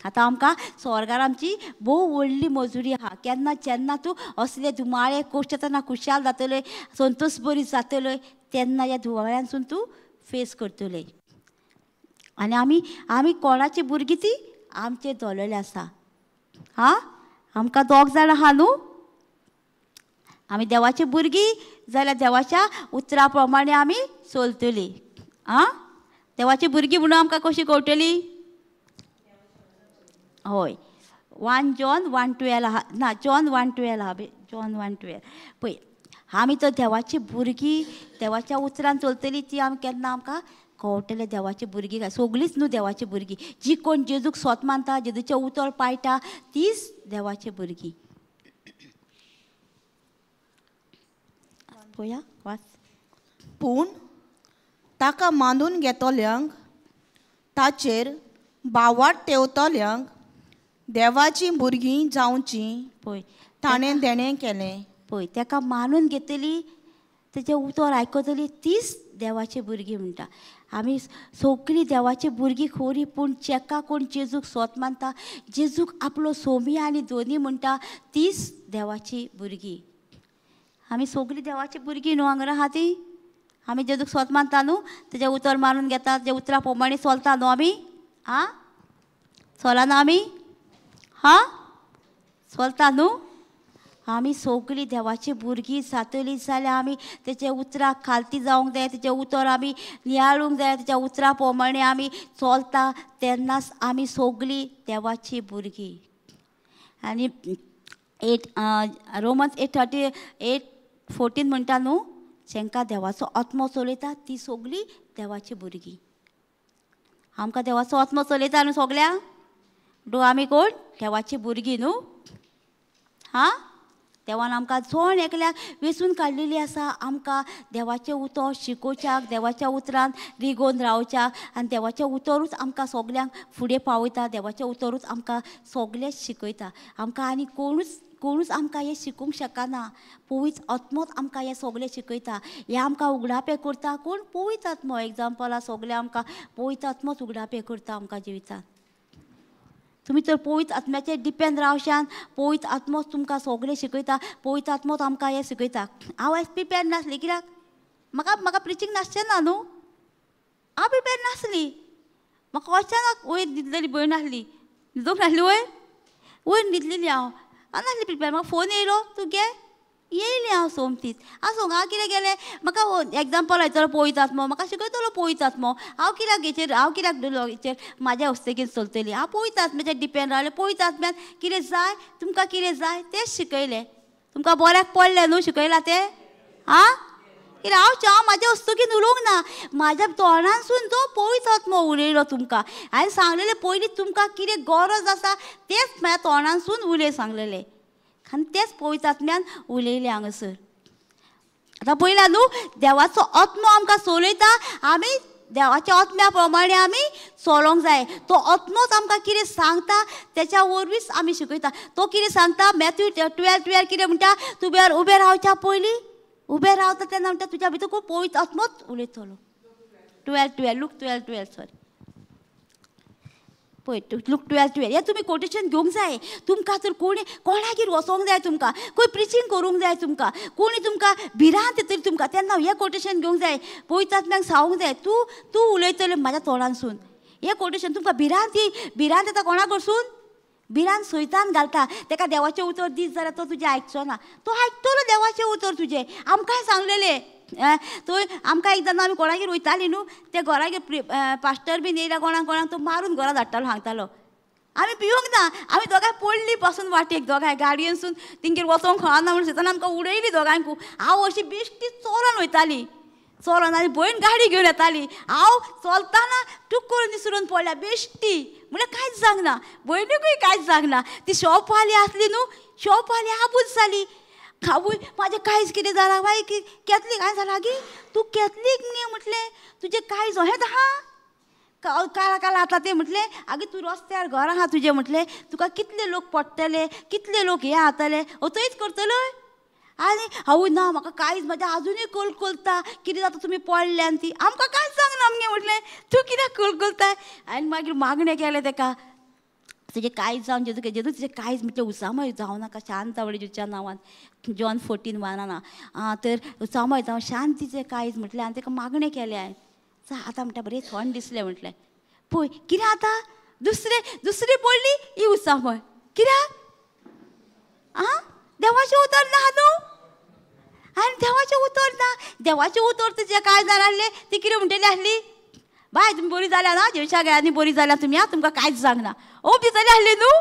आतां आमकां स्वर्गार आमची भोव व्हडली मजुरी आहा. केन्ना जेन्ना तूं असले धुमाळे कश्ट तेन्ना खुशाल जातलोय, संतोष बरी जातलोय, तेन्ना ह्या धुमाळ्यांसून तूं फेस करतलोय. आनी आमी आमी कोणाची भुरगीं ती आमचेर दवरलेलें आसा. हां, आमकां दोग जाणां आहा न्हू. आमी देवाची भुरगीं जाल्यार देवाच्या उतरा प्रमाणे आमी चलतलीं. आं, देवाची भुरगीं म्हणून आमकां कशी कळटली? हय, 1 John 1:12 आहा ना, जॉन 1:12 आहा, जॉन 1:12. पळय आमी तर देवाची भुरगीं, देवाच्या उतरान चलतली ती आमी केन्ना आमकां कळटलें देवाची भुरगीं काय. सगळींच न्हू देवाची भुरगीं, जी कोण जेजूक सोत मानता, जेजूचें उतर पाळटा तीच देवाची भुरगीं. पळया वाच. पूण ताका मानून घेतल्यांक, ताचेर भावार्थ ठेवतल्यांक देवाची भुरगीं जावचीं पळय ताणें देणें केलें. पळय ताका मानून घेतली, तेजें उतर आयकतली तीच देवाची भुरगीं म्हणटा. आमी सगळीं देवाची भुरगीं खरी, पूण जेका कोण जेजूक सोत मानता, जेजूक आपलो सोमी आनी दोनी म्हणटा तीच देवाची भुरगीं. आमी सगळीं देवाची भुरगीं न्हू हांगा आहा ती. आमी जेजूक सोत मानता न्हू, तेजें उतर मानून घेता, तेजें उतरा प्रमाणे चलता न्हू आमी. आं, चलना आमी? हां, चलता न्हू. आमी सगळीं देवाची भुरगीं जातलीं जाल्यार आमी तेच्या उतराक खालती जावंक जाय, तेचें उतर आमी नियाळूंक जाय, तेच्या उतरा प्रमाणे आमी चलता तेन्नाच आमी सगळीं देवाची भुरगीं. आनी 8 Romans 8:38-14 म्हणटा न्हू, जांकां देवाचो आत्मो चलयता ती सगळीं देवाची भुरगीं. आमकां देवाचो आत्मो चलयता न्हू सगळ्यांक. डो आमी कोण? देवाची भुरगीं न्हू. हां, देवान आमकां जण एकल्याक वेंचून काडलेली आसा आमकां देवाचें उतर शिकोवच्याक, देवाच्या उतरान रिगोवन रावच्याक, आनी देवाचें उतरूच आमकां सगल्यांक फुडें पावयता, देवाचें उतरूच आमकां सगलें शिकयता. आमकां आनी कोणूच आमकां हें शिकूंक शकना, पवित्र आत्मोच आमकां हें सगलें शिकयता. हें आमकां उगडापें करता कोण? पवित्र आत्मो. एग्जाम्पल सगलें आमकां पवित्र आत्मोच उगडापें करता आमकां जिवितान. तुमी तर पवित्र आत्म्याचेर डिपेंड रावशान, पवित्र आत्मोच तुमकां सगलें शिकयता, पवित्र आत्मोच आमकां हें शिकयता. हांव आयज प्रिपेर नासली कित्याक म्हाका म्हाका प्रिचींग नासचें ना न्हू, हांव प्रिपेर नासली. म्हाका अचानक वयर न्हिदलेली भयण आसली, न्हिदूंक नासली वयर वयर न्हिदलेली हांव, हांव नासली प्रिपेर. म्हाका फोन येयलो तूं गे, येयली हांव सोमतीच. आसूं हांव कितें गेलें, म्हाका एग्जाम्पल येतलो पवित्र आत्मो, म्हाका शिकयतलो पवित्र आत्मो. हांव कित्याक हेचेर, हांव कित्याक हेचेर म्हाज्या हस्तगीन चलतली? हांव पवित्र आत्म्याचेर डिपेंड रावलें. पवित्र आत्म्यान कितें जाय तुमकां, कितें जाय तेंच शिकयलें. तुमकां बऱ्याक पडलें न्हू शिकयलां तें? आं, कित्याक हांव म्हाज्या हस्तगीन उलोवंक ना, म्हाज्या तोंडानसून तो पवित्र आत्मो उलयलो तुमकां. हांवें सांगलेलें पयलीं तुमकां कितें गरज आसा तेंच म्हाज्या तोंडानसून उलय सांगलेलें, आनी तेच पवित्र आत्म्यान उलयलें हांगासर. आतां पयला न्हू देवाचो आत्मो आमकां चलयता, आमी देवाच्या आत्म्या प्रमाणे आमी चलोंक जाय. तो आत्मोच आमकां कितें सांगता तेच्या वरवींच आमी शिकयता. तो कितें सांगता मॅथ्यू 12:12 कितें म्हणटा, तूं उबें रावच्या पयलीं, उबें रावता तेन्ना म्हणटा तुज्या भितर कोण पवित्र आत्मोच उलयतलो. 12:12, लूक 12:12, सॉरी पळय लूक 12:12. हें तुमी कोटेशन घेवंक जाय. तुमकां तर कोणी कोणागेर वचोंक जाय, तुमकां खंय प्रिचींग करूंक जाय, तुमकां कोणी तुमकां भिरांत येतली तुमकां, तेन्ना हें कोटेशन घेवंक जाय. पवित्र आत्म्याक सांगूंक जाय, तूं तूं उलयतलें म्हाज्या तोंडानसून. हें कोटेशन तुमकां भिरांत भिरांत येता कोणा कडसून? भिरांत सैतान घालता. तेका देवाचें उतर दीत जाल्यार तो तुजें आयकचो ना, तो आयकतलो देवाचें उतर तुजें. आमकांय सांगलेलें थंय, आमकां एकदां आमी कोणागेर वयतालीं न्हू, ते घरागेर पास्टर बीन येयल्या कोणाक कोणाक तो मारून घरा धाडटालो, सांगतालो. आमी पिवंक ना, आमी दोगांय पडली पासून वाटेक, दोगांय गाडयेनसून तेंगेर वचोंक खळना म्हणून सैतान आमकां उडयली दोगांकू. हांव अशी बेश्टी चोरोन वयताली, चोरोन, आनी भयण गाडी घेवन येताली. हांव चलतना टूक करून निसरून पडल्या बेश्टी, म्हणल्यार कांयच जावंक ना, भयणीकूय कांयच जावंक ना. ती शॉपवाली आसली न्हू, शॉपवाली आबूज जाली. आवय म्हाजें कांयच कितें जालां बाय, कॅथलीक हांवें सांगलां गी तूं कॅथलीक न्ही म्हटलें, तुजें कांयच हेंच आहा काळा काळा आतां तें म्हटलें. आगे तूं रस्त्यार घर आहा तुजें म्हटलें, तुका कितले लोक पडटले, कितले लोक हे जातले, थंयच करतलो. आनी आवय ना म्हाका कांयच, म्हाजें आजुनूय कलकलता कितें जाता तुमी पडल्या आनी ती आमकां कांयच सांगना आमगे म्हटलें तूं कित्याक कलकलताय. आनी मागीर मागणें केलें तेका, तुजें कांयच जावन जेजू जेजू तुजें कांयच म्हटलें उसामय जावं नाका, शांत आवडे जेजूच्या नांवान, जॉन 14:1 ना तर उसामय जावं शांतीचें कांयच म्हटलें. आनी तेका मागणें केलें हांवें. आतां म्हणटा बरें थंड दिसलें म्हटलें. पळय कितें आतां दुसरें दुसरी पडली ही उसामय कित्याक? आं, देवाचें उतर ना न्हू, आनी देवाचें उतर ना, देवाचें उतर तुजें कांय जाण आसलें ती कितें म्हणटली आसली, बाय तुमी बरी जाल्या ना, जेवशा गेल्या बरी जाल्या तुमी, आं तुमकां कांयच जावंक ना, ओप दितली आसली न्हू.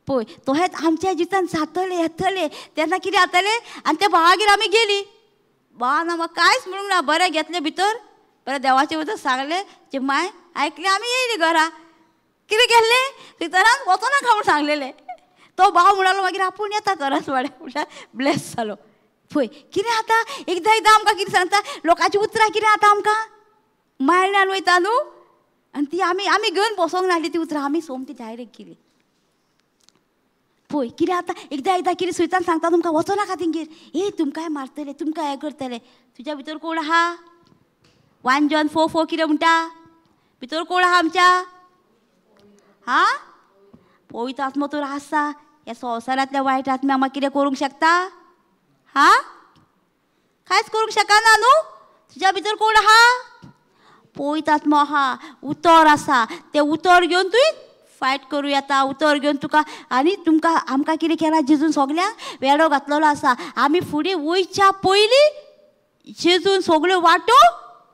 पळय तहेंच आमच्या जिवितान जातलें येतलें तेन्ना कितें जातलें. आनी त्या भावागेर आमी गेली, भावान आमकां कांयच म्हणूंक ना, बरें घेतलें भितर, बरें देवाचें उतर सांगलें, जे माय आयकलें, आमी येयली घरा. कितें केल्लें थंयसरान वचोनाका म्हूण सांगलेलें. तो भाव म्हणालो मागीर आपूण येता घरांत वाड्या, म्हळ्यार ब्लेस जालो. पळय कितें आतां एकदां एकदां आमकां कितें सांगता लोकांचीं उतरां, कितें आतां आमकां मायण्यान वयता न्हू, आनी ती आमी आमी घेवन बसोंक नासली ती उतरां, आमी सोमती डायरेक्ट गेली. पळय कितें आतां एकदां एकदां कितें सुयतान सांगता तुमकां वचोनाका तेंगेर, ए तुमकांय मारतले, तुमकां हें करतले. तुज्या भितर कोण आहा? 1 John 4:4 कितें म्हणटा? भितर कोण आहा आमच्या? हा, पवित्र आत्मो तर आसा. ह्या संवसारांतल्या वायट आत्म्या आमकां कितें करूंक शकता? हा, कांयच करूंक शकना न्हू. तुज्या भितर कोण आहा? पवित्र आत्मो आहा, उतर आसा, तें उतर घेवन तुवें फायट करूं येता, उतर घेवन तुका. आनी तुमकां आमकां कितें केलां जेजून सगल्यांक वेडो घातलेलो आसा. आमी फुडें वयच्या पयलीं जेजून सगल्यो वाटो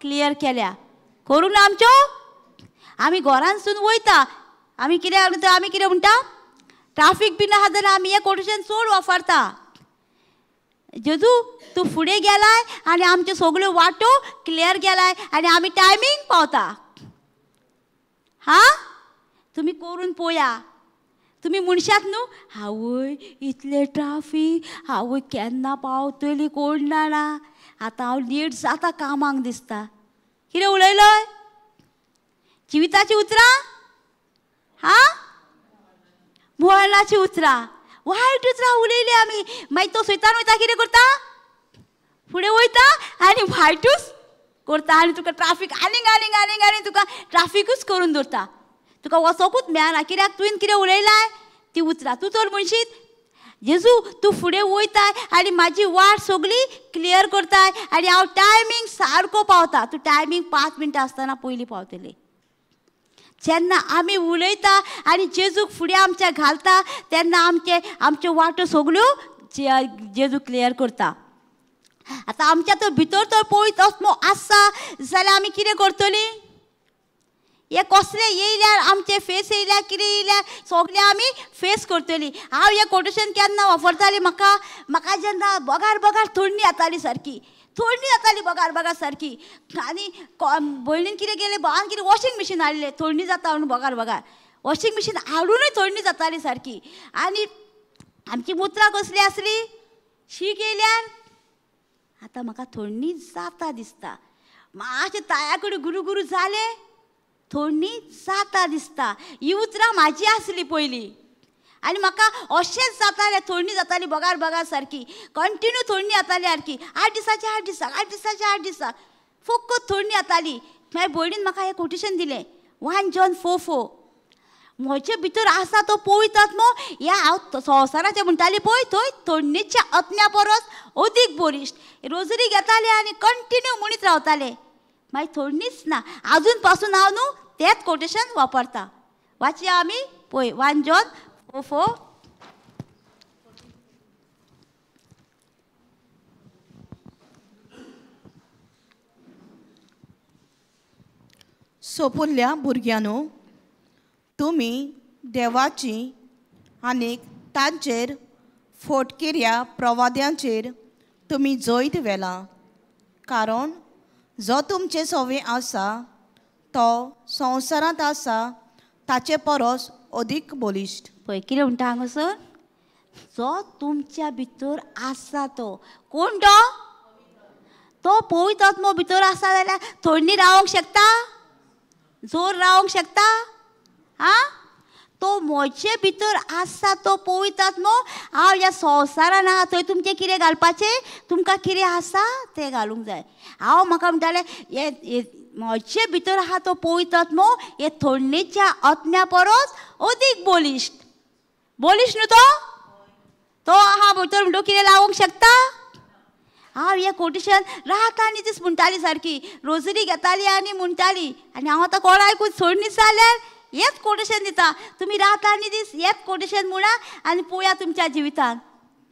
क्लियर केल्या, करूंक ना आमच्यो. आमी घरांतसून वयता, आमी कितें आमी कितें म्हणटा, ट्राफीक बीन आहा जाल्यार आमी हें कोटेशन चड वापरता, जेजू तूं फुडें गेलाय आनी आमच्यो सगल्यो वाटो क्लियर केलाय आनी आमी टायमींग पावता. हा, तुमी करून पळया, तुमी म्हणशात न्हू, आवय इतलें ट्राफीक, आवय केन्ना पावतली कोण जाणा, आतां हांव लेट जाता कामाक दिसता. कितें उलयलोय? जिविताचीं उतरां, हा, मरणाचीं उतरां, वायट उतरां उलयलीं आमी. मागीर तो सैतान वयता, कितें करता? फुडें वयता आनी वायटूच करता आनी तुका ट्राफीक आनीक आनीक आनीक आनी तुका ट्राफिकूच करून दवरता. तुका वचोकूच मेळना, कित्याक तुवें कितें उलयलाय ती उतरां. तूं तर म्हणशीत, जेजू तूं फुडें वयताय आनी म्हाजी वाट सगळी क्लियर करताय आनी हांव टायमींग सारको पावता. तूं टायमींग 5 मिनटां आसतना पयलीं पावतली. जेन्ना आमी उलयता आनी जेजूक फुडें आमच्या घालता तेन्ना आमचे आमच्यो वाटो सगळ्यो जेजू क्लियर करता. आतां आमच्या तो भितर तर पवित्र आत्मो आसा जाल्यार आमी कितें करतलीं? हे कसले येयल्यार, आमचे फेस येयल्यार, कितें येयल्यार सगळें आमी फेस करतलीं. हांव हें कोटेशन केन्ना वापरतालीं, म्हाका म्हाका जेन्ना बगार बगार थंडी जाताली सारकी, थंडी जाताली बगार बगार सारकी. आनी भयणीन कितें केलें, भावान कितें वॉशींग मशीन हाडलें, थंडी जाता म्हणून बगार बगार वॉशींग मशीन हाडुनूय थंडी जाताली सारकी. आनी आमची मुत्रां कसली आसली, शीक येयल्यार आतां म्हाका थंडी जाता दिसता, मातशें ताया कडेन गुरू गुरू जालें, थंडी जाता दिसता. ही उतरां म्हाजी आसली पयलीं आनी म्हाका अशेंच जातालें, थंडी जाताली बगार बगार सारकी, कंटिन्यू थंडी जाताली सारकी, 8 दिसाचे 8 दिसाक, 8 दिसाचे 8 दिसाक फक्त थंडी जाताली. मागीर भयणीन म्हाका हें कोटेशन दिलें, 1 John 4:4. म्हजे भितर आसा तो पवित्र आत्मो, ह्या हांव संवसाराचें म्हणटाली पळय थंय थंडेच्या आत्म्या परस अदीक बळिश्ट. रोजरी घेतालें आनी कंटिन्यू म्हणीत रावतालें, मागीर थंडीच ना. आजून पासून हांव न्हू तेंच कोटेशन वापरता. वाचया आमी पळय, 1 John 4:4. सोपुल्ल्या भुरग्यांनो, तुमी देवाची आनी तांचेर फोटकिऱ्या प्रवाद्यांचेर तुमी जैत व्हेलां, कारण जो तुमचे सवे आसा तो संवसारांत आसा ताचे परस अदीक बळिश्ट. पळय कितें म्हणटा हांगासर, जो तुमच्या भितर आसा तो कोण? तो तो पवित्र आत्मो भितर आसा जाल्यार थंडी रावंक शकता, जोर रावंक शकता? आं, तो म्हजे भितर आसा तो पवित्र आत्मो. हांव ह्या संवसारान आहा थंय तुमचें कितें घालपाचें, तुमकां कितें आसा तें घालूंक जाय. हांव म्हाका म्हणटालें, हे म्हजे भितर आहा तो पवित्र आत्मो हे थंडेच्या आत्म्या परस अदीक बळिश्ट. बळिश्ट न्हू तो, तो आहा भितर म्हणटो कितें लावंक शकता? हांव हें कोटेशन रात आनी दीस म्हणटाली सारकी, रोजरी घेताली आनी म्हणटाली. आनी हांव आतां कोणाकूच सोडणी जाल्यार हेच कोटेशन दिता, तुमी रात आनी दीस हेच कोटेशन म्हणा आनी पळया तुमच्या जिवितान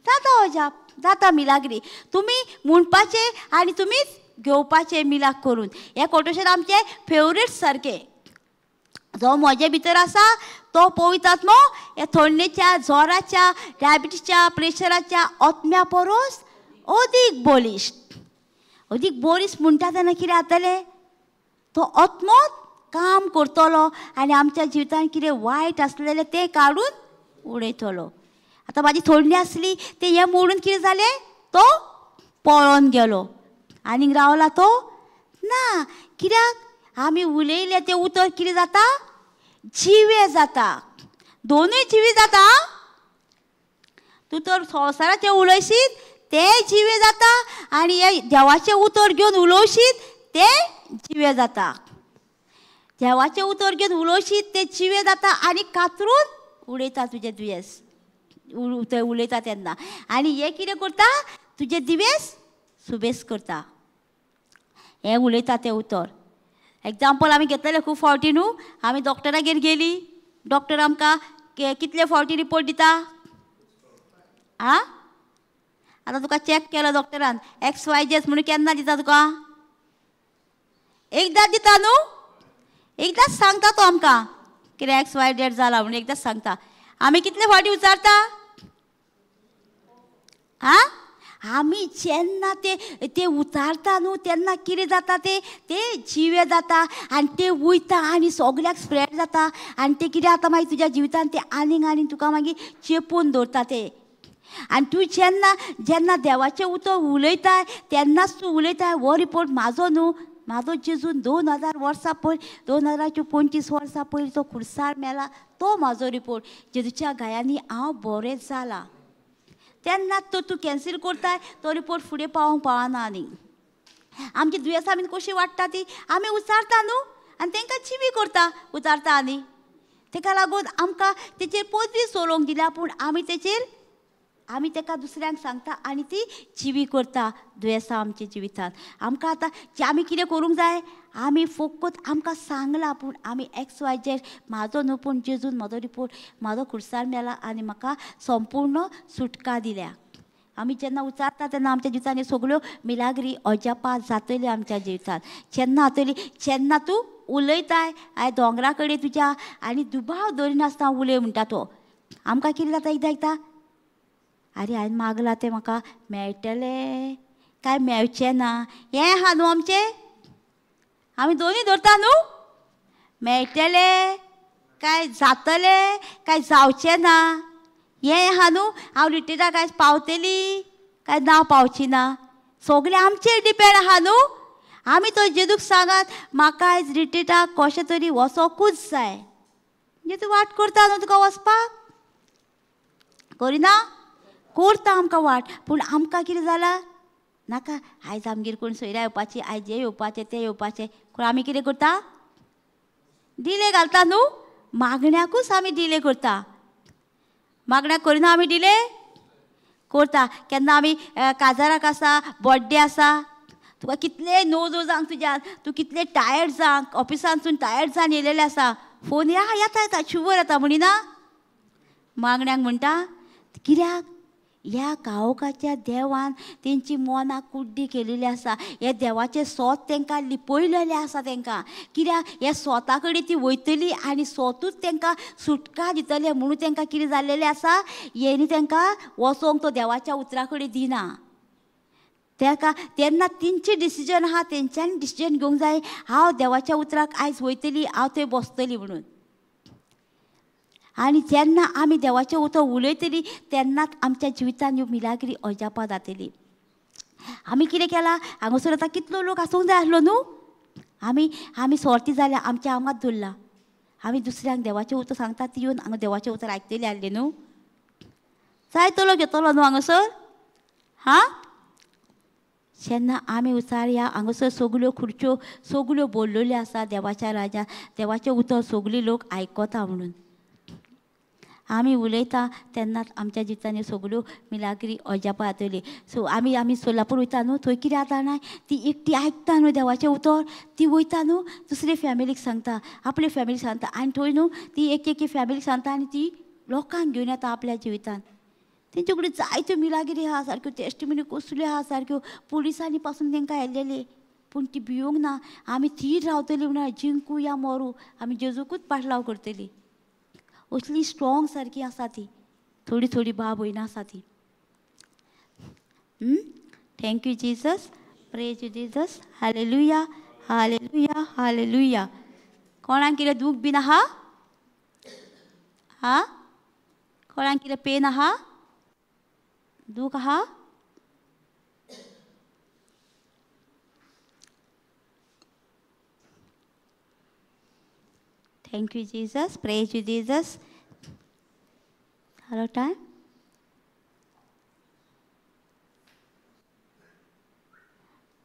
जाता अजाप, जाता मिलाग्री. तुमी म्हणपाचें आनी तुमीच घेवपाचें मिलाग करून. हें कोटेशन आमचें फेवरेट सारकें. जो म्हजे भितर आसा तो पवित्र आत्मो हे थंडेच्या, जोराच्या, डायबिटीसच्या, प्रेशराच्या आत्म्या परस अदीक बळिश्ट. अदीक बळिश्ट म्हणटा तेन्ना कितें जातलें, तो आत्मो काम करतलो आनी आमच्या जिवितान कितें वायट आसलेलें तें काडून उडयतलो. आतां म्हाजी थंडी आसली तें हें मोडून कितें जालें, तो पळोन गेलो आनीक रावला तो ना. कित्याक आमी उलयलें तें उतर कितें जाता, जिवें जाता, दोनूय जिवी जाता. तूं तर संवसाराचें उलयशीत तें जिवें जाता आनी हें देवाचें उतर घेवन उलोवशीत तें जिवें जाता. देवाचें उतर घेवन उलोवशीत तें जिवें जाता आनी कातरून उडयता तुजें दुयेंस उलयता तेन्ना. आनी हें कितें करता, तुजें दुयेंस सुबेस करता हें उलयता तें उतर. एग्जाम्पल आमी घेतलेले खूब फावटी न्हू, आमी डॉक्टरागेर गेली, डॉक्टर आमकां कितले फावटी रिपोर्ट दिता? आं, आतां तुका चॅक केलो डॉक्टरान, एक्स वाय जेस म्हणून केन्ना दिता तुका? एकदां दिता न्हू, एकदांच सांगता तो आमकां कितें एक्स वाय जेड जाला म्हणून, एकदांच सांगता. आमी कितले फावटी विचारता? आं, आमी जेन्ना ते ते उतारता न्हू तेन्ना कितें जाता ते ते जिवे जाता आनी ते वयता आनी सगल्याक स्प्रेड जाता आनी ते कितें जाता मागीर तुज्या जिवितान ते आनीक आनीक तुका मागीर चेपून दवरता ते. आनी तूं जेन्ना जेन्ना देवाचें उतर उलयताय तेन्नाच तूं उलयताय हो रिपोर्ट म्हाजो न्हू, म्हाजो जेजून 2000 वर्सां पयलीं 2025 वर्सां पयलीं तो खुर्सार मेला तो म्हाजो रिपोर्ट, जेजूच्या घायांनी हांव बरें जालां. तेन्ना तो तूं कॅन्सील करताय तो रिपोर्ट फुडें पावोंक पावना. आनी आमची दुयेंसां बीन कशी वाडटा ती आमी उचारता न्हू आनी तांकां जिवी करता उचारता. आनी ताका लागून आमकां तेचेर पदवी सोडोवंक दिल्या, पूण आमी तेचेर आमी ताका दुसऱ्यांक सांगता आनी ती जिवी करता दुयेंसां आमच्या जिवितांत. आमकां आतां आमी कितें करूंक जाय, आमी फकत आमकां सांगलां पूण आमी एक्स वाय झेड म्हाजो न्हू पूण जेजून म्हजो रिपोर्ट म्हाजो खुर्सार मेला आनी म्हाका संपूर्ण सुटका दिल्या. आमी जेन्ना उचारता तेन्ना आमच्या जिवितांत सगळ्यो मिलाग्री अजापां जातली आमच्या जिवितांत. जेन्ना जातली जेन्ना तूं उलयताय आयज दोंगरा कडेन तुज्या आनी दुबाव दवरिनासतना उलय म्हणटा तो. आमकां कितें जाता एकदां एकदां, आरे हांवें मागलां तें म्हाका मेळटलें काय मेळचें ना, हें आहा न्हू आमचें, आमी दोनूय धरता न्हू, मेळटलें काय जातलें काय जावचें ना, हें आहा न्हू, हांव रिट्रीटाक आयज पावतली काय ना पावची ना, सगळें आमचेर डिपेंड आहा न्हू. आमी तो जेजूक सांगात म्हाका आयज रिट्रीटाक कशें तरी वचोकूच जाय, म्हणजे तूं वाट करता न्हू तुका वचपाक, करिना करता आमकां वाट, पूण आमकां कितें जालां नाका आयज आमगेर कोण सोयऱ्या येवपाची, आयज हें येवपाचें तें येवपाचें, पूण आमी कितें करता डिले घालता न्हू, मागण्याकूच आमी डिले करता. मागण्याक करिना आमी डिले करता. केन्ना आमी काजाराक आसा, बर्थडे आसा, तुका कितले नोजो जावंक तुज्यान, तूं कितले टायर्ड जावंक ऑफिसांतसून टायर्ड जावन येयलेलें आसा, फोन या येता येता शुवर येता म्हणिना, मागण्याक म्हणटा कित्याक ह्या काळोखाच्या देवान तेंची मनां कुड्डी केलेली आसा, हे देवाचें सोत तांकां लिपयलेलें आसा तांकां, कित्याक ह्या सोता कडेन ती वयतली आनी सोतूच तांकां सुटका दितलें म्हणून तांकां कितें जाल्लेलें आसा, हेणी तांकां वचोंक तो देवाच्या उतरा कडेन दिना. ताका तेन्ना तेंची डिसिजन आहा, तेंच्यांनी डिसिजन घेवंक जाय, हांव देवाच्या उतराक आयज वयतली, हांव थंय बसतली म्हणून. आनी जेन्ना आमी देवाचें उतर उलयतली तेन्नाच आमच्या जिवितांत ह्यो मिलाग्री अजापां जातली. आमी कितें केलां हांगासर आतां कितलो लोक आसूंक जाय आसलो न्हू, आमी आमी सोर्ती जाल्या आमच्या आंगात दवरलां, आमी दुसऱ्यांक देवाचें उतर सांगता ती येवन हांगा देवाचें उतर आयकतली आसली न्हू, जायतो लोक येतलो न्हू हांगासर. हां, जेन्ना आमी उचारया हांगासर सगल्यो खुर्च्यो सगल्यो बोल्लेल्यो आसा देवाच्या राजा, देवाचें उतर सगळी लोक आयकता म्हणून आमी उलयता तेन्नाच आमच्या जिवितांनी सगळ्यो मिलाग्री अजापां जातली. सो आमी आमी सोलापूर वयता न्हू, थंय कितें जाता जाणा, ती एकटी आयकता न्हू देवाचें उतर, ती वयता न्हू दुसरे फॅमिलीक सांगता, आपले फॅमिलीक सांगता, आनी थंय न्हू ती एक एक फॅमिलीक सांगता आनी ती लोकांक घेवन येता आपल्या जिवितांत. तेंचे कडेन जायत्यो मिलाग्री आहा सारक्यो, टेस्टिमनी कसल्यो आहा सारक्यो, पुलिसांनी पासून तांकां येयलेली, पूण ती भिवंक ना, आमी थीर रावतली म्हणून जिंकू या मरू आमी जेजूकूच पाटलाव करतली, असली स्ट्रॉंग सारकी आसा ती, थोडी थोडी बा भयणां आसा ती. Thank you Jesus, praise you Jesus, hallelujah hallelujah hallelujah. कोणाक कितें दूख बीन आहा? हा, कोणाक कितें पेन आहा, दूख आहा? Thank you Jesus, praise you Jesus. Hello time.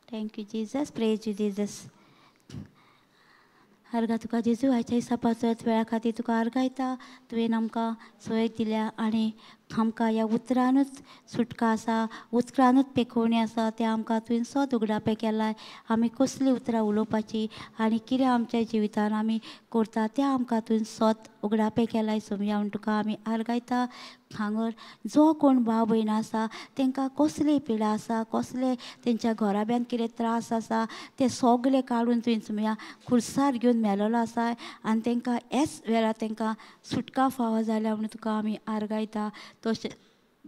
Thank you Jesus, praise you Jesus. अर्घा तुका जेजू आयच्या दिसा पासत वेळा खातीर तुका अर्गायता, तुवें आमकां सोय दिल्या आनी आमकां ह्या उतरानूच सुटका आसा, उतरानूच पेखोवणी आसा, तें आमकां तुवें सद उगडापें केलां. आमी कसलीं उतरां उलोवपाची आनी कितें आमच्या जिवितान आमी करता तें आमकां तुवें सद उगडापें केलां. सोमया म्हूण तुका आमी अर्गायता. हांगर जो कोण भाव भयणां आसा तांकां कसली पिडा आसा, कसले तेंच्या घराब्यांत कितें त्रास आसा ते सगळे काडून तुवें सोमया खुर्सार घेवन मेलोलो आसा आनी तांकां हेच वेळार तांकां सुटका फावो जाल्या म्हणून तुका आमी आर्गायता. तशें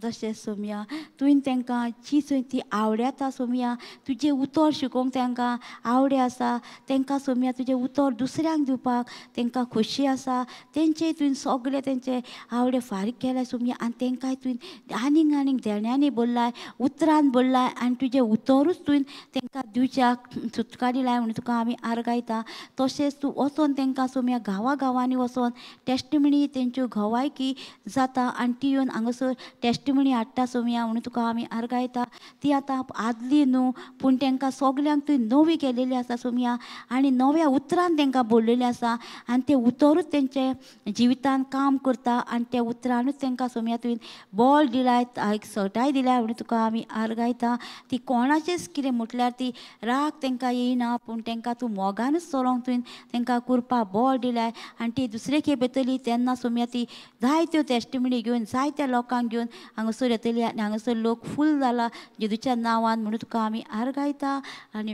तशें सोमया तुवें तांकां जी ती आवडता सोमया तुजें उतर शिकोवंक तांकां आवडे आसा तांकां सोमया तुजें उतर दुसऱ्यांक दिवपाक तांकां खोशी आसा तेंचे तुवें सगळे तेंचे आवडे फारीक केल्या सोमया आनी तांकांय तुवें आनीक आनीक देण्यांनी बोल्लाय उतरान बोल्लाय आनी तुजें उतरूच तुवें तांकां दिवच्याक सुटका दिलाय म्हणून तुका आमी आर्गायता. तशेंच तूं वचोन तांकां सोमया गांवा गांवांनी वचोन टेस्टिमनी तेंच्यो गवायकी जाता आनी ती येवन हांगासर टेस्टिमनी हाडटा सोमया म्हणून तुका आमी आर्गायता. ती आतां आदली न्हू पूण तांकां सगल्यांक तुवें नवी केलेली आसा सोमया आनी नव्या उतरान तांकां बोल्लेलें आसा आनी तें उतरूच तेंचे जिवितान काम करता आनी त्या उतरानूच तांकां सोमया तुवें बळ दिलाय एक सटाय दिलाय म्हणून तुका आमी आर्गायता. ती कोणाचेच कितें म्हटल्यार ती राग तांकां येयना पूण तांकां तूं मोगानूच चलोवंक तुवें तांकां करपा बळ दिलाय आनी ती दुसरे खेप येतली तेन्ना सोमया ती जायत्यो टेस्टिमनी घेवन जायत्या लोकांक घेवन हांगासर येतली आनी हांगासर लोक फूल जाला जेजूच्या नांवान म्हणून तुका आमी आर्गायता आनी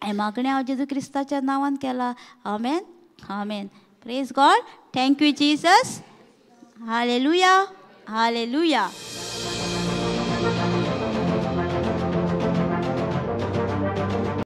हें मागणें हांव जेजू क्रिस्ताच्या नांवान केलां. आमेन आमेन. Praise God. Thank you Jesus. Hallelujah hallelujah.